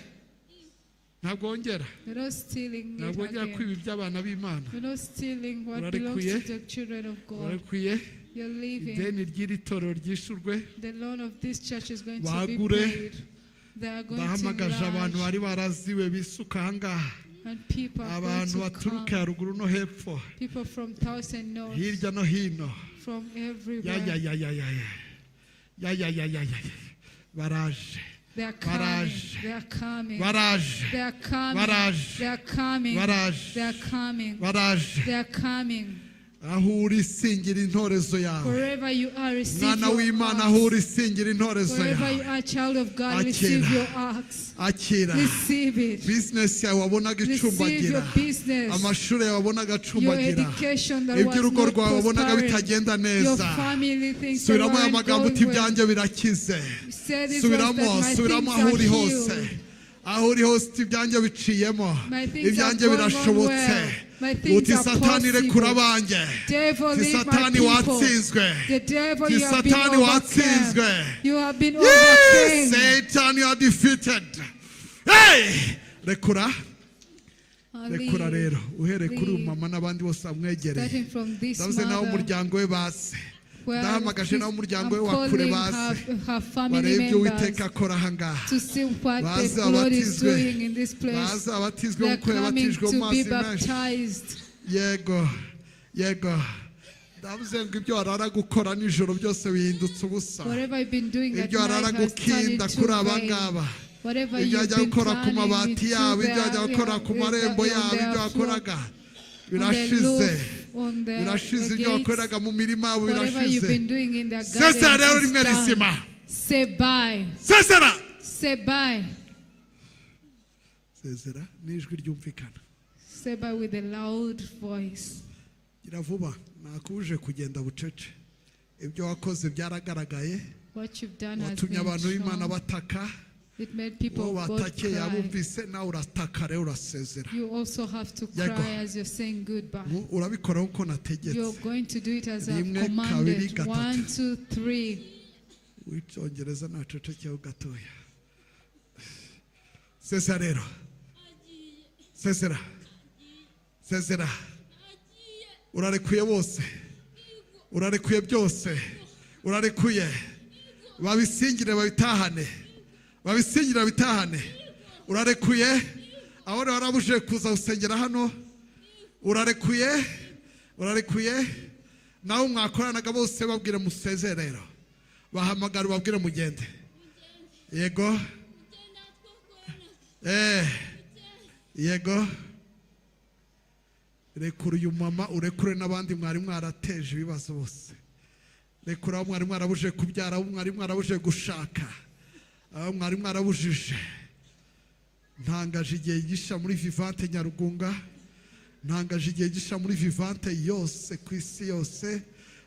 [SPEAKER 1] Ntabwo wongera.
[SPEAKER 2] You're not stealing it
[SPEAKER 1] Ntabwo wongera
[SPEAKER 2] again.
[SPEAKER 1] kwiba iby'abana b'Imana.
[SPEAKER 2] You're not stealing what belongs
[SPEAKER 1] Urarekuye.
[SPEAKER 2] To the children of God.
[SPEAKER 1] Urarekuye.
[SPEAKER 2] You're leaving.
[SPEAKER 1] Ideni ry'iri torero ryishurwe.
[SPEAKER 2] The loan of this church is going to be
[SPEAKER 1] Bagure.
[SPEAKER 2] Paid. They are going to
[SPEAKER 1] Ndahamagaje abantu
[SPEAKER 2] enlarge,
[SPEAKER 1] bari baraziwe bisuka ahangaha.
[SPEAKER 2] And people are going
[SPEAKER 1] Abantu
[SPEAKER 2] to
[SPEAKER 1] baturuka
[SPEAKER 2] come.
[SPEAKER 1] haruguru no hepfo,
[SPEAKER 2] People from thousand north,
[SPEAKER 1] hirya no hino.
[SPEAKER 2] From
[SPEAKER 1] Ya
[SPEAKER 2] everywhere.
[SPEAKER 1] Ya ya ya ya ya ya ya ya ya ya, baraje.
[SPEAKER 2] They are coming.
[SPEAKER 1] Baraje.
[SPEAKER 2] They are coming.
[SPEAKER 1] Baraje.
[SPEAKER 2] They are coming.
[SPEAKER 1] Baraje.
[SPEAKER 2] They are coming.
[SPEAKER 1] Baraje.
[SPEAKER 2] They are coming.
[SPEAKER 1] Baraje.
[SPEAKER 2] They are coming.
[SPEAKER 1] Aho uri singira intorezo yawe.
[SPEAKER 2] Wherever you are, receive
[SPEAKER 1] Mwana
[SPEAKER 2] your
[SPEAKER 1] w'Imana,
[SPEAKER 2] axe.
[SPEAKER 1] aho uri singira intorezo
[SPEAKER 2] Wherever you
[SPEAKER 1] yawe.
[SPEAKER 2] are, child of God,
[SPEAKER 1] Akira.
[SPEAKER 2] Receive your axe.
[SPEAKER 1] Akira.
[SPEAKER 2] Receive it.
[SPEAKER 1] Bizinesi yawe wabonaga
[SPEAKER 2] Receive
[SPEAKER 1] icumbagira,
[SPEAKER 2] your business,
[SPEAKER 1] amashuri yawe wabonaga
[SPEAKER 2] your
[SPEAKER 1] acumbagira,
[SPEAKER 2] education that was
[SPEAKER 1] iby'urugo
[SPEAKER 2] not
[SPEAKER 1] rwawe wabonaga
[SPEAKER 2] prospering,
[SPEAKER 1] bitagenda
[SPEAKER 2] your
[SPEAKER 1] neza,
[SPEAKER 2] family things that
[SPEAKER 1] subiramo aya
[SPEAKER 2] weren't
[SPEAKER 1] magambo uti
[SPEAKER 2] going well.
[SPEAKER 1] ibyanjye birakize.
[SPEAKER 2] Say this
[SPEAKER 1] Subiramo,
[SPEAKER 2] was that my
[SPEAKER 1] subiramo
[SPEAKER 2] things
[SPEAKER 1] aho
[SPEAKER 2] are
[SPEAKER 1] uri hose.
[SPEAKER 2] Healed.
[SPEAKER 1] Aho uri hose uti ibyanjye biciyemo,
[SPEAKER 2] My things are
[SPEAKER 1] ibyanjye
[SPEAKER 2] going on
[SPEAKER 1] birashobotse.
[SPEAKER 2] Well. My things
[SPEAKER 1] Uti
[SPEAKER 2] are
[SPEAKER 1] Satani, rekura
[SPEAKER 2] possible.
[SPEAKER 1] abanjye.
[SPEAKER 2] Devil,
[SPEAKER 1] Uti
[SPEAKER 2] leave my
[SPEAKER 1] Satani,
[SPEAKER 2] people.
[SPEAKER 1] watsinzwe.
[SPEAKER 2] The devil,
[SPEAKER 1] Uti
[SPEAKER 2] you have been
[SPEAKER 1] Satani, watsinzwe.
[SPEAKER 2] Overcome. You have been
[SPEAKER 1] Yes,
[SPEAKER 2] overcame.
[SPEAKER 1] Satan, you are defeated. Hey! Rekura, rekura rero. Uhereye kuri uyu
[SPEAKER 2] Leave.
[SPEAKER 1] Mama n'abandi bose bamwegereye.
[SPEAKER 2] Starting from this
[SPEAKER 1] Ndavuze nawe
[SPEAKER 2] mother.
[SPEAKER 1] Umuryango we base.
[SPEAKER 2] Well,
[SPEAKER 1] Ndahamagaje nawe umuryango we
[SPEAKER 2] I'm
[SPEAKER 1] wa kure
[SPEAKER 2] calling
[SPEAKER 1] base.
[SPEAKER 2] her family
[SPEAKER 1] Barebe ibyo
[SPEAKER 2] members
[SPEAKER 1] Uwiteka akora ahangaha.
[SPEAKER 2] To see what
[SPEAKER 1] Baze
[SPEAKER 2] the Lord is
[SPEAKER 1] babatizwe.
[SPEAKER 2] Doing in this place.
[SPEAKER 1] Baze abatizwe
[SPEAKER 2] They are
[SPEAKER 1] nk'uko
[SPEAKER 2] coming
[SPEAKER 1] yabatijwe mu
[SPEAKER 2] to be
[SPEAKER 1] mazi menshi.
[SPEAKER 2] Baptized.
[SPEAKER 1] Yego, yego. Ndavuze ngo ibyo warara gukora nijoro byose bihindutse ubusa.
[SPEAKER 2] Whatever you've been doing at
[SPEAKER 1] Ibyo warara
[SPEAKER 2] night has turned
[SPEAKER 1] gukinda
[SPEAKER 2] into
[SPEAKER 1] kuri aba
[SPEAKER 2] vain.
[SPEAKER 1] ngaba,
[SPEAKER 2] Whatever
[SPEAKER 1] ibyo
[SPEAKER 2] you've
[SPEAKER 1] wajya
[SPEAKER 2] been
[SPEAKER 1] gukora ku
[SPEAKER 2] planning
[SPEAKER 1] mabati
[SPEAKER 2] into
[SPEAKER 1] yabo, ibyo wajya gukora ku marembo yabo, ibyo wakoraga birashize, birashize. Ibyo wakoreraga mu mirima yabo
[SPEAKER 2] Whatever you've
[SPEAKER 1] birashize.
[SPEAKER 2] Been doing in their
[SPEAKER 1] Sezera rero
[SPEAKER 2] gardens
[SPEAKER 1] rimwe
[SPEAKER 2] is done.
[SPEAKER 1] rizima.
[SPEAKER 2] Say bye.
[SPEAKER 1] Sezera.
[SPEAKER 2] Say bye.
[SPEAKER 1] Sezera n'ijwi ryumvikana.
[SPEAKER 2] Say bye with a loud voice.
[SPEAKER 1] Gira vuba, nakubuje kugenda bucece. Ibyo wakoze byaragaragaye.
[SPEAKER 2] What you've done has
[SPEAKER 1] Watumye
[SPEAKER 2] been
[SPEAKER 1] abantu b'Imana
[SPEAKER 2] shown.
[SPEAKER 1] bataka.
[SPEAKER 2] It made people
[SPEAKER 1] Uwo
[SPEAKER 2] of God
[SPEAKER 1] batakeye
[SPEAKER 2] cry.
[SPEAKER 1] Abumvise, nawe urataka rero, urasezera.
[SPEAKER 2] You also have to
[SPEAKER 1] Yego.
[SPEAKER 2] Cry as you're saying goodbye.
[SPEAKER 1] Urabikora nkuko nategetse.
[SPEAKER 2] You're going to do it as I've
[SPEAKER 1] Rimwe, kabiri,
[SPEAKER 2] commanded.
[SPEAKER 1] Gatatu.
[SPEAKER 2] One, two, three.
[SPEAKER 1] W'icyongereza nacecekeho gatoya. Sezera rero, sezera, sezera. Urarekuye bose, urarekuye byose, urarekuye. Babisingire babitahane, babisingire babitahane. Urarekuye aho warabujije kuza gusengera hano. Urarekuye, urarekuye. Nawe mwakoranaga bose babwire musezere rero. Bahamagara ubabwire mugende. Yego, eh, yego. Rekura uyu mama, urekure n'abandi mwari mwarateje ibibazo bose. Rekura abo mwari mwarabuje kubyara, abo mwari mwarabuje gushaka, abo mwari mwarabujije. Ntangaje igihe gisha muri Vivante Nyarugunga, ntangaje igihe gisha muri Vivante yose ku isi yose,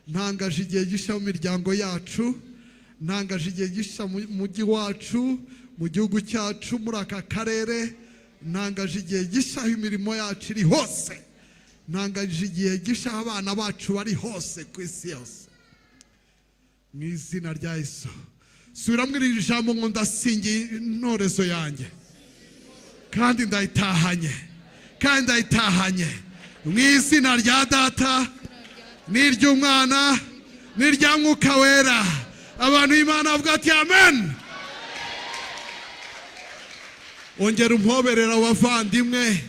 [SPEAKER 1] ntangaje igihe gisha mu miryango yacu, ntangaje igihe gisha mu mujyi wacu, mu gihugu cyacu, muri aka karere, ntangaje igihe gisha aho imirimo yacu iri hose, ntangaje igihe gisha aho abana bacu bari hose ku isi yose, mu izina rya Yesu. Subiramo iri jambo ngo ndasingiye intorezo yanjye kandi ndayitahanye, kandi ndayitahanye mu izina rya Data n'iry'Umwana n'irya Mwuka Wera. Abantu b'Imana bavuga ati amen. Ongera umpoberera abavandimwe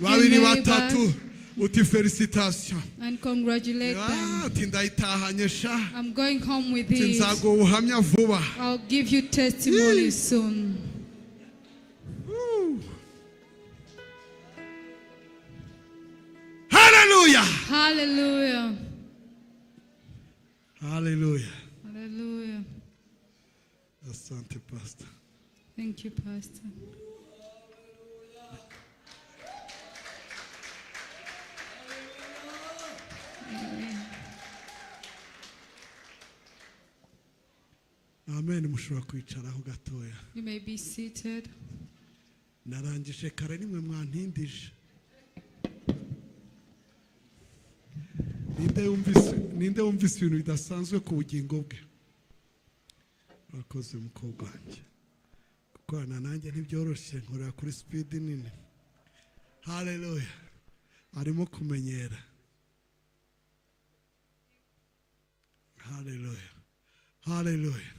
[SPEAKER 1] babiri batatu uti félicitations.
[SPEAKER 2] And congratulate them.
[SPEAKER 1] Ati ndayitahanye sha.
[SPEAKER 2] I'm going home with
[SPEAKER 1] Ati
[SPEAKER 2] it.
[SPEAKER 1] Nzaguha ubuhamya vuba.
[SPEAKER 2] I'll give you testimony soon.
[SPEAKER 1] Woo. Hallelujah.
[SPEAKER 2] Hallelujah.
[SPEAKER 1] Hallelujah.
[SPEAKER 2] Hallelujah.
[SPEAKER 1] Asante, Pastor.
[SPEAKER 2] Thank you, Pastor. Amen.
[SPEAKER 1] Amen. Mushobora kwicaraho gatoya.
[SPEAKER 2] You may be seated.
[SPEAKER 1] Narangije kare, nimwe mwantindije. Ninde wumvise ibintu bidasanzwe ku bugingo bwe? Urakoze, mukobwa wanjye. Gukorana nanjye ntibyoroshye, nkorera kuri speed nini. Haleluya! Arimo kumenyera. Haleluya, haleluya!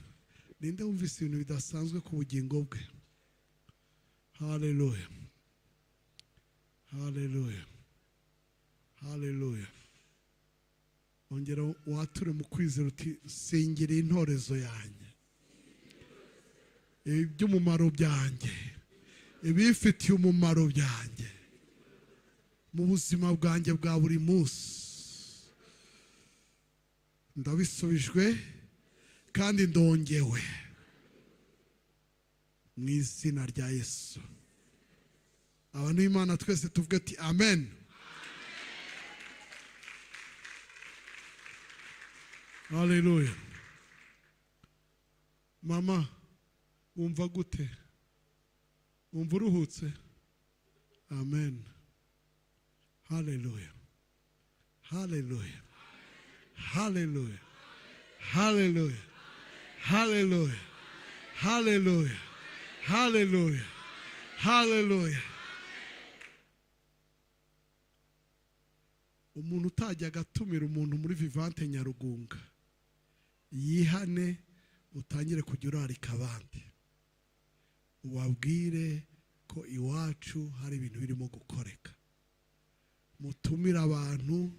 [SPEAKER 1] Ninde wumvise ibintu bidasanzwe ku bugingo bwe? Haleluya, haleluya, haleluya! Ongera wature mu kwizera uti: "Singira intorezo yanjye, iby'umumaro byanjye, ibifitiye umumaro byanjye mu buzima bwanjye bwa buri munsi, ndabisubijwe kandi ndongewe mu izina rya Yesu." Abantu b'Imana twese tuvuge ati: "Amen." Haleluya! Mama, wumva gute? Wumva uruhutse? Amen. Haleluya, haleluya, haleluya, haleluya, haleluya, haleluya, haleluya, haleluya! Umuntu utajyaga atumira umuntu muri Vivante Nyarugunga yihane, utangire kujya urarika abandi, ubabwire ko iwacu hari ibintu birimo gukoreka. Mutumire abantu.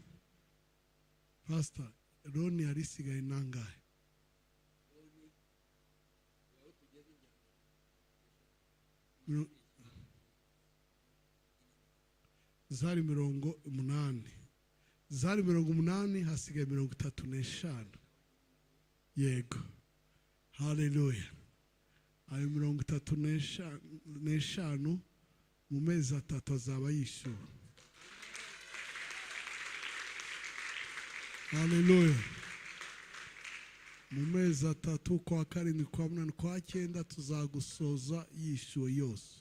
[SPEAKER 1] Pasita, loan yari isigaye nangahe? Zari 80, zari 80, hasigaye 35. Yego, haleluya! Ayo 35 mu mezi 3 azaba yishyuwe. Haleluya! Mu mezi 3, kwa karindwi, kwa munani, kwa cyenda, tuzagusoza yishyuwe yose.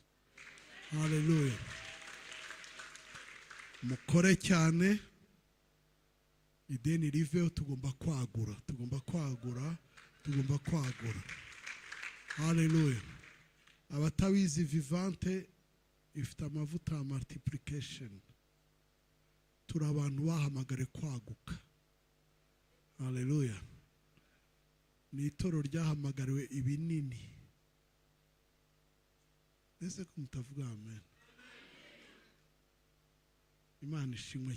[SPEAKER 1] Haleluya! Mukore cyane, ideni riveho. Tugomba kwagura, tugomba kwagura, tugomba kwagura. Haleluya! Abatabizi, Vivante ifite amavuta ya multiplication. Turi abantu bahamagare kwaguka. Haleluya! Ni itorero ryahamagariwe ibinini. Ese ko mutavuga amen? Imana ishimwe.